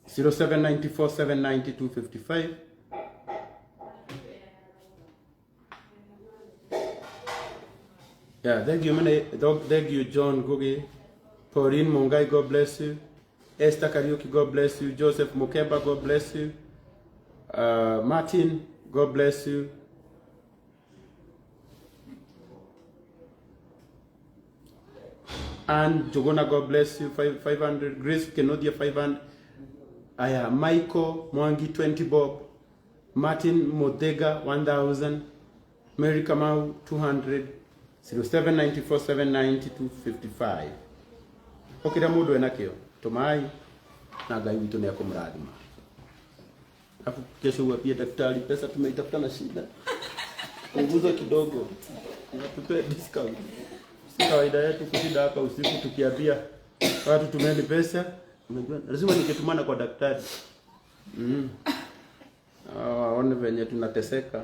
S1: 0794 792 55. Yeah, thank you, many, thank you, John Gugi, Pauline Mungai, God bless you. Esther Kariuki, God bless you. Joseph Mukeba, God bless you. Martin, God bless you. Ann Jogona, God bless you. 500. Grace Kenodia, 500. Aya, Michael Mwangi 20 bob, Martin Muthega 1000, Mary Kamau 200, 0794 790 255. O kĩrĩa mũndũ enakĩo tũmai na Ngai witũ nĩ akũmũrathima. Alafu kesho uwapie daktari pesa tumeitafuta na shida. Punguza kidogo. Tupe discount. Si kawaida yetu kushinda hapa usiku tukiambia watu tumeni pesa. Unajua lazima ningetumana kwa daktari. Waone venye tunateseka.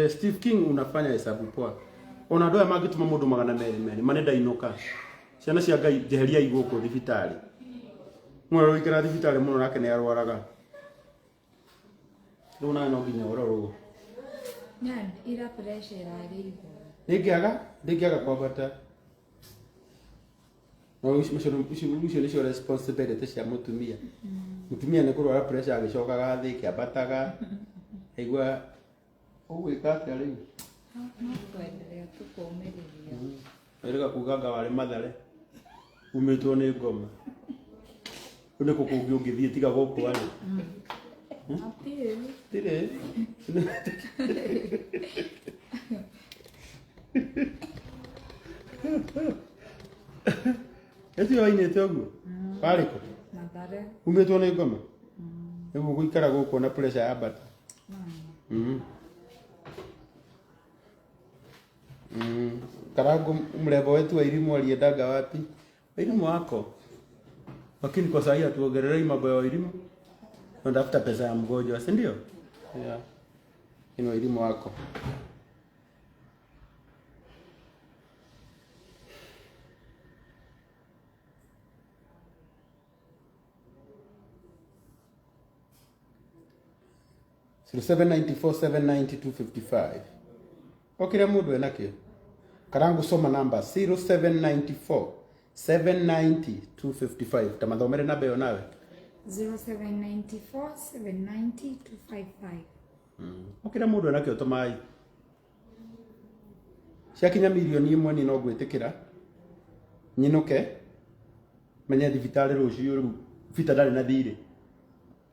S1: Steve King unafanya hesabu poa. Ona andũ aya mangĩtũma mũndũ 200 merĩ mane ndainũka. Ciana cia Ngai njeheriai gũkũ thibitarĩ. Mwana ũikara thibitarĩ mũno nake nĩ arwaraga. Rĩu nawe no nginya ũrorwo.
S2: Ira pressure ĩrarĩ igũrũ.
S1: Ndĩngĩaga ndĩngĩaga kwambata. No icio nĩcio responsibility cia mũtumia. Mũtumia nĩ kũrwara pressure agĩcokaga thĩ ĩkĩambataga. Aigua ũgwĩka atĩa rĩu?
S2: No kwendelea tu kũũmĩrĩria.
S1: Wĩrĩga kuga anga warĩ Mathare umĩtwo nĩ ngoma. Rĩu nĩ kũ kũngĩ ũngĩthiĩ tiga gũkũ arĩ?
S2: Hatirĩ.
S1: Tirĩ. Ĩcio wainĩte ũguo? Warĩ kũ?
S2: Mathare.
S1: Umĩtwo nĩ ngoma? Rĩu ũgũikara gũkũ na pressure yambata. Karangu mrembo wetu wa elimu aliendaga wapi? Elimu wako. Lakini kwa sahi hatuongelelei mambo ya elimu. Tunatafuta pesa ya mgonjwa, si ndio? Yeah. Ino elimu wako. Zero 794 790 255. O kĩrĩa mũndũ enakĩo. Karangu soma namba 0794 790 255. Ta mathomere namba ĩyo nawe.
S2: 0794 790 255.
S1: O kĩrĩa mũndũ enakĩo tũmai. Ciakinya 1 million niĩ no ngwĩtĩkĩra. Nyinũke. Menye thibitarĩ rũciũ rĩu Peter ndarĩ na thirĩ.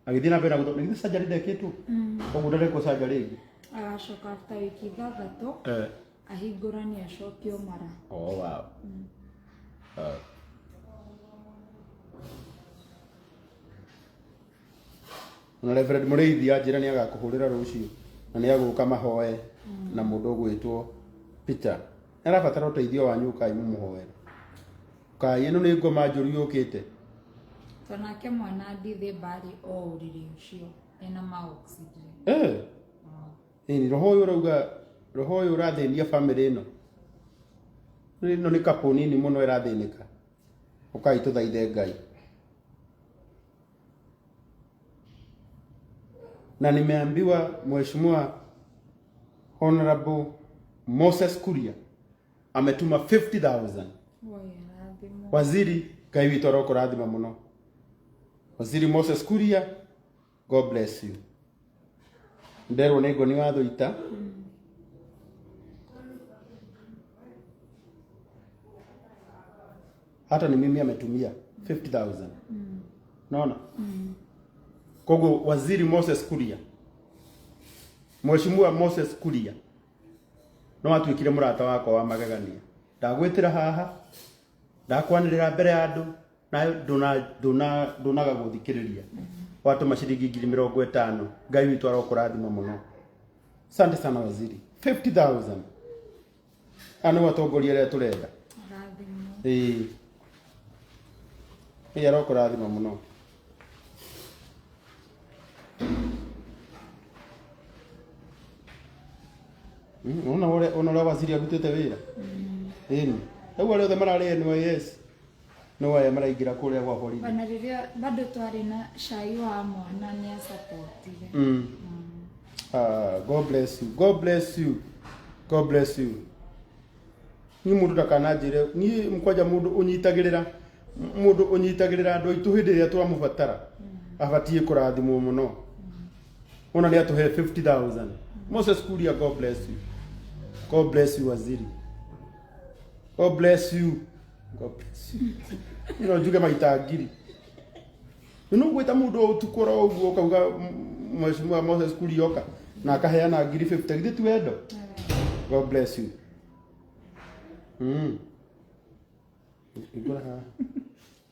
S1: Agĩthiĩ na mbere na gũthoma. Nĩ surgery ndekĩtwo? Koguo ndarekwo surgery rĩngĩ.
S2: Agacoka after wiki 6 ahingũranie acokio mara.
S1: Oh, wow. Wow. Ona Reverend Mũrĩithi anjĩra nĩ agakũhũrĩra rũciũ na nĩ agũka mahoe na mũndũ ũgwĩtwo Peter. Nĩ arabatara ũteithio wanyu ũkai mũmũhoere. Ũkai ĩno nĩ ngoma njũru yũkĩte.
S2: To nake mwana ndithĩ mbarĩ o ũrĩrĩ ũcio ena ma oxygen.
S1: Ĩni roho ũyũ ũrauga roho ũyũ ũrathĩnia family ĩno. Ĩno nĩ couple nini mũno ĩrathĩnĩka. Ũkai tũthaithe Ngai. Na nimeambiwa Mheshimiwa Honorable Moses Kuria ametuma 50,000.
S2: Woi arathimwo.
S1: Waziri Ngai witũ arokũrathima mũno. Waziri Moses Kuria, God bless you. Nderwo nĩ ngoni wa thũita. Hata ni mimi ametumia 50,000. Naona? Koguo Waziri Moses Kuria, Mheshimiwa Moses Kuria no atuĩkire mũrata wakwa wa magegania. Ndagwĩtĩra haha, ndakwanĩrĩra mbere ya andũ, nayo ndũnaga gũthikĩrĩria. Watũma ciringi 50,000. Ngai witũ arokũrathima mũno. Asante sana waziri. 50,000. Aya nĩo atongoria arĩa tũrenda.
S2: Arathimwo.
S1: Ĩĩ. Ĩĩ arokũrathima mũno. Ona ũrĩa ona ũrĩa waziri arutĩte wĩra. Ĩni. Rĩu arĩa othe mararĩ NYS no aya maraingĩra kũrĩa gwa borithi.
S2: Ona rĩrĩa bado twarĩ na cai wa mwana nĩ acapotire.
S1: Ah, God bless you. God bless you. God bless you. Niĩ mũndũ ndakananjĩre niĩ mũkwanja mũndũ ũnyitagĩrĩra mũndũ ũnyitagĩrĩra andũ aitũ hĩndĩ ĩrĩa twamũbatara abatiĩ kũrathimwo mũno. Ona nĩ atũhe 50,000. Moses Kuria, God bless you. God bless you waziri. God bless you. God bless you. No njuge maita ngiri. No gwĩta mũndũ o ũtukũ oro ũguo ũkauga Mheshimiwa Moses Kuria oka na akaheana ngiri 50 githĩ ti wendo? God bless you. Igũra haha.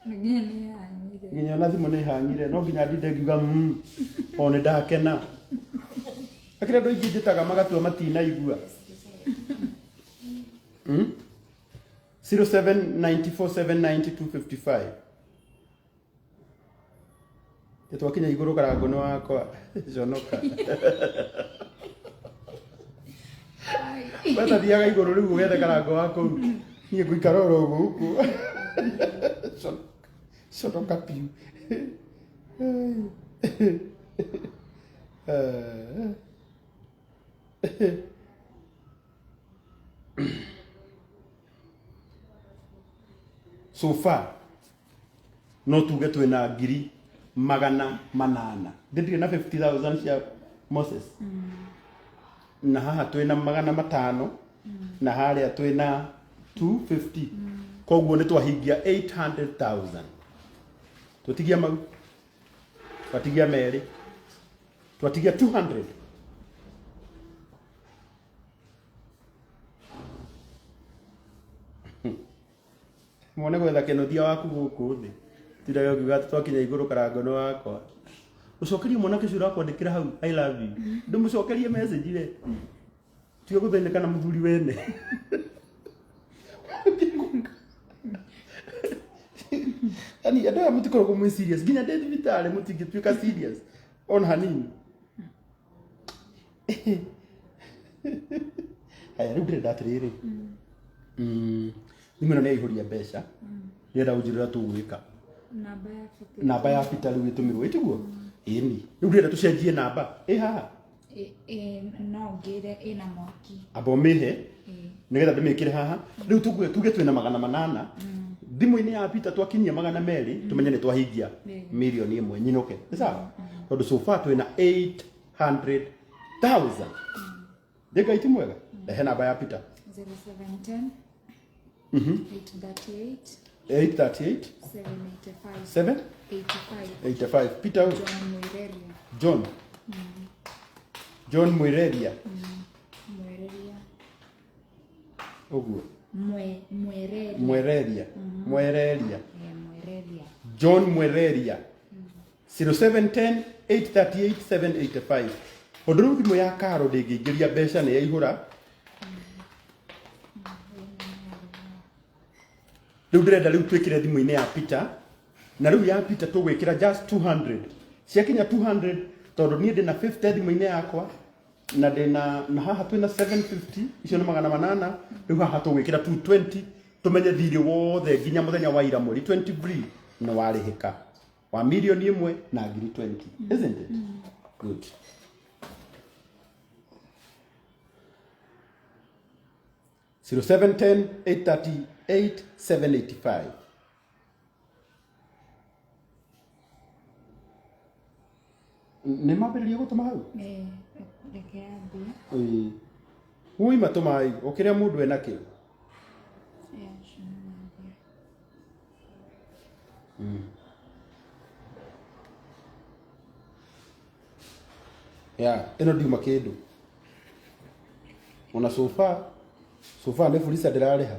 S2: Nginya nĩ hang'ire.
S1: Nginya ona thimũ nĩ hang'ire no nginya ndinde ngiuga o nĩ ndakena. Akĩrĩ andũ aingĩ njĩtaga magatua matinaigua. 0794790255. Twakinya igũrũ karango nĩ wakwa conoka. We tathiaga igũrũ rĩu ũgethe karango wa kũu. Niĩ ngũikara oro gũkũ. Conoka piũ. So far no tuge twĩna ngiri magana manana. Ndĩndirĩ na 50,000 cia Moses. Na haha twĩna magana matano na harĩa twĩna 250. Koguo nĩ twahingia 800,000. Twatigia mau, twatigia merĩ, twatigia 200. Mwone gwetha kĩnuthia waku gũkũ thĩ. Tindaga ũkiuga atĩ twakinya igũrũ karango nĩ wakwa. Ũcokerie mwanake ũcio ũrakwandĩkĩra hau I love you. Ndũmũcokerie message we. Tiga gũthĩnĩka na mũthuri wene. Yaani andũ aya mũtikoragwo mwĩ serious. Nginya ndĩ thibitarĩ mũtingĩtuĩka serious ona hanini. Haya rĩu ndĩrenda atĩrĩrĩ. Thimũ ĩno nĩ yaihũria mbeca. Ndĩrenda ũnjĩre ũrĩa tũgwĩka.
S2: Namba ya Peter.
S1: Namba ya Peter rĩu ĩtũmĩrwo ĩtiguo? Ĩni. Rĩu ndĩrenda tũcenjie namba. Ĩ haha.
S2: No ngĩre ĩna mwaki.
S1: Amba ũmĩhe nĩgetha ndĩmĩkĩre haha. Rĩu tuge twĩna magana manana. Thimũ-inĩ ya Peter twakinyia magana merĩ tũmenye nĩ twahingia mirioni ĩmwe nyinũke. Nĩ sawa? Tondũ so far twĩna 800,000. Ndĩ Ngai ti mwega? Rehe namba ya Peter.
S2: 0710 838
S1: 838
S2: 785
S1: 7
S2: 85.
S1: 85. Peter
S2: John Mwireria.
S1: John. John Mwireria.
S2: Mwireria.
S1: Ũguo.
S2: Mwereria.
S1: Mwereria. Mwereria.
S2: Mwereria.
S1: John Mwereria. 0710 838 785. Ũndũ rĩu thimũ ya Karo ndĩngĩingĩria mbeca nĩ yaihũra. Rĩu ndĩrenda rĩu twĩkĩre thimũ-inĩ ya Peter. Na rĩu ya Peter tũgwĩkĩra just 200. Ciakinya 200 tondũ niĩ ndĩna 50 thimũ-inĩ yakwa na ndĩna na haha twĩna 750 icio nĩ magana manana. Rĩu haha tũgwĩkĩra 220 tũmenye thirĩ wothe nginya mũthenya wa ira mweri 23 nĩ warĩhĩka wa mirioni ĩmwe na ngiri 20. Isn't it? Good. 0710 838 785. Nĩ mambĩrĩria gũtũma hau?
S2: Reke yambie.
S1: Ui matũmai o kĩrĩa mũndũ enakĩo.
S2: Acio nĩ mambia.
S1: Ya, ĩno ndiuma kĩndũ. Ona so far, so far nĩ Fuliza ndĩrarĩha.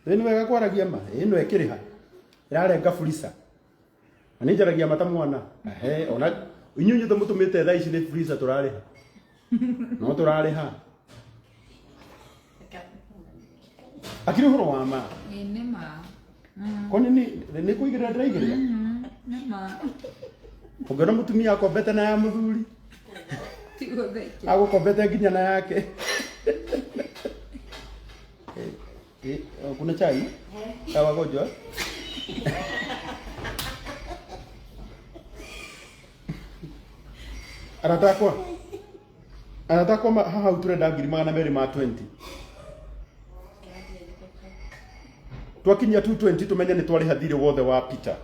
S1: Ĩ nĩ wega kwaragia ma, ĩno ĩkĩrĩha. Ĩrarenga Fuliza. Na nĩ njaragia mata mwana. Ehe, ona inyuĩ inyuothe mũtũmĩte thaa ici nĩ Fuliza tũrarĩha. No tũrarĩha. Akĩrĩ ũhoro wa ma.
S2: Nĩ ma.
S1: Kwani nĩ kũigĩrĩra ndĩraigĩrĩra?
S2: Nĩ ma.
S1: Ũngĩona mũtumia akombete na ya mũthuri.
S2: Ti gũthekia.
S1: Agũkombete nginya na yake. Kuna chai? Ya wagonjwa? Arata akwa. Arata akwa haha hau tũrenda ngiri magana merĩ ma 20. Twakinyia 220 tũmenye nĩ twarĩha thirĩ wothe wa Peter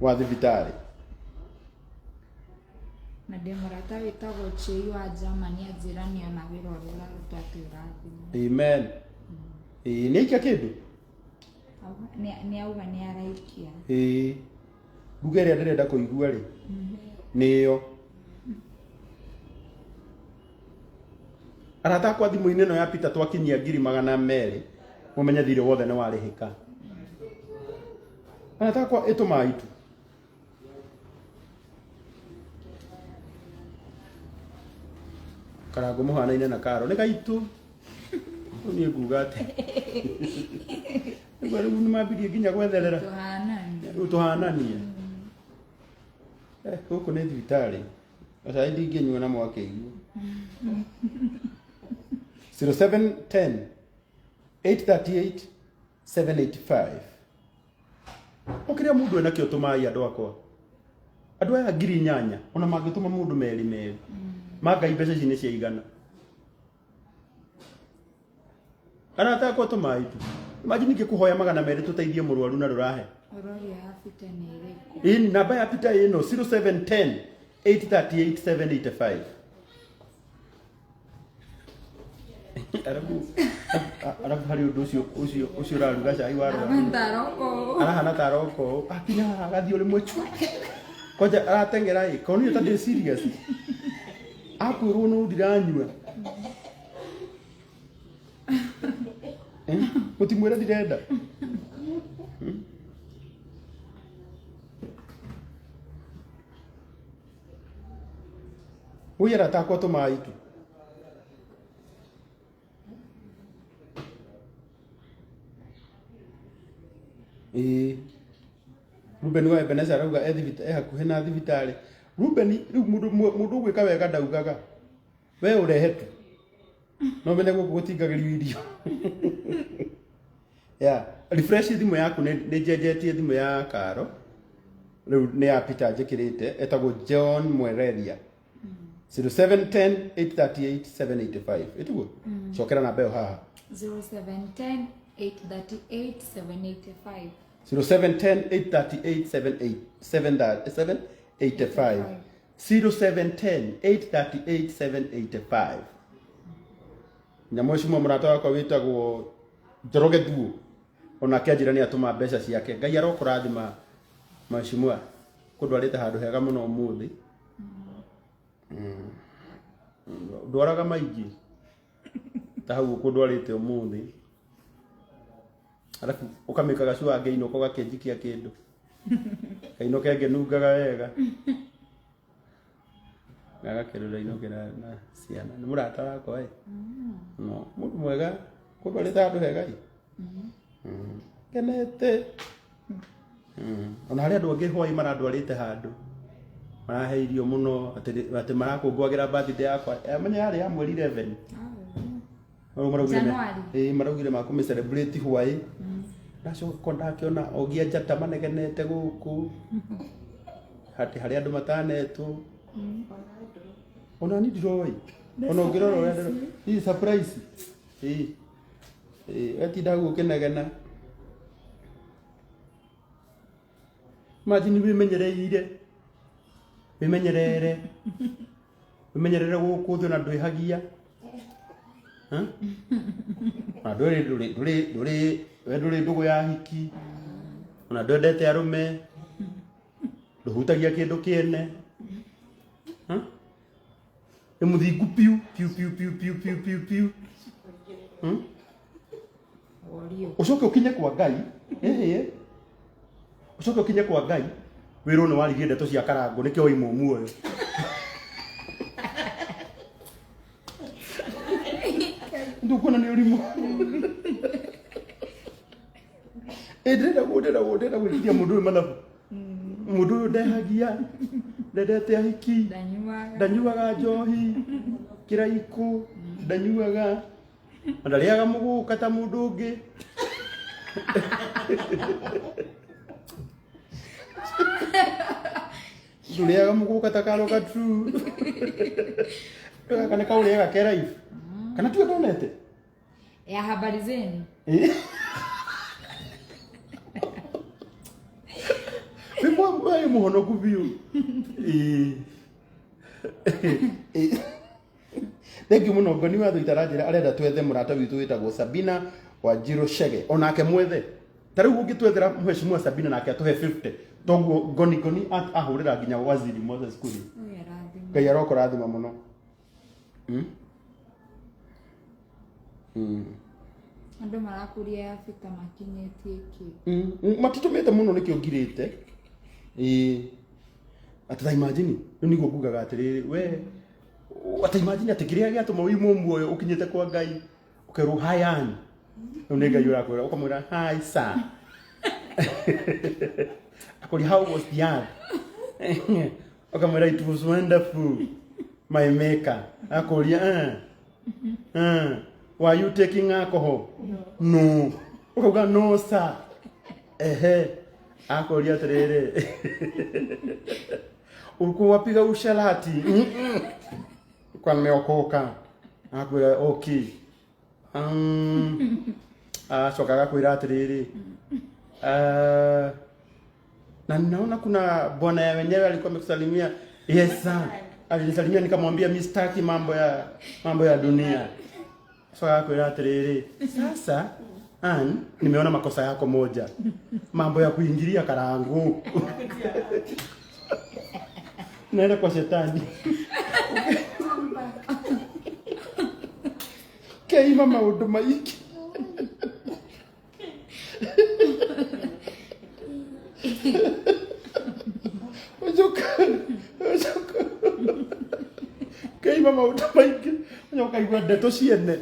S1: wa thibitarĩ.
S2: Na ndĩ mũrata wĩtagwo Chei wa Germany anjĩra nĩona wĩra ũrĩa ũrarutwo atĩ ũrathimwo.
S1: Amen. Ĩĩ nĩ aikia kĩndũ?
S2: Nĩ auga nĩ araikia.
S1: Ĩĩ, nduga ĩrĩa ndĩrenda kũigua rĩ nĩyo. Arata akwa, thimũ-inĩ ĩno ya Peter twakinyia 200,000, mũmenye thirĩ wothe nĩ warĩhĩka. Arata akwa, ĩtũmai tu. Karango mũhanaine na karo nĩ gaitũ. Rĩu niĩ nguga atĩ rĩu rĩu nĩ mambirie nginya gwetherera.
S2: Tũhanani.
S1: Rĩu tũhananie. Gũkũ nĩ thibitarĩ, gacai ndingĩnyua na mwakĩiguo. 0710 838 785. O kĩrĩa mũndũ enakĩo tũmai, andũ akwa, andũ aya 8,000 ona mangĩtũma mũndũ merĩ merĩ mangai, mbeca ici nĩ ciaigana. Arata akwa, tũmai tu. Imagine ingĩkũhoya 200 tũteithie mũrwaru na ndũrahe.
S2: Ũroria ya Peter nĩ ĩrĩkũ?
S1: Ĩni namba ya Peter ĩno, 0710 838 785. Arabu arabu harĩ ũndũ ũcio ũraruga cai wa rũra.
S2: Ndaroko.
S1: Arahana ta aroko akinya haha agathiĩ ũrĩmwe chu kwanja arateng'era ĩ konio ta ndĩ serious akwĩrwo no ndiranyua. Eh, mũtimwĩre ndirenda. Woi, arata akwa, tũmai tu. Ĩĩ, Ruben wa Ebenezer arauga e e hakuhĩ na thibitarĩ. Ruben, rĩu mũndũ ũgwĩka wega ndaugaga we ũrehe tu, no menye gũkũ gũtingagĩrio irio. Yeah, refresh thimũ yaku. Nĩ njenjetie thimũ ya Karo, rĩu nĩ ya Peter njĩkĩrĩte, etagwo John Mwereria, 0710 838 785. Ĩtiguo? Cokera namba ĩyo haha.
S2: 0710 838 785.
S1: 0710 838 785, 0710 838 785. Nyamũ ũcio mũrata wakwa wĩtagwo Njoroge Thuo onake anjĩra nĩ atũma mbeca ciake. Ngai arokũrathima, mheshimiwa, kũndwarĩte handũ hega mũno ũmũthĩ. Ndwaraga maingĩ ta hau ũkũndwarĩte ũmũthĩ, arabu ũkamĩkaga cua ngĩinũka ũgakĩnjikia kĩndũ kainũke ngĩnungaga wega, gagakĩrũra inũkĩra na ciana. Nĩ mũrata wakwa ĩ, no mũndũ mwega, kũndwarĩte handũ hega ĩ. Ngenete. Ona harĩ andũ angĩ hwaĩ marandwarĩte handũ marahe irio mũno, atĩ marakũngũagĩra birthday yakwa. Menya yarĩ ya mweri 11. Rĩu maraugire
S2: January.
S1: Ĩĩ, maraugire makũmĩ celebrate hwaĩ. Ndacoka ndakĩona ogia njata manegenete gũkũ atĩ harĩ andũ matanetwo. Ona ni ndiroĩ, ona ũngĩrora ũrĩa ndĩro surprise. Ĩĩ ĩĩ, wetinda hau ũkĩnegena. Imagine wĩmenyereire, wĩmenyerere, wĩmenyerere gũkũ thĩ, ona ndwĩhagia. Huh? Ona ndũrĩ ndũrĩ ndũrĩ ndũrĩ we ndũrĩ ndũgũ ya hiki, ona ndwendete arũme, ndũhutagia kĩndũ kĩene. Huh? Nĩ mũthingu piu piu piu piu piu piu piu piu.
S2: Worio.
S1: Ũcoke ũkinye kwa Ngai, ĩhĩ, ũcoke ũkinye kwa Ngai wĩrwo nĩ waririe ndeto cia Karangũ nĩkĩo waimwo muoyo. Ndũkuona nĩ ũrimũ? Ĩ, ndĩrenda gwĩkithia mũndũ ũyũ mathabu. Mũndũ ũyũ ndehagia, ndendete ahiki,
S2: Ndanyuaga.
S1: Ndanyuaga njohi kĩraikũ, ndanyuaga na ndarĩaga mũgũka ta mũndũ ũngĩ. Ndũrĩaga mũgũka ta karo gatu gaka nĩ kaũrĩaga ke live kana tiwe ndonete.
S2: Ya habari zenu.
S1: Wĩ wĩ mũhonoku biũ. Ĩĩ. Ĩĩ. Thank you mũno. Ngoni wa Thũita aranjĩra arenda twethe mũrata witũ wĩtagwo Sabina Wanjirũ Chege, onake mwethe. Ta rĩu ũngĩtwethera mheshimiwa Sabina nake atũhe 50, toguo ngoni ngoni ahũrĩra nginya waziri Moses Kuria.
S2: Ngai arathime.
S1: Ngai arokũrathima mũno.
S2: Andũ marakũria ya bita makinyĩtie kĩ.
S1: Matitũmĩte mũno nĩkĩo ngirĩte. Ĩĩ. Atĩ ta imagine, rĩu nĩguo ngugaga atĩrĩrĩ, we atĩ imagine atĩ kĩrĩa gĩatũma ũimwo muoyo ũkinyĩte kwa Ngai ũkerwo hi Ann. Rĩu nĩ Ngai ũrakwĩra ũkamwĩra hi sir. Akũria how was the earth? Ũkamwĩra it was wonderful my maker. Akũria were you taking alcohol? No. Ũkauga no sir. Ehe. Akũria atĩrĩrĩ. Ulikuwa wapiga usherati? Mm-mm. Kwa nimeokoka. Akwĩra okay. Acoka agakwĩra atĩrĩrĩ. Na ninaona kuna bwana ya wenyewe alikuwa amekusalimia. Yes sir. Alinisalimia nikamwambia mimi sitaki mambo ya dunia. So agakwĩra atĩrĩrĩ, sasa Ann, nimeona makosa yako moja. Mambo ya kuingilia karangu. Naenda kwa shetani. Keima maũndũ maingĩ. Ũcoka ũcoka keima maũndũ maingĩ. Ũcoka ũkaigua ndeto ciene.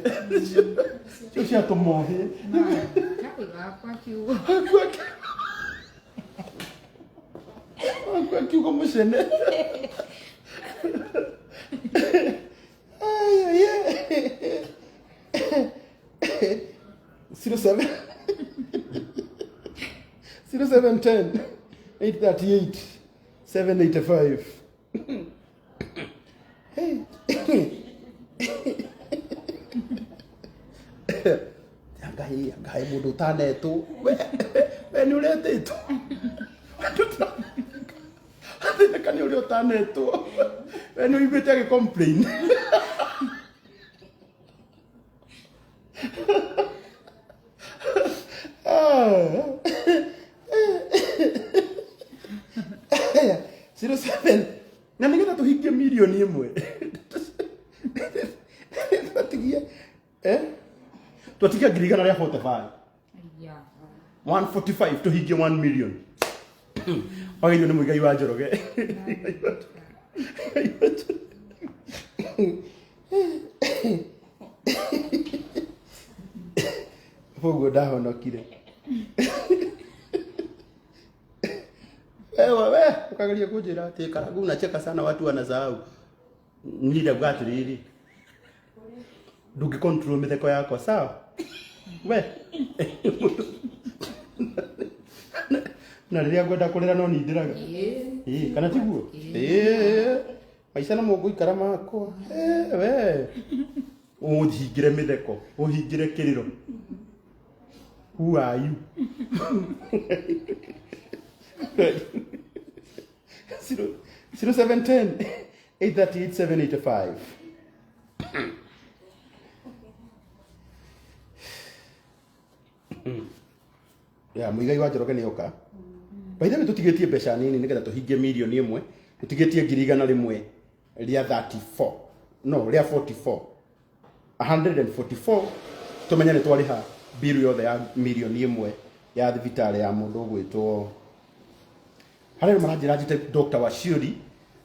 S1: Cio ciatũma ũhĩe.
S2: Kai wakwa kiugo.
S1: Akua kiugo mũcene. Ai, ai, ai. 07 0710 838 785. Hey. Ngai Ngai mũndũ ũtanetwo we nĩ ũretĩtwo athĩnĩka nĩ ũrĩa ũtanetwo we nĩ ũiguĩte agĩ complain. Ah. 07 na nĩgetha tũhingie mirioni 1 twatigia twatigia 145,000.
S2: Yeah.
S1: 145 tũhingie 1 million. Wagĩrĩirwo nĩ Mũigai wa Njoroge. Mũigai wa Njoroge. Koguo ndahonokire. Wewe we ukageria kunjĩra atĩ Karangu unacheka sana watu wanasahau. Niĩ ndauga atĩrĩrĩ, ndũngĩ control mĩtheko yakwa sawa we na rĩrĩa ngwenda kũrĩra no nindĩraga. Ĩĩ, kana tiguo? Ĩĩ, maica namo ngũikara makwa. Ĩĩ, we ũhingĩre mĩtheko ũhingĩre kĩrĩro. Who are you? 0710 838 785. Ya Muigai wa Njoroge nĩ oka. By the way, tũtigĩtie mbeca nini nĩgetha tũhingie mirioni 1. Tũtigĩtie 134,000 no rĩa 44 144 tũmenye nĩ twarĩha biru yothe ya mirioni 1 ya thibitarĩ ya mũndũ ũgwĩtwo harĩa maranjĩra njĩte Dr. Waciuri.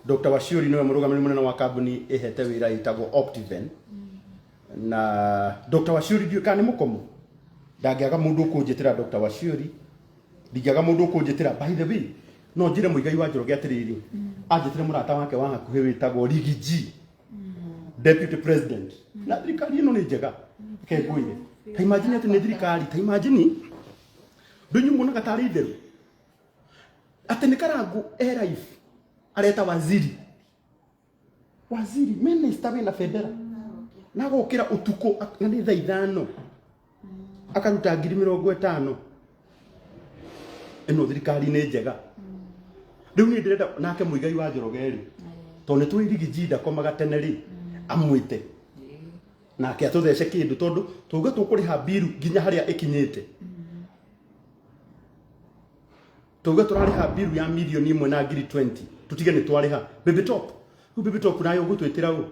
S1: Dr. Waciuri nĩwe mũrũgamĩrĩri mũnene wa kambuni ĩhete wĩra ĩtagwo Optiven. Na Dr. Waciuri ndiũĩ kana nĩ mũkomo, ndangĩaga mũndũ ũkũnjĩtĩra Dr. Waciuri, ndingĩaga mũndũ ũkũnjĩtĩra. By the way, no njĩre Mũigai wa Njoroge atĩrĩrĩ, anjĩtĩre mũrata wake wa hakuhĩ wĩtagwo Riggy G, deputy president. Na thirikari ĩno nĩ njega, reke ngwĩre. Ta imagine atĩ nĩ thirikari, ta imagine ndũnyu muonaga tarĩ itherũ atĩ nĩ Karangu e live areta waziri, waziri minister wĩna bendera na agokĩra ũtukũ na nĩ thaa 5 akaruta 50,000. Ĩno thirikari nĩ njega. Rĩu niĩ ndĩrenda nake Mũigai wa Njoroge rĩ, tondũ nĩ tũĩ Riggy G ndakomaga tene rĩ, amwĩte nake atũthece kĩndũ tondũ twauga tũkũrĩha mbiru nginya harĩa ĩkinyĩte. Tuge turariha biru ya milioni ĩmwe na ngiri 20 tutige nĩ twariha. Baby Top, rĩu Baby Top nayo ũgũtwĩtĩra ũ?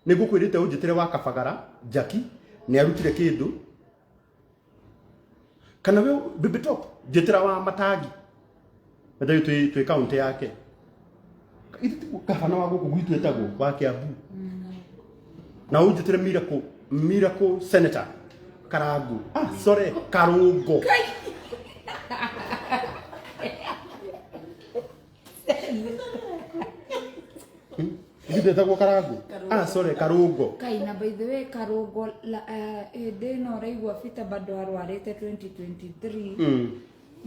S1: Nĩ ngũkwĩrĩte ũnjĩtĩre wa Kabagara Jackie nĩ arutire kĩndũ, kana we Baby Top njĩtĩra wa Matangi Ndaĩ twĩ kaunti yake. Ithe tiguo gabana wa gũkũ gwitũ etagwo wa Kiambu. Na ũnjĩtĩre Miracle, Miracle Senator Karangu. Ah, sorry, Karungo. Ithe etagwo Karangu. Ah, sorry, Karungo.
S2: Kai na by the way Karungo hĩndĩ ĩno ũraigua Peter bado arwarĩte 2023.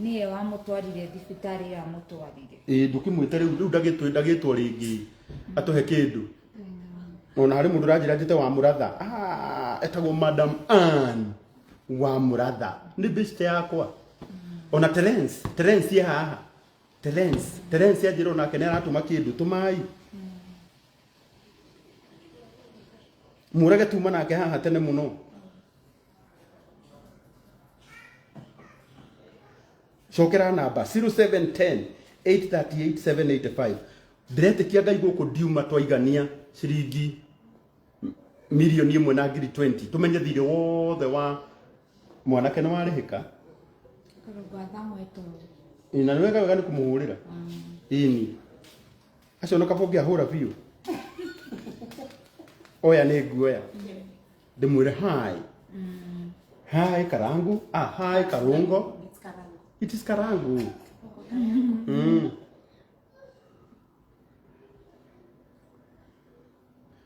S2: Nĩye wamũtwarire thibitarĩ, yamũtwarire.
S1: Ĩĩ, ndũkĩmwĩte rĩu, rĩu ndagĩtwo, ndagĩtwo rĩngĩ atũhe kĩndũ. Ona harĩ mũndũ ũranjĩra njĩte wa Mũratha. Ah, etagwo Madam Ann wa Mũratha, nĩ best yakwa. Ona Terence, Terence ye haha. Terence, Terence anjĩra onake nĩ aratũma kĩndũ, tũmai mũrage tuma nake haha tene mũno. Cokera namba 0710 838 785. Ndĩretĩkia Ngai gũkũ ndiuma twaigania ciringi milioni ĩmwe na ngiri 20 tumenye thirĩ wothe wa mwanake nĩ warĩhĩka.
S2: Karungo athamwetwo.
S1: Ĩ, na nĩ wega wega nĩ kũmũhũrĩra ĩni acio na kaba ũngĩahũra biũ. Oya nĩ nguoya ndĩmwĩre hi hi Karangu, ah, hi Karungo.
S4: It's Karangu.
S1: It is Karangu.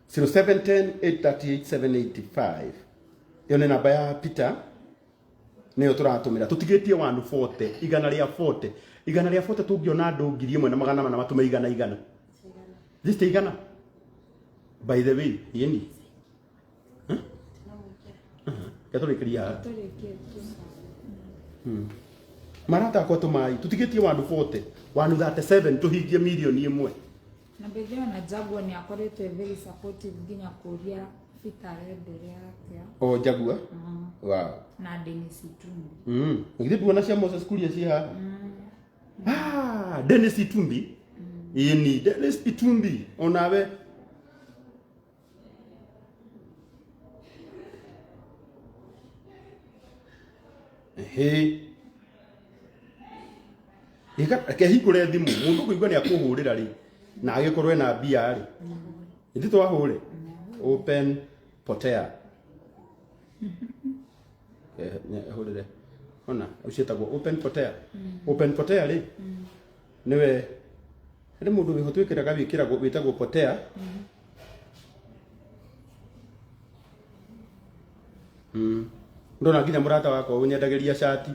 S1: 0710 838 785 ĩyo nĩ namba ya Peter, nĩyo tũratũmĩra. Tũtigĩtie 140, igana rĩa 40, igana rĩa 40. Tũngĩona andũ 1400 matũme igana igana, this igana by the way yeni gatũrĩkĩria haha.
S2: Tũrĩkĩtie.
S1: Marata akwa, tũmai tũtigĩtie 140, 137 tũhingie milioni ĩmwe.
S2: Na by the way ona Jaguar nĩ akoretwo e very supportive nginya kũria Peter arenderea atĩa.
S1: O Jaguar, wow.
S2: Na Dennis Itumbi.
S1: Githĩ nduona cia Moses Kuria ciĩ haha? Ah, Dennis Itumbi. Ĩni Dennis Itumbi onawe. Ehe. Ĩka reke hingũre thimũ, mũndũ kũigua nĩ akũhũrĩra rĩ na agĩkorwo ena mbia rĩ, ithuĩ twahũre open potea. Hũrĩre ona ũcio ĩtagwo open potea. Open potea rĩ nĩwe harĩ mũndũ wĩho twĩkĩraga, wĩkĩragwo wĩtagwo potea. Ndona nginya mũrata wakwa ũnyendagĩria cati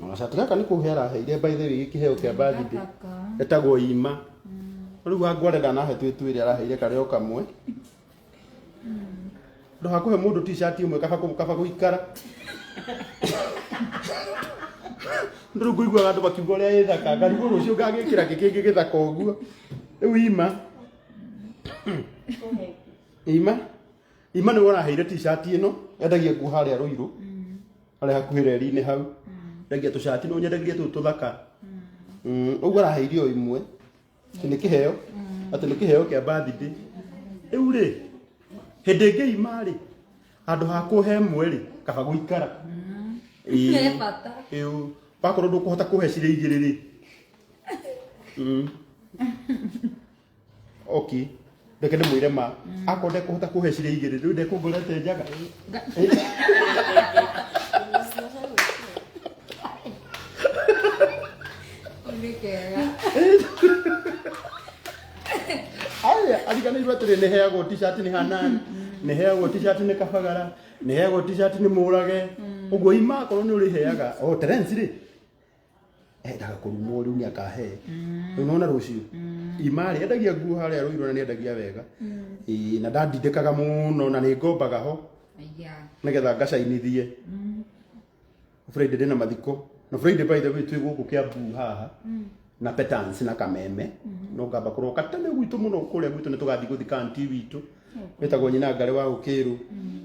S1: na gacati gaka nĩ kũhe araheire, by the way, kĩheo kĩa birthday.
S2: Gathaka.
S1: Etagwo Ima. Rĩu wangware ndanahe twĩ twĩrĩ, araheire karĩ o kamwe. Ndũ hakũhe mũndũ t-shirt ĩmwe, kaba kaba gũikara. Rĩu ngũiguaga andũ makiuga ũrĩa ĩ thaka, ngarigwo rũciũ ngagĩkĩra kĩ kĩngĩ gĩthaka ũguo. Rĩu Ima, Ima, Ima nĩwe ũraheire t-shirt ĩno. Endagia nguo harĩa Rũirũ, harĩa hakuhĩ reri-inĩ hau. Endagia tũcati no nyendagĩria tũu tũthaka. Ũguo araheire o imwe atĩ nĩ kĩheo, atĩ nĩ kĩheo kĩa birthday. Rĩu rĩ hĩndĩ ĩngĩ Ima rĩ handũ ha kũhe ĩmwe rĩ kaba gũikara. Ĩĩ.
S2: He bata.
S1: Ĩũ wakorwo ndũkũhota kũhe cirĩ igĩrĩ rĩ. Okay, reke ndĩmwĩre ma, akorwo ndekũhota kũhe cirĩ igĩrĩ, rĩu ndekũngorete njaga.
S2: Nĩ kega.
S1: Aya ariganĩirwo atĩrĩ, nĩ heagwo t-shirt nĩ Hanan, nĩ heagwo t-shirt nĩ Kabagara, nĩ heagwo t-shirt nĩ Mũrage. Ũguo Ima akorwo nĩ ũrĩheaga o Terence rĩ, endaga kũrumwo rĩu nĩ akahe rĩu nona rũciũ. Ima rĩ endagia nguo harĩa Rũirũ na nĩ endagia wega. Ĩĩ, na ndandindĩkaga mũno na nĩ ngombaga ho nĩgetha ngacainithie. Friday ndĩna mathiko na Friday, by the way, twĩ gũkũ Kiambu haha na Petans na Kameme, no ngamba kũroka tene gwitũ mũno. Kũrĩa gwitũ nĩ tũgathiĩ gũthika aunty witũ wĩtagwo nyina Ngarĩ wa Ũkĩrũ.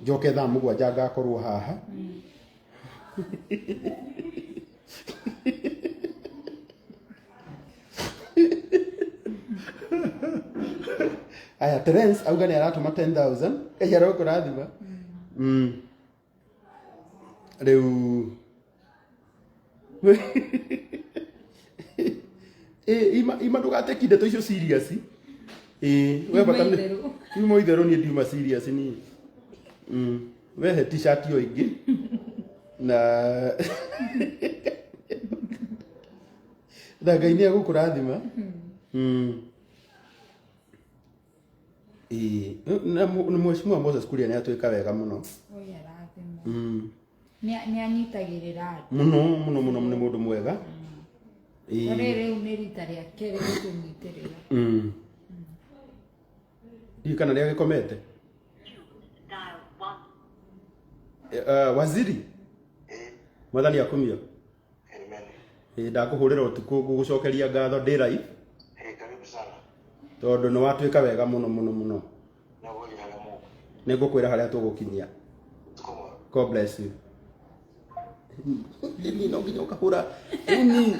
S1: Njoke thaa 7 ngakorwo haha. Aya, Terence auga nĩ aratũma 10,000. Ngai arokũrathima. Rĩu ĩ ima ima ndũgateki ndeto icio serious. Ĩ we bata
S2: Nyuma
S1: nĩ
S2: itherũ.
S1: nyuma itherũ niĩ ndiuma serious niĩ. We he t-shirt ĩyo ĩngĩ na na Ngai nĩ egũkũrathima. Ĩĩ, na Mheshimiwa Moses Kuria nĩ atwĩka wega mũno.
S2: Oi arathimwo. Nĩ anyitagĩrĩra andũ.
S1: Mũno mũno mũno nĩ mũndũ mwega. Ĩĩ.
S2: Rĩrĩ rĩu nĩ rita rĩa kerĩ gũtũnyitĩrĩra.
S1: Ndiũĩ kana nĩ agĩkomete. Waziri mwathani akumio.
S5: Amen.
S1: Ĩĩ, ndakũhũrĩra ũtukũ ngũgũcokeria ngatho ndĩ live
S5: Hey, karibu sana.
S1: tondũ nĩ watwĩka wega mũno mũno mũno.
S5: Na wewe hala Mungu.
S1: Nĩ ngũkwĩra harĩa tũgũkinyia.
S5: Tuko mwa.
S1: God bless you. Nini no nginya ũkahũra. Nini.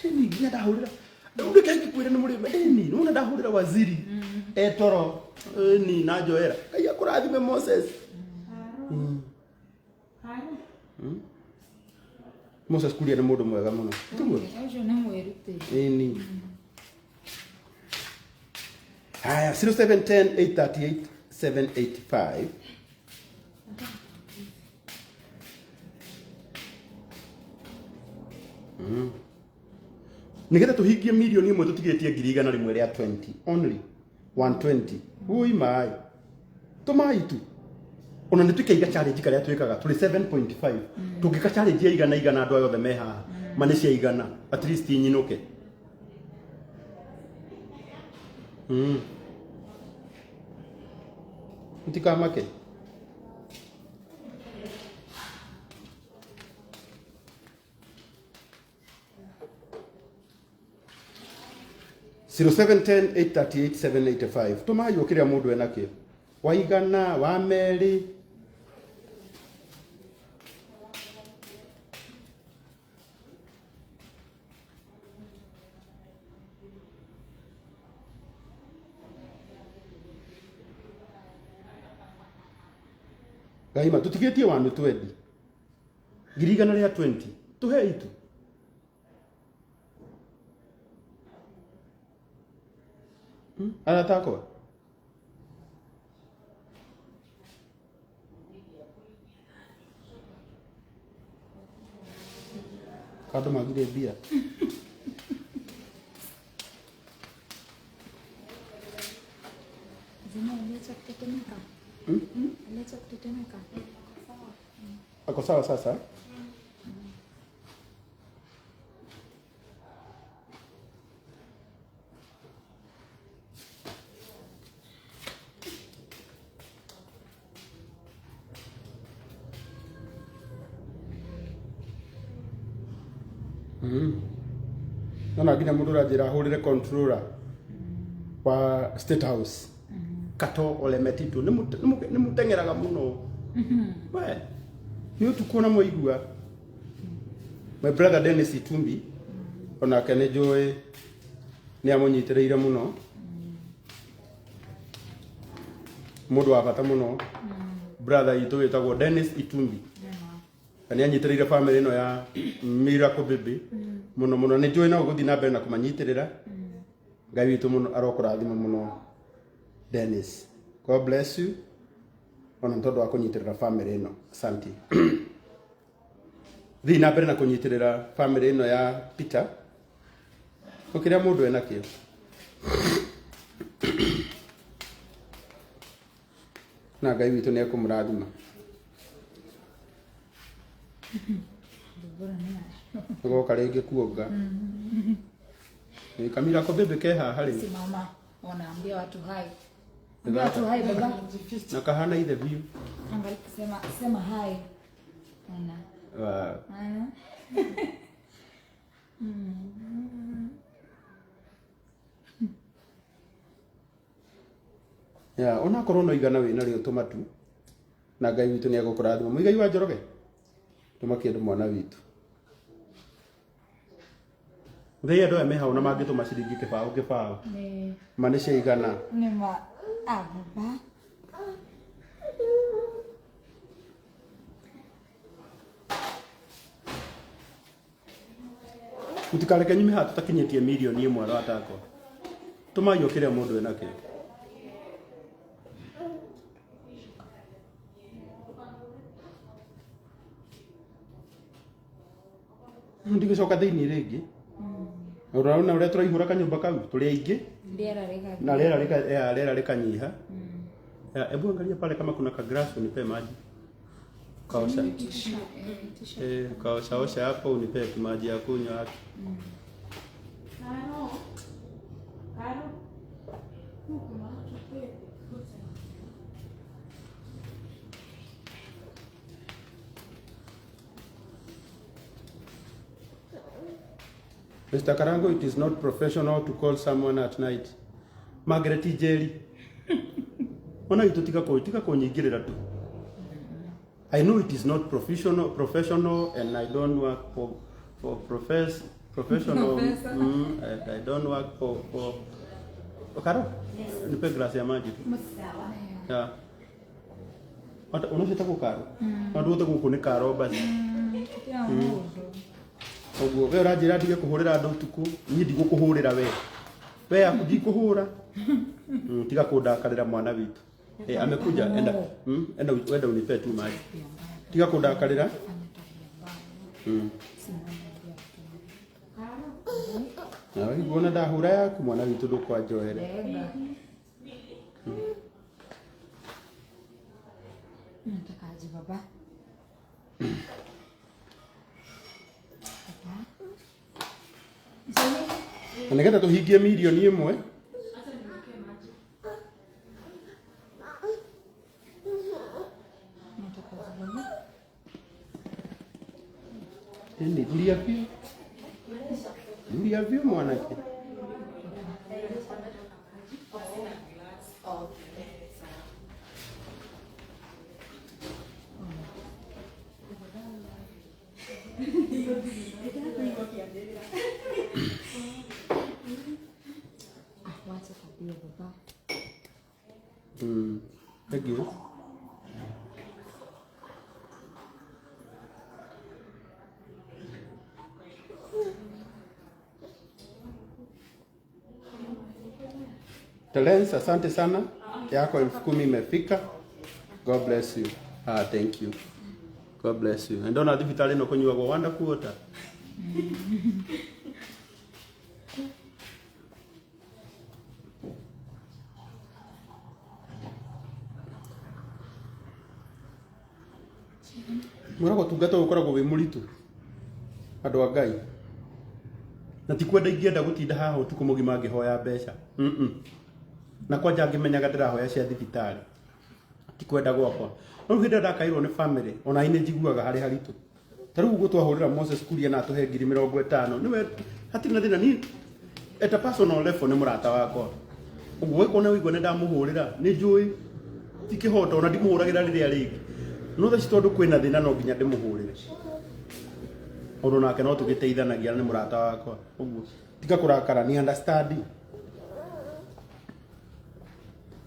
S1: Nini nginya ndahũrĩra. Rĩu reke ngĩkwĩre nĩ mũrĩme. Nini nĩwona ndahũrĩra waziri. Etoro. Nini na njoera. Ngai akũrathime Moses. Moses Kuria nĩ mũndũ mwega mũno. Tiguo?
S2: Ũcio nĩ mwĩrutĩri.
S1: Nini. Haya, 0710 838 785. Nigetha tuhingie milioni ĩmwe tũtigĩtie ngiri igana rĩmwe rĩa 20 only 120. Ui mai tũmai tu ona nĩ twĩke challenge karĩa twĩkaga tũrĩ 7.5 tũngĩka challenge ya igana igana andũ aya othe me haha ma nĩ cia igana at least nyinũke. Mtikamake. 0710 838 785 tũmai o kĩrĩa mũndũ enakĩo wa igana wa merĩ Gaima tũtigĩtie wanu twendi ngiri igana rĩa 20 tũhe itu. Arata akwa kandũ magire mbia.
S2: Zima aliacha kutetemeka. Aliacha kutetemeka.
S1: Ako sawa sasa. Nona nginya mũndũ ũranjĩra ahũrĩre controller wa State House Kato Ole Metito nĩ mũteng'eraga mũno we nĩ ũtukũ na mwaigua. My brother Dennis Itumbi onake nĩ njũĩ nĩ amũnyitĩrĩire mũno, mũndũ wa bata mũno, brother itũ wĩtagwo Dennis Itumbi na nĩ anyitĩrĩire family ĩno ya Miracle Baby mũno mũno. Nĩ njũĩ no ũgũthiĩ na mbere na kũmanyitĩrĩra. Ngai witũ mũno arokũrathima mũno Dennis. God bless you ona nĩ tondũ wa kũnyitĩrĩra family ĩno. Asante. Thiĩ na mbere na kũnyitĩrĩra family ĩno ya Peter o kĩrĩa mũndũ enakĩo. Na Ngai witũ nĩ ekũmũrathima. Ũgoka rĩngĩ kuonga. Ĩ, Kamira ko bebe ke haha rĩu.
S2: Simama, wanaambia watu hai. Ambia watu hai baba.
S1: Na kahana ithe biũ.
S2: Angalia, sema sema hai. Ona.
S1: Wow.
S2: Ah.
S1: Ya, onakorwo no igana wĩna rĩo tũma tu na Ngai witũ nĩ egũkũrathima. Mũigai wa Njoroge tũma kĩndũ mwana witũ. Thei andũ aya me hau na mangĩtũma ciringi kĩbaũ kĩbaũ.
S2: Nĩ
S1: Ma nĩ ciaigana.
S2: nĩ ma ah baba.
S1: Mũtikareke nyume haha tũtakinyĩtie mirioni 1 arata akwa. Tũmai o kĩrĩa mũndũ enakĩo. Ndigĩcoka thĩinĩ rĩngĩ. Ũraona ũrĩa tũraihũra kanyũmba kau tũrĩ aingĩ
S2: Rĩera rĩgathiĩ.
S1: na rĩera rĩka ya, rĩera rĩkanyiha. Ya, hebu angalia pale kama kuna kagrass unipe maji. Kaosha.
S2: Itisha, eh, itisha.
S1: Eh, kaoshaosha hapo unipe maji ya kunywa hapo.
S4: Karo. Karo.
S1: Mr. Karango, it is not professional to call someone at night. Margaret Njeri. Ona itu tiga ko tiga kũnyingĩrĩra tu. I know it is not professional and I don't work for professional.
S2: Professor.
S1: I don't work for Karo.
S4: Yes.
S1: Nipe glass ya maji tu.
S4: Sawa.
S1: Yeah. Hata unacitagwo Karo? Andũ othe gũkũ nĩ Karo basi.
S2: Ya mũndũ.
S1: Ũguo we ũranjĩra ndige kũhũrĩra andũ ũtukũ, niĩ ndigũkũhũrĩra we. We yaku ndikũhũra. Tiga kũndakarĩra mwana witũ. Eh, amekuja enda. Enda enda unipe tu maji. Tiga kũndakarĩra. Na wewe uona ndahũra yaku mwana witũ ndũkwanjoere.
S2: Ndega. Nataka aje baba. Baba. Jenny.
S1: Na nĩgetha tũhingie mirioni 1.
S2: Nataka aje baba.
S1: Ĩni thuria biũ. Thuria biũ mwanake.
S2: Ah, wacha kabio baba.
S1: Thank you. Terence, asante sana. Yako 10,000 imefika. God bless you. Ah, thank you. God bless you. Ndona thibitarĩ ĩno kũnyuagwo wonderful water. Mwĩragwo ũtungata ũyũ ũkoragwo wĩ mũritũ andũ a Ngai, na ti kwenda ingĩenda gũtinda haha ũtukũ mũgima ngĩhoya mbeca. Na kwanja ngĩmenyaga ndĩrahoya cia thibitarĩ, ti kwenda gwakwa. No rĩu hĩndĩ ĩrĩa ndakairwo nĩ family, ona niĩ njiguaga harĩ haritũ. Ta rĩu ũguo twahũrĩra Moses Kuria na atũhe 50,000, nĩwe hatirĩ na thĩna. Niĩ at a personal level nĩ mũrata wakwa. Ũguo weka ona wĩigua nĩ ndamũhũrĩra, nĩ njũĩ ti kĩhoto, ona ndimũhũragĩra rĩrĩa rĩngĩ. No thaa ici tondũ kwĩna thĩna no nginya ndĩmũhũrĩre. Ũndũ nake no tũgĩteithanagia nĩ mũrata wakwa. Ũguo tiga kũrakara, ni understand.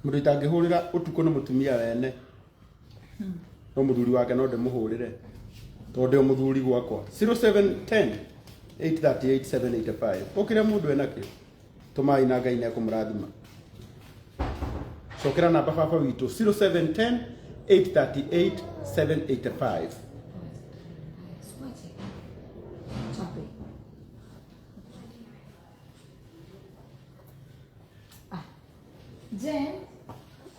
S1: Mũndũ itangĩhũrĩra ũtukũ nĩ mũtumia wene. No mũthuri wake no ndĩmũhũrĩre. Tondũ ndĩ o mũthuri gwakwa. 0710 838 785. Ũkĩrĩa mũndũ enakĩo. Tũmai na Ngai nĩekũmũrathima. Cokera namba baba witũ 0710 838 785.
S2: Wache. Chape. Ah. Jane.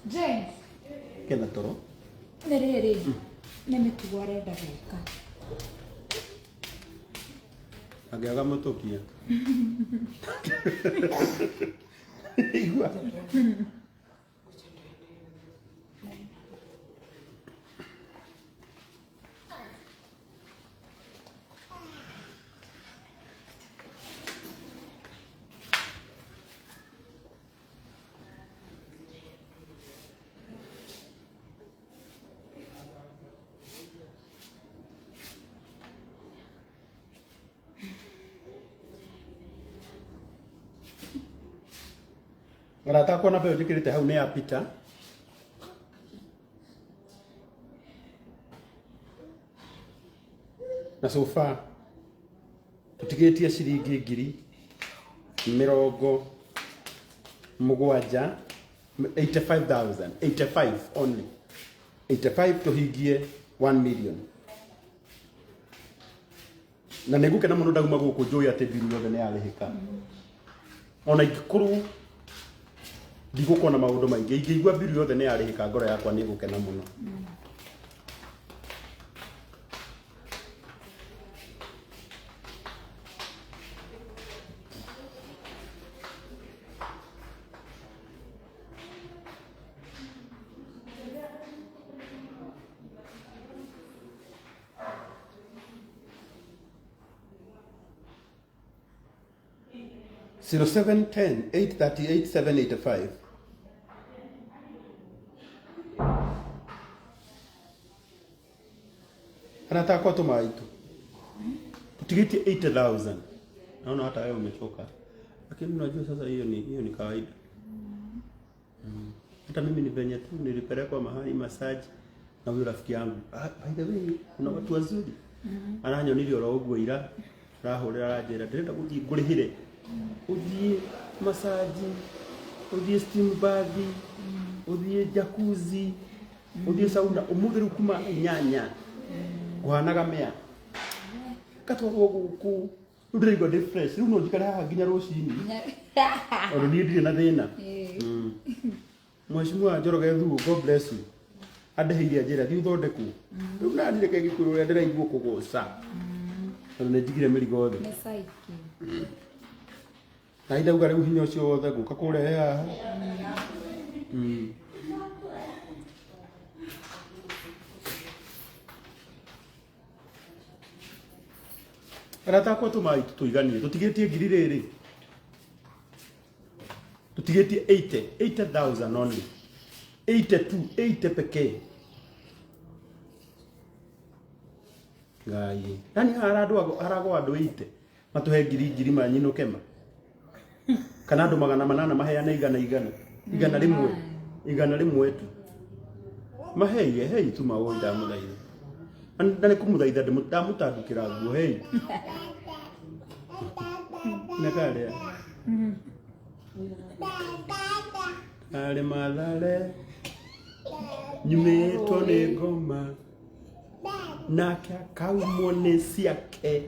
S2: Jane.
S1: Kena toro.
S2: Nĩ rĩrĩ. Nĩ mĩtugo arenda gwĩka.
S1: Angĩaga mũtũkia. Igua. Arata akwa namba ĩyo njĩkĩrĩte hau nĩ ya Peter. Na so far tũtigĩtie ciringi 70,000, 85,000, 85 only, 85 tũhingie 1 million. Na nĩ ngũkena mũno ndauma gũkũ njũĩ atĩ mbiru yothe nĩ yarĩhĩka. Ona ingĩkorwo ndigũkorwo na maũndũ maingĩ, ingĩigua mbiru yothe nĩ yarĩhĩka, ngoro yakwa nĩ ĩgũkena mũno. 0710 838 785. Arata akwa tũmaĩ tu tũtigĩtie 80,000. Naona hata wewe umechoka, lakini unajua sasa hiyo ni kawaida. Hata mimi ni venye tu nilipelekwa mahali massage na huyo rafiki yangu. Ah, by the way, kuna watu wazuri. Aranyonirie oro ũguo ira, arahũrĩra aranjĩra ndĩrenda gũthiĩ ngũrĩhĩre ũthiĩ massage, ũthiĩ steam bath, ũthiĩ jacuzzi, ũthiĩ sauna. Ũmũthĩ rĩu kuma 8 kũhanaga mĩa gatwarwo gũkũ, rĩu ndĩraigua ndĩ fresh. Rĩu no njikare haha nginya rũcinĩ tondũ niĩ ndirĩ na thĩna. Mheshimiwa Njoroge Thuo, God bless you, andĩhĩire anjĩra thiĩ ũthondekwo. Rĩu nani reke ngĩkwĩra ũrĩa ndĩraigua kũgũca tondũ nĩ njigire mĩrigo thĩ.
S2: Nĩ saiki.
S1: Na ndauga rĩu hinya ũcio wothe ngũka kũrehe haha. Arata akwa tũmaĩ tũiganie tũtigĩtie ngiri rĩrĩ, tũtigĩtie 80 80,000 only, 82, 80 pekee. Ngai, yani haragwo andũ 80 matũhe ngiri ngiri manyinũke ma kana andũ 800 maheane igana igana, 100, 100 tu maheiye. Hei tu maũĩ, ndamũthaitha na nĩ kũmũthaitha, ndamũtandukĩra nguo. Hei nĩ karĩa arĩ Mathare nyumĩtwo nĩ ngoma nake akaumwo nĩ ciake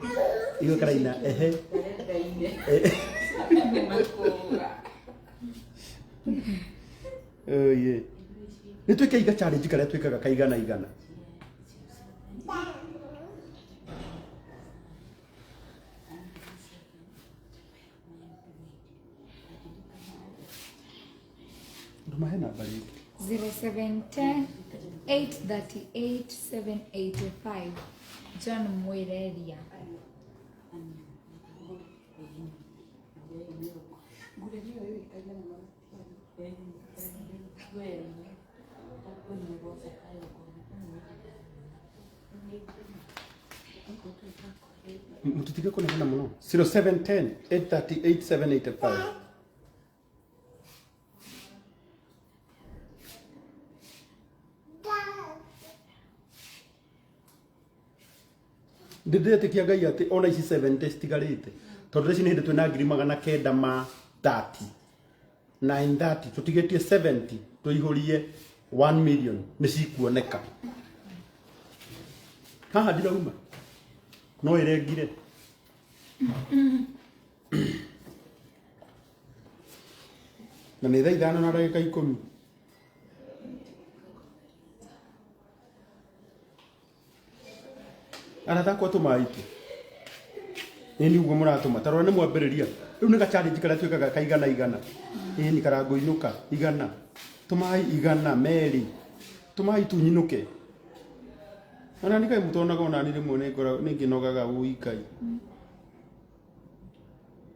S1: iyo karaina ehe. Oye nĩ twĩke iga challenge karĩa twĩkaga ka igana igana. Ndũmahe namba rĩngĩ.
S2: 0710 838 785, John Mwireria.
S1: Mũtitige kũnegena mũno. 0710 838 785. Ndĩretĩkia Ngai atĩ ona ici 70 citigarĩte, tondũ ici nĩ hĩndĩ twĩna 930,000, 930, tũtigĩtie 70 tũihũrie 1 million. Nĩ cikuoneka haha ndirauma no ĩrengire. Na nĩ thaa 5:10. Arata akwa tũmaĩ tu ĩni ũguo mũratũma ta rora nĩ mwambĩrĩria rĩu nĩ ga-challenge karĩa twĩkaga ka igana igana. Ĩni karangũ inũka igana, tũmaĩ igana merĩ, tũmaĩ tu nyinũke. Ona nĩ kaĩ mũtonaga ona ni rĩmwe nĩ ngĩnogaga ũi Ngai.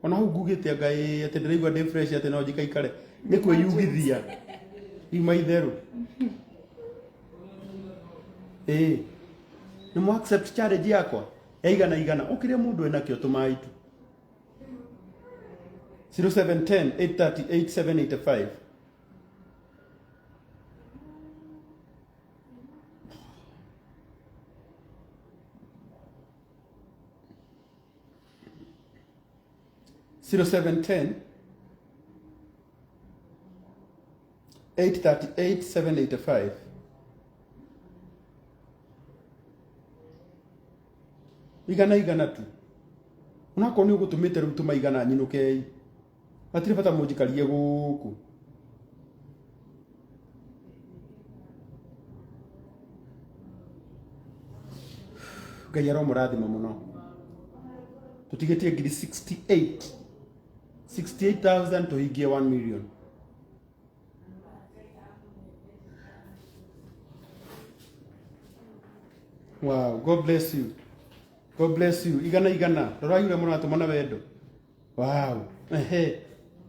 S1: Ona hau ngugĩte anga ĩ atĩ ndĩraigua ndĩ fresh atĩ no njikaikare nĩ kwĩyugithia ima itherũ. Ĩĩ nĩ mũ accept challenge yakwa ya igana igana, o kĩrĩa mũndũ enakĩo, tũmaĩ tu. 0710 838 785. 0710 838 785. Igana igana tu onakorwo nä å gå tå mä te rä u tå maigana nyinå kei hatirä bata må njikarie gå kå. Ngai aromũrathima mũno. Tũtigĩtie ngiri 68, 68,000 tũhingie 1 million. Wow, God bless you. God bless you. Igana igana. Rorai ũrĩa mũratũma na wendo. Wow. Ehe.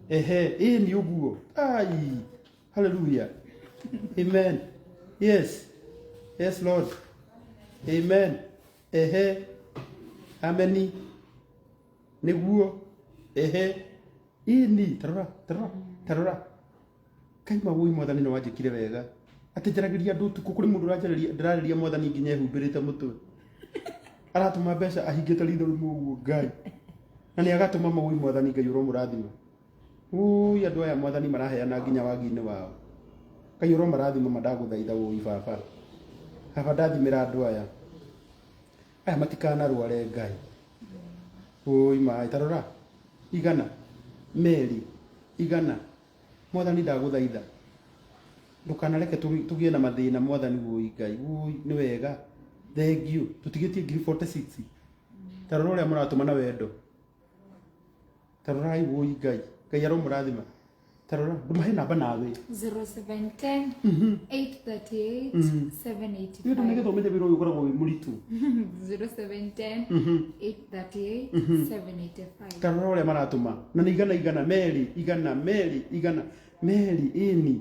S1: Ehe. Ĩ nĩ ũguo. Ai. Hallelujah. Amen. Yes. Yes, Lord. Amen. Ehe. Ameni. Nĩguo. Ehe. Ĩni. Tarora, tarora, tarora. Kaima woi mwathani nĩ wanjĩkire wega. Atĩ njaragĩria andũ ũtukũ kũrĩ mũndũ ũranjarĩria ndĩrarĩria mwathani nginya ehumbĩrĩte mũtwe. Aratũma mbeca ahingĩte ritho rĩmwe ũguo Ngai. Na nĩ agatũma mawoi mwathani Ngai ũromũrathima. Ui andũ aya mwathani maraheana nginya wagi-inĩ wao. Ngai ũromarathima ma ndagũthaitha woi baba. Baba ndathimĩra andũ aya. Aya matikanarware Ngai. Ui maĩ tarora. Igana. Meri. Igana. Mwathani ndagũthaitha. Ndũkanareke tũgĩe na mathĩna mwathani woi Ngai. Woi nĩ wega. Thank you. Tũtigĩtie ngiri 46. Tarora ũrĩa mũratũma na wendo. Tarorai woi Ngai. Ngai aromũrathima. Tarora ndũmahe namba nawe.
S2: 0710 838
S1: Nĩ ũndũ
S2: 785.
S1: nĩgetha ũmenye wĩra ũyũ ũkoragwo wĩ mũritũ.
S2: 0710 838 785.
S1: Tarora ũrĩa maratũma na nĩ igana igana meri igana meri igana meri ĩni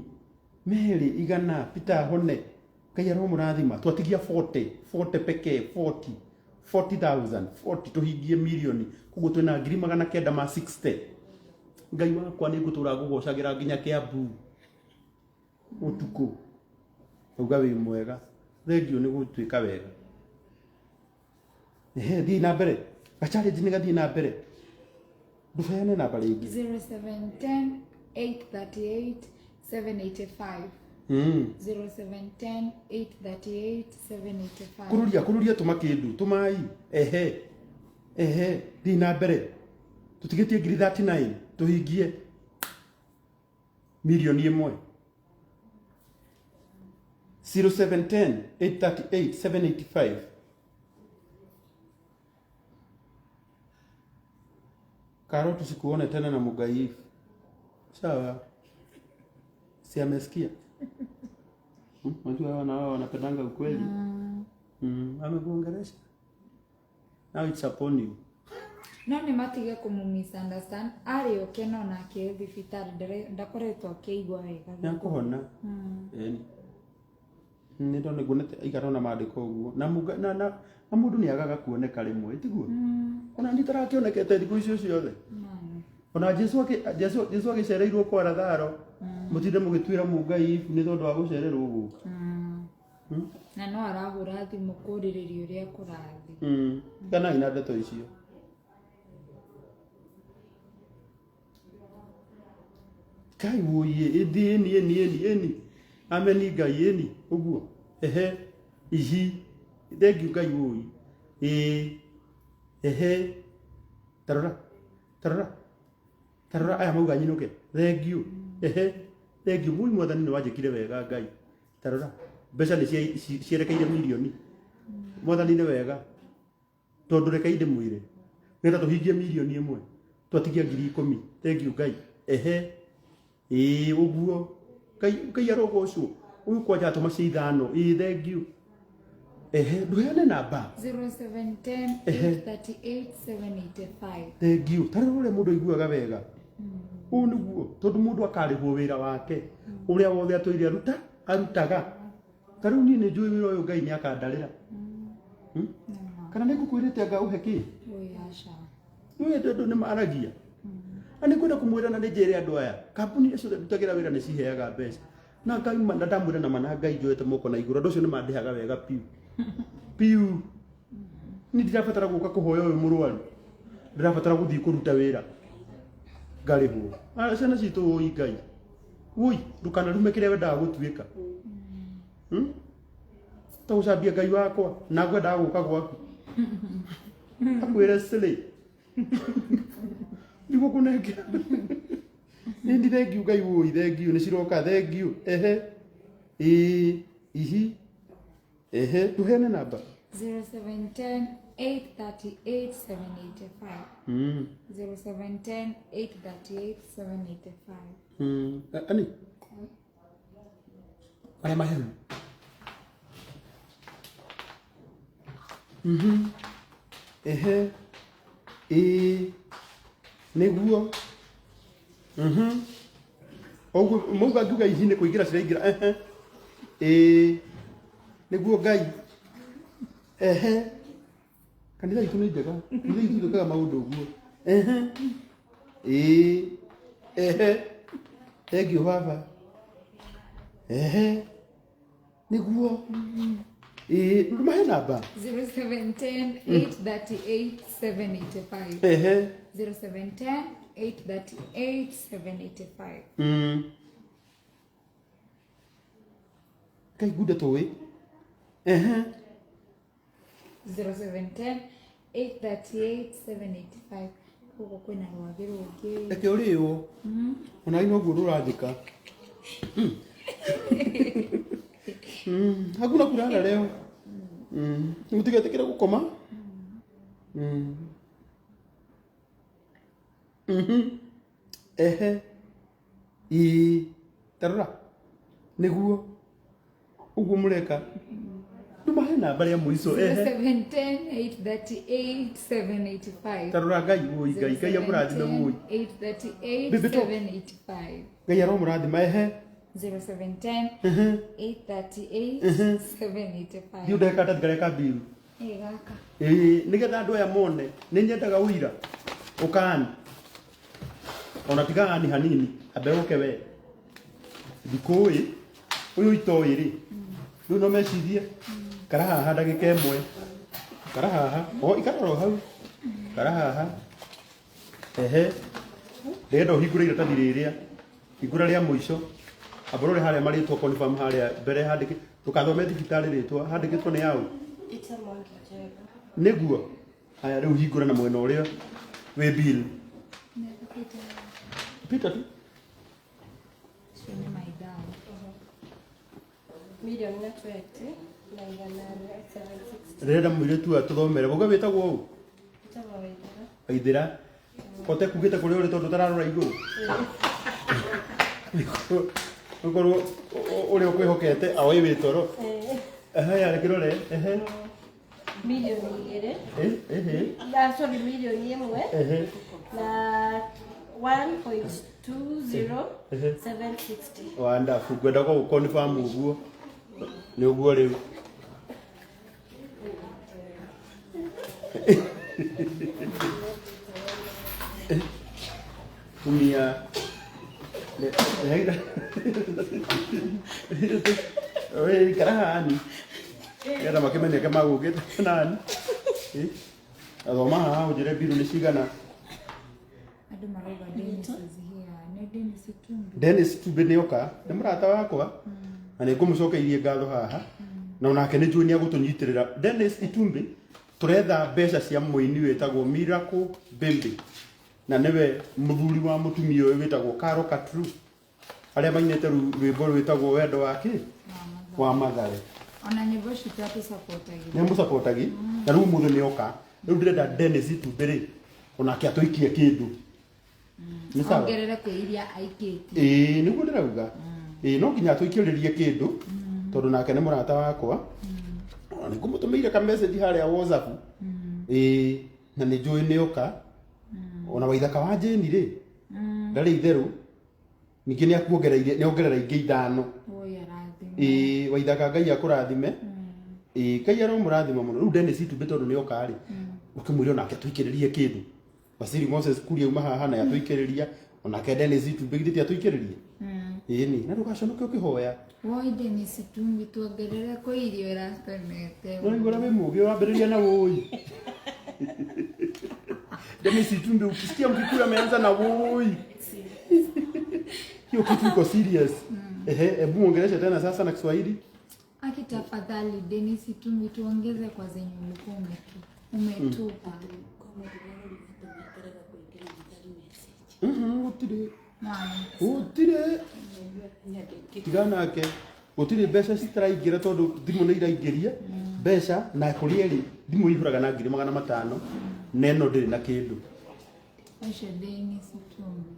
S1: meri igana Peter hone Ngai aromũrathima. Twatigia 40 40 pekee 40 40,000 40 tũhingie milioni koguo twĩna ngiri magana kenda ma 60. Ngai wakwa nĩ ngũtũra ngũgocagĩra nginya Kiambu ũtukũ. Auga wĩ mwega. Thengiũ nĩ gũtuĩka wega. Ehe, thiĩ na mbere. Ga challenge nĩ gathiĩ na mbere. Ndũheane namba rĩngĩ.
S2: 0710 838 785. 0710 838 785.
S1: Kururia kururia tũma kĩndũ tũmai. Ehe. Ehe, thiĩ na mbere. Tũtigĩtie ngiri 39 tũhingie milioni ĩmwe. 0710 838 785. Karo tusikuone tena na mugaifu. Sawa. Si amesikia? Unajua hawa na wao wanapendanga ukweli. Amekuongelesha. Now it's upon you.
S2: No nä matige kå må misunderstand arä oke no nake thibitarä ndakoretwo akä wega.
S1: Nĩakũhona. Ĩni. Nĩ ndona nguonete aigana ona maandĩko ũguo. Na mũga- na na na mũndũ nĩ agaga kuoneka rĩmwe, tiguo? Ona niĩ tarakĩonekete thikũ icio ciothe. Ona Jesu Jesu Jesu agĩcereirwo kwa Lazaro. Mũtinde mũgĩtuĩra mũngai nĩ tondũ wa gũcererwo gũka.
S2: Na no arahå ra thimå kå rä rä ria å rä a kå rathiä.
S1: Tiganai na ndeto icio. Ngai wũiĩ ĩthi ĩni ĩni ĩni ĩni ameni Ngai ĩni ũguo ehe ihi thengiũ Ngai wũi ĩĩ ehe tarora tarora tarora aya mauga nyinũke thengiũ ehe thengiũ mũi mwathani nĩ wanjĩkire wega Ngai tarora mbeca nĩ cierekeire mirioni mwathani nĩ wega tondũ reke ndĩmwĩre nĩgetha tũhingie mirioni ĩmwe twatigia ngiri ikũmi thengiũ Ngai ehe ĩĩ ũguo Ngai Ngai arogocwo ũyũ kwanja atũma cia ithano ĩĩ thengiũ ehe ndũheane namba
S2: 0710
S1: Ehe.
S2: 838 785.
S1: Thengiũ ta rĩu ũrĩa mũndũ aiguaga wega ũũ nĩguo tondũ mũndũ akarĩhwo wĩra wake ũrĩa wothe atũire aruta arutaga ta rĩu niĩ nĩ njũĩ wĩra ũyũ Ngai nĩ akandarĩra. Kana nĩ ngũkwĩrĩte anga ũhe kĩ
S2: Oi aca.
S1: nĩũĩ andũ nĩ maragia. Na nĩ ngwenda kũmwĩra na nĩ njĩre andũ aya, kambuni iria ciothe ndutagĩra wĩra nĩ ciheaga mbeca. Na Ngai ma, na ndamwĩra na ma na Ngai njoete moko na igũrũ, andũ acio nĩ mandĩhaga wega piũ. Piũ. Niĩ ndirabatara gũka kũhoya ũyũ mũrwaru. Ndĩrabatara gũthiĩ kũruta wĩra. Ngarĩhwo. Ah, ciana citũ ũi Ngai. Ũi, ndũkanarume kĩrĩa wendaga gũtuĩka. Hmm? Ta gũcambia Ngai wakwa, na ngwendaga gũka gwaku. Akwĩre silly. Ndigũkũnengera. Nĩ thengiũ Ngai wũi, thengiũ nĩ ciroka, thengiũ. Ehe. Ĩĩ, ihi. Ehe, tuheane namba.
S2: 0710 838 785. 0710 838 785.
S1: Ani? Marĩa mahehu. Ehe. Ĩĩ. Nĩguo. Ũguo mauga ngiuga ihi nĩ kũingĩra ciraingĩra. Ehe. Ĩĩ. Nĩguo Ngai. Ehe. Kanitha itũ nĩ njega. Kanitha itũ twĩkaga maũndũ ũguo. Ehe. Ĩĩ. Ehe. Thengiũ baba. Ehe. Nĩguo. Ĩĩ, mahe namba.
S2: 0710 838 785.
S1: Ehe.
S2: 0710 838 785.
S1: Ngai ngunda tũĩ. Ehe.
S2: 0710 838 785. Gũkũ kwĩna rwagĩ rũngĩ.
S1: Reke ũrĩo. Ona noguo rũranjĩka. Hakuna kulala leo. Mũtigetĩkĩre gũkoma. Ehe. Ĩĩ. Tarora. Nĩguo. Ũguo mũreka. Ndũmahe namba rĩa mũico. Ehe.
S2: 0710 838 785.
S1: Tarora Ngai wũi Ngai. Ngai amũrathime wũi.
S2: 838
S1: Bibi to.
S2: 785.
S1: Ngai aromũrathima ehe.
S2: 0710
S1: Ehe.
S2: 838 785.
S1: Thiĩ ũndehe karatathi karĩa ka mbiru.
S2: Ĩ gaka.
S1: Ĩĩ, nĩgetha andũ aya mone nĩ nyendaga ũira ũkaani ona tiga ani hanini ambe ũke we ndikũĩ ũyũ itoĩ rĩ rĩu no mecirie kara haha ndagĩka ĩmwe kara haha o ikara ro hau kara haha ehe ndĩrenda ũhingũre iratathi rĩrĩa hingũra rĩa mũico amba ũrore harĩa marĩtwa confirm harĩa mbere handĩkĩ ndũkathome thibitarĩ rĩtwa handĩkĩtwo nĩ yaũ
S6: Peter Mwangi Njenga.
S1: nĩguo haya rĩu hingũra na mwena ũrĩa wĩ bill Peter tu
S2: Ũcio nĩ my dad.
S6: Milioni na 20 na igana rĩa 760.
S1: ndĩrenda mũirĩtu atũthomere gũka wĩtagwo ũũ
S6: Ĩtagwo Waithera.
S1: Waithera kote kugĩte kũrĩa ũrĩ tondũ ũtararora igũrũ ũkorwo ũrĩa ũkwĩhokete aoĩ wĩ toro ehe ya reke rore ehe
S6: Milioni igĩrĩ.
S1: Ehe
S6: Ah, sorry, milioni ĩmwe
S1: ehe
S6: na 1.20760.
S1: Wonderful ngwenda gũ confirm ũguo nĩ ũguo rĩu Tumia we ikara hani getha makĩmenyeke magũkĩte nani athoma haha ũnjĩre mbiru nĩ cigana.
S2: Andũ marauga Dennis is here. Nĩ Dennis Itumbi.
S1: Dennis Tumbi nĩ oka nĩ mũrata wakwa na nĩ ngũmũcokeirie ngatho haha na onake nĩ njũĩ nĩ agũtũnyitĩrĩra. Dennis Itumbi tũretha mbeca cia mũini wĩtagwo Miracle Baby na nĩwe mũthuri wa mũtumia ũyũ wĩtagwo Caro Katru arĩa mainĩte rwĩmbo rwĩtagwo wendo wa kĩ wa Mathare.
S2: Ona nyĩmbo citũ atũcapotagĩra.
S1: Nĩ amũcapotagi na rĩu ũmũthĩ nĩ oka rĩu ndĩrenda Dennis Itumbĩ rĩ onake atũikie kĩndũ nĩ sawa
S2: Ongerere kwĩ iria aikĩtie.
S1: Ĩĩ nĩguo ndĩrauga ĩĩ no nginya atũikĩrĩrie kĩndũ tondũ nake nĩ mũrata wakwa ona nĩ ngũmũtũmĩire ka message harĩa WhatsApp ĩĩ na nĩ njũĩ nĩ oka ona waithaka wa Jane rĩ ndarĩ itherũ ningĩ nĩ akuongereire nĩ ongerera ingĩ ithano.
S2: Oi arathimwo.
S1: Ĩĩ waithaka Ngai akũrathime ĩĩ Ngai aromũrathima mũno rĩu Dennis Itumbĩ tondũ nĩ oka rĩ ũkĩmwĩre onake atũikĩrĩrie kĩndũ. Waziri Moses Kuria uma haha na yatũikĩrĩria onake Dennis Itumbĩ githĩ ti atũikĩrĩrie ĩni na ndũgaconoke ũkĩhoya.
S2: Woi Dennis Itumbi, tuongerere kwĩ irio ĩratemete.
S1: Unaigua ũrĩa wĩ mũũgĩ wambĩrĩria na wũi. Dennis Itumbi, ukisikia Mkikuyu ameanza na woi, hiyo kitu iko serious. Ehe, hebu muongeleshe tena sasa na Kiswahili.
S2: Aki tafadhali Dennis Itumbi, tuongeze kwa zenye ulikuwa umetupa.
S1: Gũtirĩ
S2: Mwana.
S1: gũtirĩ tiga nake gũtirĩ mbeca citaraingĩra tondũ thimũ nĩ iraingĩria mbeca na kũrĩ erĩ thimũ ihũraga na 500,000 na ĩno ndĩrĩ na kĩndũ.
S2: Ũcio Dennis Itumbi.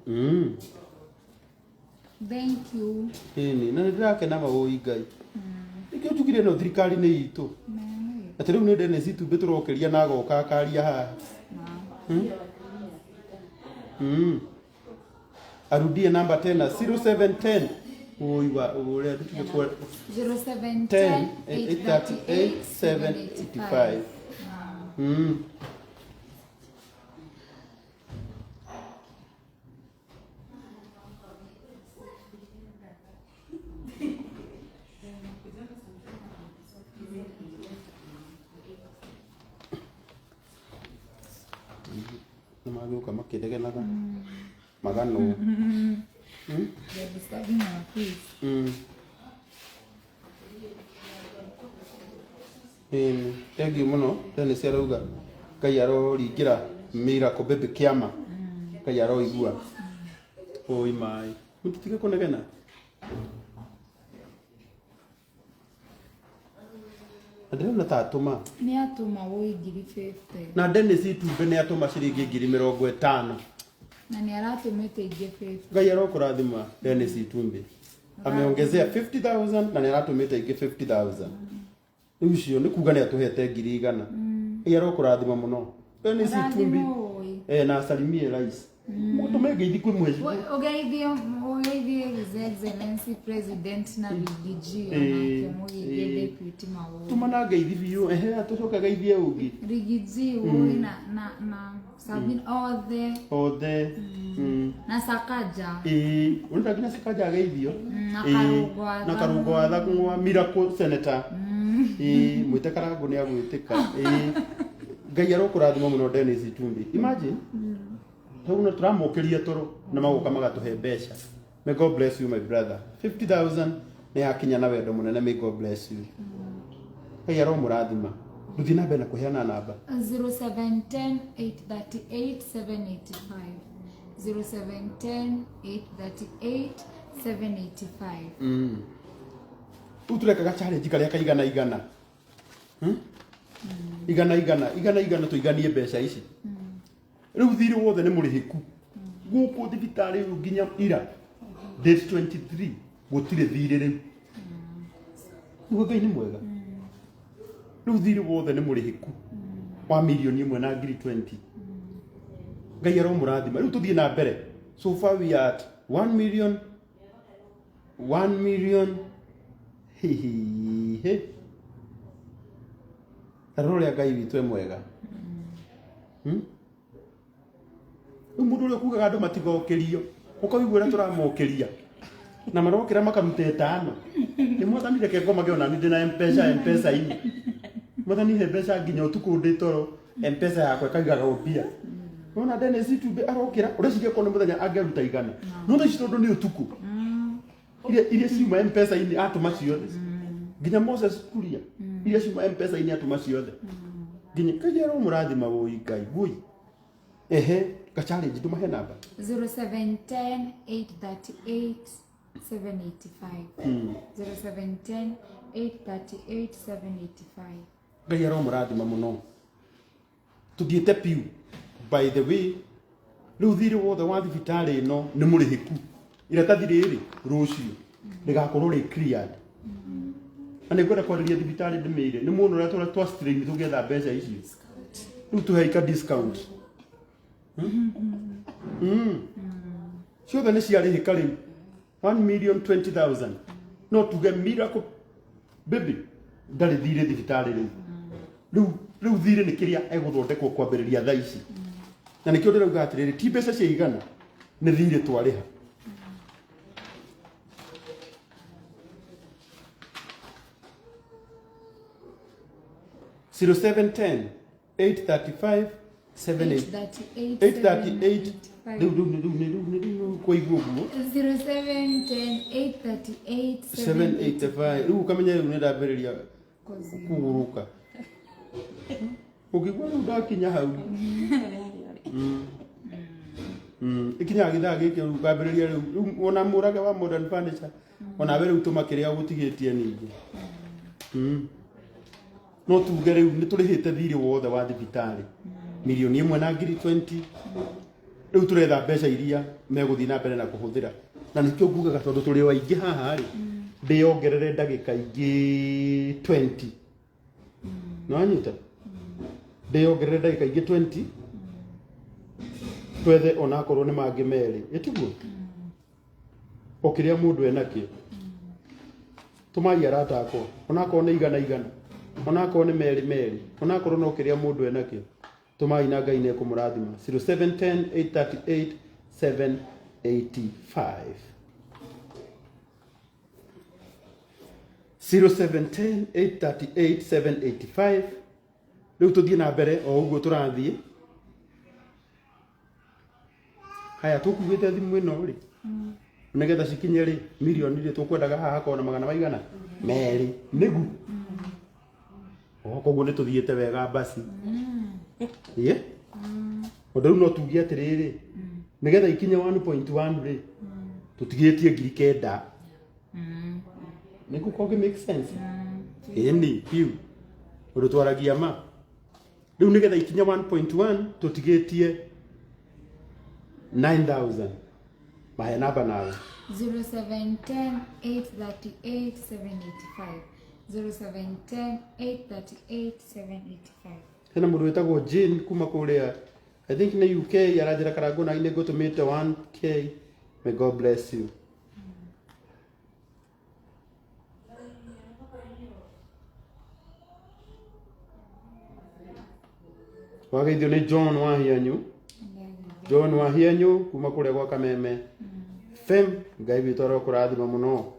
S2: Thank you.
S1: Ĩni na nĩ ndĩrakena mawũi Ngai nĩkĩo njugire ĩno thirikari nĩ itũ atĩ rĩu nĩ Dennis Itumbĩ tũrokĩria na agoka akaria haha. Arudie namba tena 0710 ũi wa ũrĩa tũtige kwa
S2: 0710
S1: 10 838 785. Nĩ magĩũka makĩndegenaga maganwo.
S2: They're disturbing our peace.
S1: Ĩni thengiũ mũno Dennis arauga Ngai aroringĩra Miracle Baby kĩama Ngai aroigua oi maĩ mũtitige kũnegena. Na ndĩrona ta atũma
S2: Nĩ atũma woi 50,000.
S1: Na Dennis Itumbĩ nĩ atũma ciringi 50,000.
S2: Na nĩ aratũmĩte ingĩ 50.
S1: Ngai arokũrathima Dennis Itumbĩ ameongezea 50,000 na nĩ aratũmĩte ingĩ 50,000. Rĩu icio nĩ kuga nĩ atũhete 100,000. Ngai arokũrathima mũno Dennis Itumbi.
S2: Rathimwo woi.
S1: Na asalimie rais mũtũme ngeithi kwĩ mheshimiwa.
S2: Ũgeithie ũgeithie His Excellency President na BDG onake mũgeithie Deputy Mawoi.
S1: Tũmana ngeithi biũ ehe atũcoke geithie ũngĩ.
S2: Rigiji woi na Sabin othe
S1: othe.
S2: Na Sakaja.
S1: Ĩĩ ũrenda nginya Sakaja ageithio.
S2: Na
S1: Ĩĩ,
S2: Karũngo wa
S1: na Karũngo wa Thang'wa Miracle Senator. Ĩĩ mwĩte Karangũ nĩ agwĩtĩka. Ĩĩ Ngai arokũrathima mũno Dennis Itumbi. Imagine rĩu no tũramũkĩria toro na magoka magatũhe mbeca. May God bless you my brother. 50,000 nĩ yakinya na wendo mũnene. May God bless you. Ngai aromũrathima. Ndũthiĩ na mbere na kũheana namba.
S2: 0710 838 785. 0710 838 785.
S1: Rĩu tũrekaga challenge karĩa ka igana igana. Igana igana igana igana tũiganie mbeca ici. Rĩu thirĩ wothe nĩ mũrĩhĩku gũkũ thibitarĩ ũyũ nginya ira date 23 gũtirĩ thirĩ rĩu. Nĩguo Ngai nĩ mwega. Rĩu thirĩ wothe nĩ mũrĩhĩku wa 1,020,000. Ngai aromũrathima. Rĩu tũthiĩ na mbere. So far we are at 1 million 1 million hihihi. Rora ũrĩa Ngai witũ e mwega. Rĩu mũndũ ũrĩa ũkugaga andũ matigokĩrio ũkaigua ũrĩa tũramokĩria na marokĩra makaruta ĩtano. Nĩ mwathani reke ngomage ona niĩ ndĩna mpesa mpesa-inĩ. Mwathani he mbeca nginya ũtukũ ndĩ toro mpesa yakwa ĩkaigaga mbia. Nona Dennis Itumbĩ arokĩra ũreciria korwo nĩ mũthenya angĩaruta igana. No thaa ici tondũ nĩ ũtukũ iria ciuma mpesa-inĩ atũma ciothe. Nginya Moses Kuria iria ciuma mpesa-inĩ atũma ciothe. Nginya Ngai aromũrathima wũi Ngai wũi. Ehe ka challenge ndũmahe namba.
S2: 0710 838 785. 0710 838 785.
S1: Ngai aromũrathima mũno. Tũthiĩte piu by the way rĩu thirĩ wothe wa thibitarĩ ĩno nĩ mũrĩhĩku. Iratathi rĩrĩ rũciũ rĩgakorwo rĩ cleared. Na nĩ ngwenda kwarĩria thibitarĩ ndĩmĩire nĩ muona ũrĩa tũrĩa twa strain tũgĩetha mbeca icio. Rĩu tũhei ka discount. Ciothe nĩ ciarĩhĩka rĩu 1,020,000. No tuge Miracle Baby ndarĩ thirĩ thibitarĩ rĩu. Rĩu thirĩ nĩ kĩrĩa egũthondekwo kwambĩrĩria thaa ici. Na nĩkĩo ndĩrauga atĩrĩrĩ, ti mbeca cia igana, nĩ thirĩ twarĩha. 0710 835 78
S2: 838
S1: 838 rĩu rĩu rĩu rĩu rĩu rĩu kwaigua ũguo
S2: 0710 838
S1: 785 rĩu ũkamenya rĩu nĩ ndambĩrĩria kũgũrũka ũngĩigua rĩu ndakinya hau. Ikinyaga gĩthaa gĩkĩ rĩu ngambĩrĩria rĩu rĩu ona mũrage wa Modern Furniture onawe rĩu tũma kĩrĩa ũgũtigĩtie ningĩ. No tuge rĩu nĩ tũrĩhĩte thirĩ wothe wa thibitarĩ 1,020,000. Rĩu tũretha mbeca iria megũthiĩ na mbere na kũhũthĩra, na nĩkĩo ngugaga tondũ tũrĩ o aingĩ haha rĩ, ndĩyongerere ndagĩka ingĩ 20. Nĩwanyita? Ndĩyongerere ndagĩka ingĩ 20 twethe onakorwo nĩ mangĩ merĩ, ĩtiguo o kĩrĩa mũndũ enakĩo. Tũmai arata akwa onakorwo nĩ igana igana, onakorwo nĩ merĩ merĩ, onakorwo no kĩrĩa mũndũ enakĩo, tũmai na Ngai nĩekũmũrathima. 0710 838 785 0710 838 785. Rĩu tũthiĩ na mbere o ũguo tũrathiĩ. Haya, tũkuĩte thimũ ĩno rĩ, nĩgetha cikinye rĩ mirioni rĩ, tũkwendaga haha hakorwo na magana maigana merĩ nĩgu. O koguo nĩ tũthiĩte wega basi. Ĩĩ, tondũ rĩu no tuge atĩrĩrĩ, nĩgetha ikinye 1.1 rĩ, tũtigĩtie 9,000. Nĩguo kũngĩ make sense. Ĩni biũ, ũndũ twaragia ma rĩu, nĩgetha ikinye 1.1 tũtigĩtie 9000. Mahe namba nawe.
S2: 0710 838 785 0710 838 785.
S1: Hena mũndũ wĩtagwo Jane kuma kũrĩa, I think nĩ UK, aranjĩra Karangũ na nĩ ngũtũmĩte 1K. May God bless you. Wageithio nĩ John Wahianyu. John Wahianyu kuma kũrĩa gwa Kameme Fem, Ngai witũ arokũrathima mũno.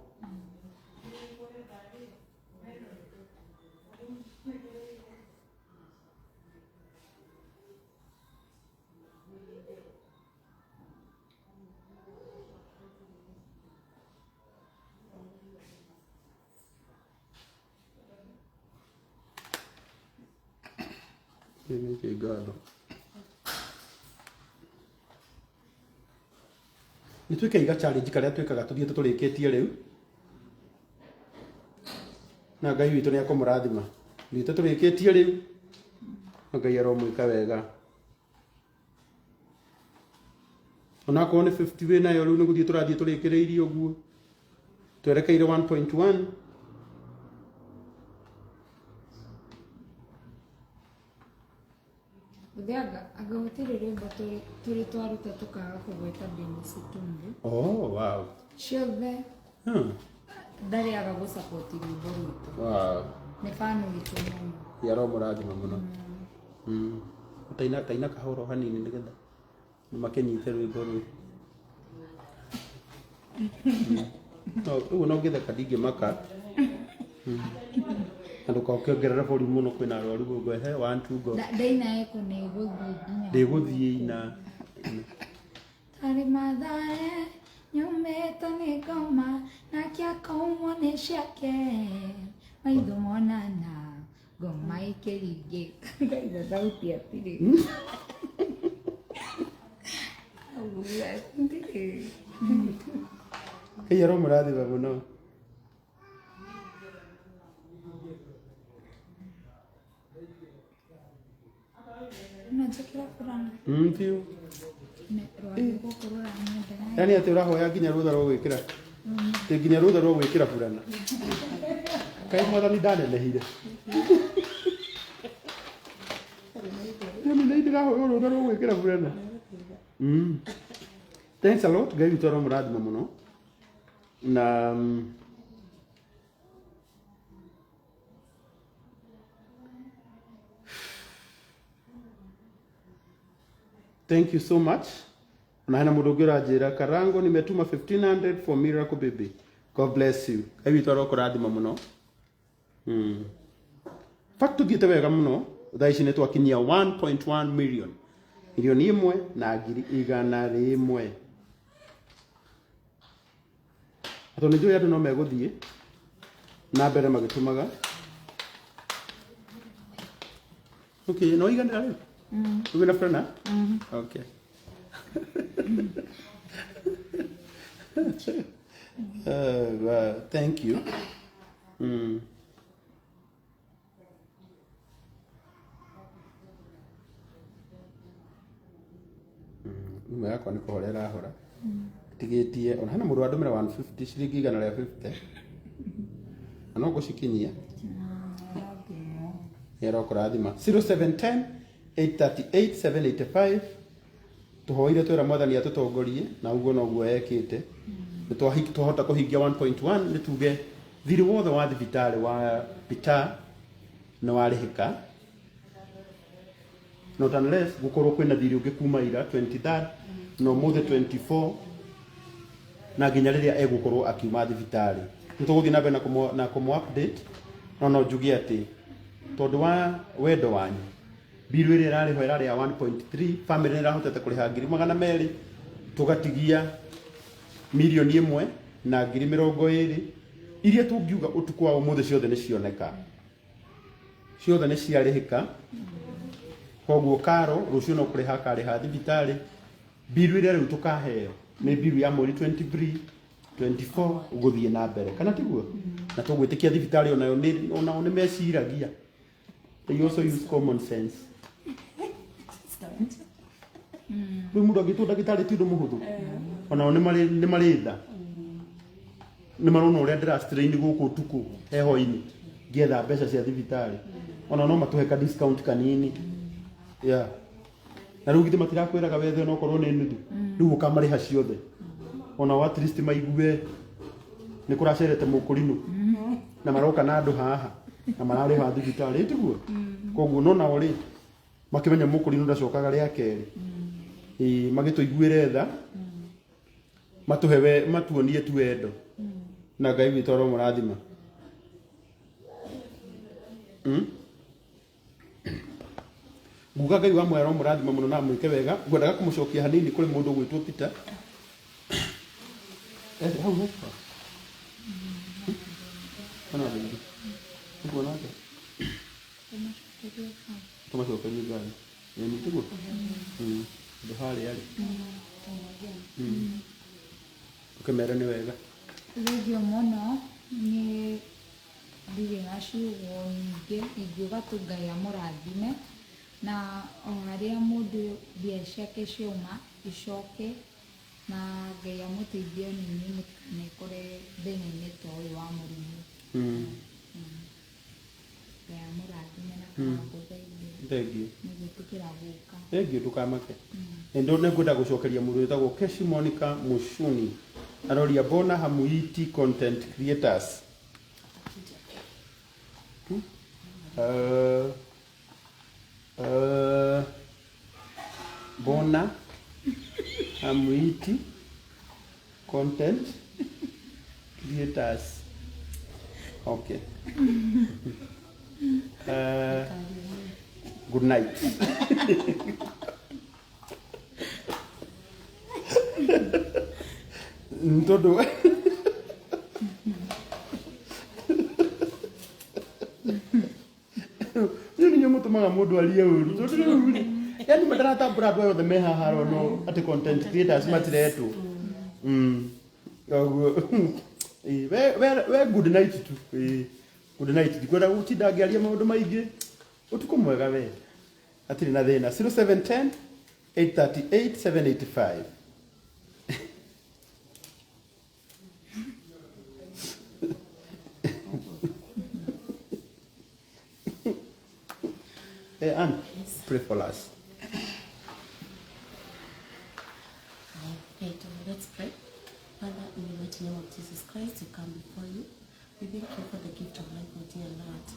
S1: Nĩ ngatho nĩ twĩke iga challenge karĩa twĩkaga tũthiĩte tũrĩkĩtie rĩu, na Ngai witũ nĩ akũmũrathima. Thiĩte tũrĩkĩtie rĩu na Ngai aromwĩka wega. Onakorwo nĩ 50 wĩ nayo, rĩu nĩ gũthiĩ tũrathiĩ tũrĩkĩrĩirie ũguo twerekeire 1.1.
S2: Gũthianga anga gũtirĩ rwĩmbo tũrĩ twaruta tũkaga kũgweta Dennis Itumbi.
S1: Oh, wow.
S2: Ciothe ndarĩ aga gũsapoti rwĩmbo rwitũ. Nĩ fan witũ mũno.
S1: Ngai aromũrathima mũno. Taina taina kahoro hanini nĩgetha makĩnyite rwĩmbo rũu. No ũguo no ngĩtheka ndingĩmaka. Na ndũkakĩongerere volume mũno, kwĩna arwaru gũkũ. Ehe, one two go.
S2: Ndaina eko nĩ ĩgũthiĩ nginya.
S1: Ndĩgũthiĩ ina.
S2: Tarĩ mathare nyumĩte nĩ ngoma nake akaumwo nĩ ciake maitho monana ngoma ĩkĩringĩka. Ndaina thauti atirĩ. Ndirĩ.
S1: Ngai aromũrathima mũno.
S2: Unanjĩkĩra burana.
S1: Biũ.
S2: Rwagĩ gũkũ rũranyenda.
S1: Yani atĩ ũrahoya nginya rũtha rwa gwĩkĩra, atĩ nginya rũtha rwa gwĩkĩra burana. Kaĩ Mwathani ndanenehire? Yani nĩ ndĩrahoya rũtha rwa gwĩkĩra burana. Thanks a lot. Ngai witũ aromũrathima mũno. Na Thank you so much. Na hena mũndũ ũngĩ ũranjĩra Karango, nimetuma 1500 for Miracle Baby. God bless you. Ngai witũ arokũrathima mũno. Fact tũthiĩte wega mũno, thaa ici nĩ twakinyia 1.1 million, 1,100,000. Tondũ nĩ njũĩ andũ no megũthiĩ na mbere magĩtũmaga. Okay, no iganĩra rĩu. Wĩna Frena? Okay. Well, thank you. Nyuma yakwa nĩ kũhora ĩrahora. Tigĩtie ona hena mũndũ wandũmĩra 150, ciringi 150, na no ngũcikinyia. Nĩ arokũrathima. 0710 838 785. Tũhoire twĩra Mwathani atũtongorie, na ũguo noguo ekĩte. Nĩ twahota kũhingia 1.1. Nĩ tuge thirĩ wothe wa thibitarĩ wa Peter nĩ warĩhĩka, not unless gũkorwo kwĩna thirĩ ũngĩ kuma ira 23rd na ũmũthĩ 24, na nginya rĩrĩa egũkorwo akiuma thibitarĩ nĩ tũgũthiĩ na mbere na kũmũ update. No njuge atĩ tondũ wa wendo wanyu, mbiru ĩrĩa ĩrarĩhwo ĩrarĩ ya 1.3, family nĩ ĩrahotete kũrĩha 200,000, tũgatigia 1,020,000, iria tũngiuga ũtukũ wa ũmũthĩ ciothe nĩ cioneka, ciothe nĩ ciarĩhĩka. Koguo karo rũciũ no kũrĩha akarĩha thibitarĩ. Mbiru ĩrĩa rĩu tũkaheo nĩ mbiru ya mweri 23, 24 gũthiĩ na mbere, kana tiguo? Na tũgwĩtĩkia thibitarĩ onayo onao nĩ meciragia. They also use common sense. Rĩu mũndũ angĩtwo ndagĩtarĩ ti ũndũ mũhũthũ. Onao nĩ marĩ tha, nĩ marona ũrĩa ndĩra strain gũkũ ũtukũ heho-inĩ ngĩetha mbeca cia thibitarĩ. Ona no matũhe ka discount kanini, yeah. Na rĩu githĩ matirakwĩraga wethe onokorwo nĩ nuthu, rĩu ũkamarĩha ciothe, ona at least maigue nĩ kũracerete mũkũrinũ na maroka na andũ haha na mararĩha thibitarĩ, tiguo? Koguo no nao rĩ makĩmenya mũkũrinũ ndacokaga rĩa kerĩ. Ĩĩ, magĩtũiguĩre tha, matũhe we matuonie tu wendo, na Ngai witũ aromũrathima. Nguga Ngai wa muoyo aromũrathima mũno na amwĩke wega. Ngwendaga kũmũcokia hanini kũrĩ mũndũ ũgwĩtwo Peter. Eh, hau he hena andũ aingĩ. Ũkuona atĩa? Tũmacokerie ngatho. Ĩĩ, tiguo? Handũ harĩa rĩ, ũkĩmere nĩ wega.
S2: Thengio mũno. Niĩ ndirĩ na ciugo nyingĩ, ingiuga tu Ngai amũrathime, na o harĩa mũndũ mbia ciake ciauma icoke, na Ngai amũteithie ona inyuĩ mũtikanekore thĩna-inĩ ta ũyũ wa mũrimũ. Ngai amũrathime na Karango, thengiũ
S1: Thengio.
S2: nĩ gwĩtĩkĩra gũka.
S1: Thengio, ndũkamake. Ndo nĩngwenda gũcokeria mũndũ wĩtagwo Keshi Monica Mushuni, aroria, "Mbona hamuiti content creators?" Mbona hamuiti content creators? Okay. Good night. Tondũ rĩu nĩ mũtũmaga mũndũ arie ũru, tondũ rĩu rĩ, yani mataratambũra andũ aya othe me haha rono atĩ content creators matiretwo. Koguo ĩ, we good night tu. Ĩ, good night. Ndikwenda gũtinda ngĩaria maũndũ maingĩ. Ũtukũ mwega we, hatirĩ na thĩna. 0710 838 785. Hey, Ann, pray for us.
S6: Okay, so let's pray. Father, in the mighty name of Jesus Christ, we come before you. We thank you for the gift of life, O dear Lord.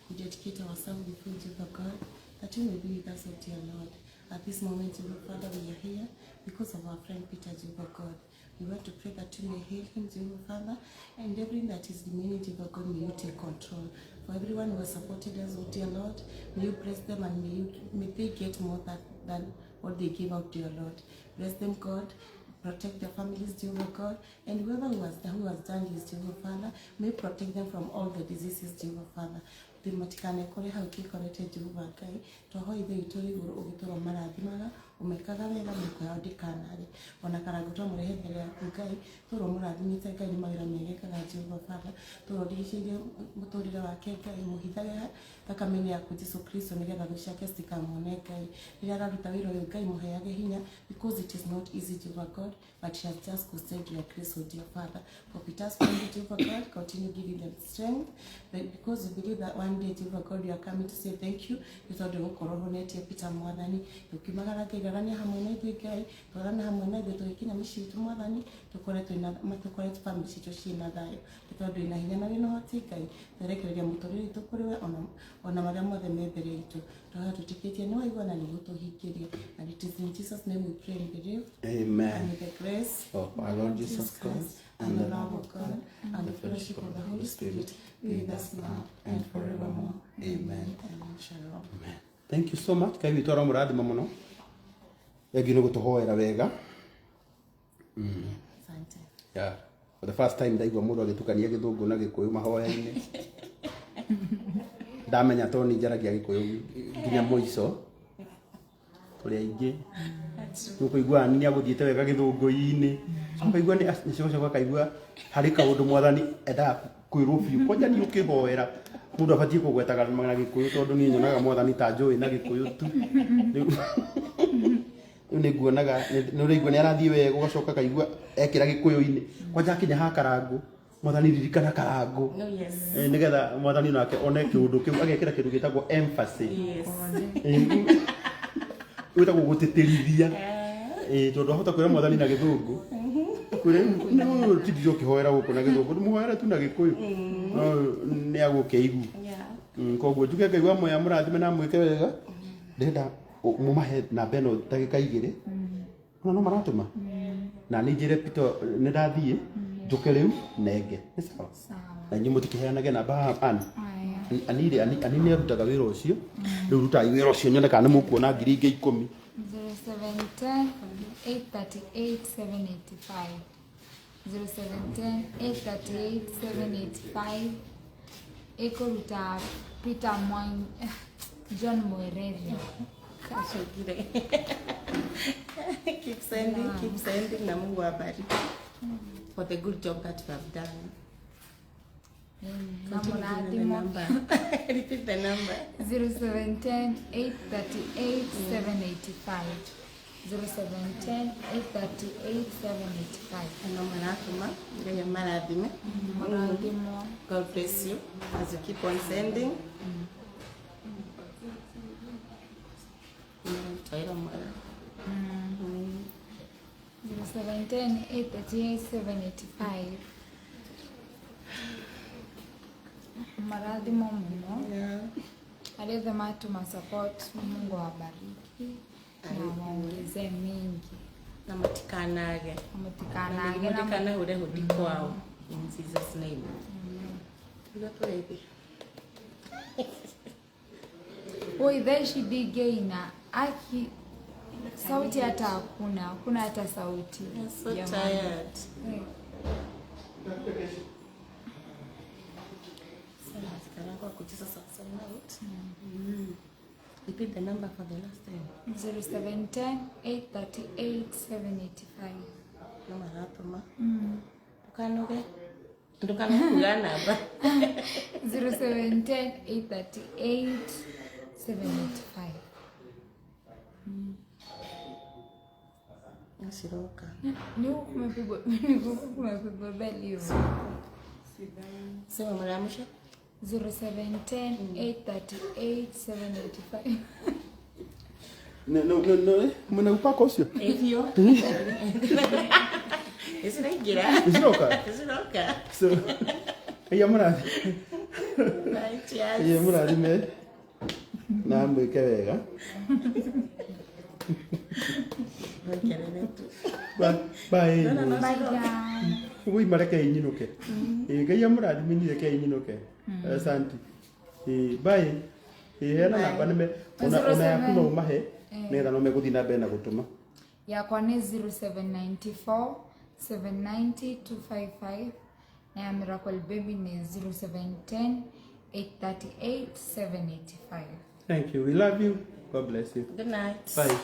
S6: We dedicate ourselves before you, Jehovah God, that you may be with us, O dear Lord. At this moment, Jehovah Father, we are here because of our friend Peter, Jehovah God. We want to pray that you may heal him, Jehovah Father, and everything that is remaining, Jehovah God, may you take control. For everyone who has supported us, oh dear Lord, may you bless them and may they get more than what they give out, dear Lord. Bless them, God. Protect their families, Jehovah God, and whoever who has done this, Jehovah Father, may protect them from all the diseases, Jehovah Father. Matikane hau twikorete Jehova Ngai twahoya ithe witũ wĩ igũrũ ũgĩtũra marathimaga ũmekaga wega mĩako yao ndĩkanage ona Karangũ twamũrehe mbere yaku Ngai tũrwo mũrathimĩte Ngai nĩ mawĩra mega ekaga Jehova Father tũrwo ndigicĩirie mũtũrĩre wake Ngai mũhithage thakame-inĩ yaku Jesu Kristo nĩgetha thũ ciake citikamwone Ngai rĩrĩa araruta wĩra ũyũ Ngai mũheage hinya because it is not easy, Jehovah God, but she has just posted your grace, oh dear Father. For Peter's family, Jehovah God, continue giving them strength because we believe that one day, Jehovah God, you are coming to say thank you. Nĩ tondũ gũkorwo honetie Peter mwathani tũkiumagara Ngai rarania hamwe na ithuĩ Ngai twarana hamwe na ithuĩ tũgĩkinya mĩciĩ itũ mwathani tũkore family citũ ciĩna thayũ nĩ tondũ wĩna hinya na wĩna ũhoti Ngai twerekereria mũtũrĩre witũ kũrĩ we ona marĩa mothe me mbere itũ tũhoya twĩtĩkĩtie nĩ waigua na nĩ ũgũtũhingĩria. And it is in Jesus' name we pray and believe.
S1: Amen.
S6: And with the grace
S1: of our Lord Jesus Christ
S6: and the love of God and the fellowship of the Holy Spirit be with us now and forevermore.
S1: Amen.
S6: Amen. Shalom.
S1: Amen. Thank you so much. Kai witũ aramũrathima mũno. Thengiũ nĩ gũtũhoera wega.
S6: Asante.
S1: Yeah. For the first time ndaigua mũndũ agĩtukania gĩthũngũ na gĩkũyũ mahoya-inĩ. Ndamenya to nĩ njaragia gĩkũyũ nginya mũico. Tũrĩ aingĩ. Nĩũkũigua nĩ agũthiĩte wega gĩthũngũ-inĩ. Ũkaigua nĩ acoka akaigua harĩ kaũndũ mwathani endaga kwĩrwo biũ. Kwanja niĩ ũkĩhoera mũndũ abatiĩ kũgwetaga na gĩkũyũ tondũ niĩ nyonaga mwathani ta njũĩ na gĩkũyũ tu. Rĩu nĩ nguonaga nĩ ũraigua nĩ arathiĩ wega ũgacoka akaigua ekĩra gĩkũyũ-inĩ. Kwanja akinya ha Karangũ mwathani ririkana Karangũ.
S6: Oh, yes.
S1: Nĩgetha mwathani nake one kĩũndũ kĩu agekĩra kĩndũ gĩtagwo emphasis.
S6: Yes.
S1: Wĩtagwo gũtĩtĩrithia. Tondũ ahota kwĩra mwathani na gĩthũngũ. Kwĩra no tindire ũkĩhoera gũkũ na gĩthũngũ ndĩmũhoere tu na gĩkũyũ. No nĩ agũkĩigua. Koguo njuge Ngai wa moya mũrathime na mwĩke wega. Ndĩrenda mũmahe namba ĩno ndagĩka igĩrĩ. Ona no maratũma. Na nĩ njĩre Peter nĩ ndathiĩ njũke rĩu nenge. Nĩ sawa? Na inyuĩ mũtikĩheanage namba haha Ann. Anire ani nĩ arutaga wĩra ũcio. Rĩu rutai wĩra ũcio nyone kana nĩ mũkuona ngiri ingĩ 10.
S2: 0710 838 785. 0710 838 785. Ĩkũruta Peter Mwangi John Mwerere.
S6: Keep sending, keep sending na Mungu awabariki for the good job that you have done.
S2: Continue
S6: giving the number. Repeat the number.
S2: 0710 838 785. 0710 838 785.
S6: Ano maratuma, Ngai amarathime.
S2: Marathimo.
S6: God bless you as you keep on sending. Taira mara.
S2: 0710 838 785. Marathimo muno. Arĩa othe matũma support, Mungu awabariki na waongezee mingi.
S6: Na matikanage.
S2: Matikanage na
S6: Matikanahũre hũndi kwao. In Jesus' name. Tiga tũrĩthi.
S2: Oi, thaa ici ndingĩina aki sauti hata hakuna, hakuna hata sauti.
S6: I'm so tired. Repeat the number for the last time.
S2: 0710 838 785.
S6: No maratũma. Ndũkanoge. Ndũkanoge namba.
S2: 0710 838 785.
S6: Nasiroka.
S2: Ni huku kumepigwa, ni huku kumepigwa beli hiyo.
S6: Sema mara ya mwisho.
S2: 0710 838 785.
S1: No, mwena upako ũcio?
S6: Ĩthio. Ĩciraingĩra.
S1: Ĩciroka?
S6: Ĩciroka.
S1: So, iya mũrathi.
S6: Bye, cheers.
S1: Iya mũrathime na mwĩke wega.
S6: Kelele tu.
S1: Bye. Bye.
S2: Bye guys.
S1: Woi mareke inyinũke. Ĩ Ngai amũrathime niĩ reke inyinũke. Asante. Ĩ bye. Ĩ heana namba nĩme ona yaku no ũmahe nĩgetha no megũthiĩ na mbere na gũtũma.
S2: Yakwa nĩ 0794 790 255 na ya Miracle Baby nĩ 0710 838 785.
S1: Thank you. We love you. God bless you.
S6: Good night.
S1: Bye.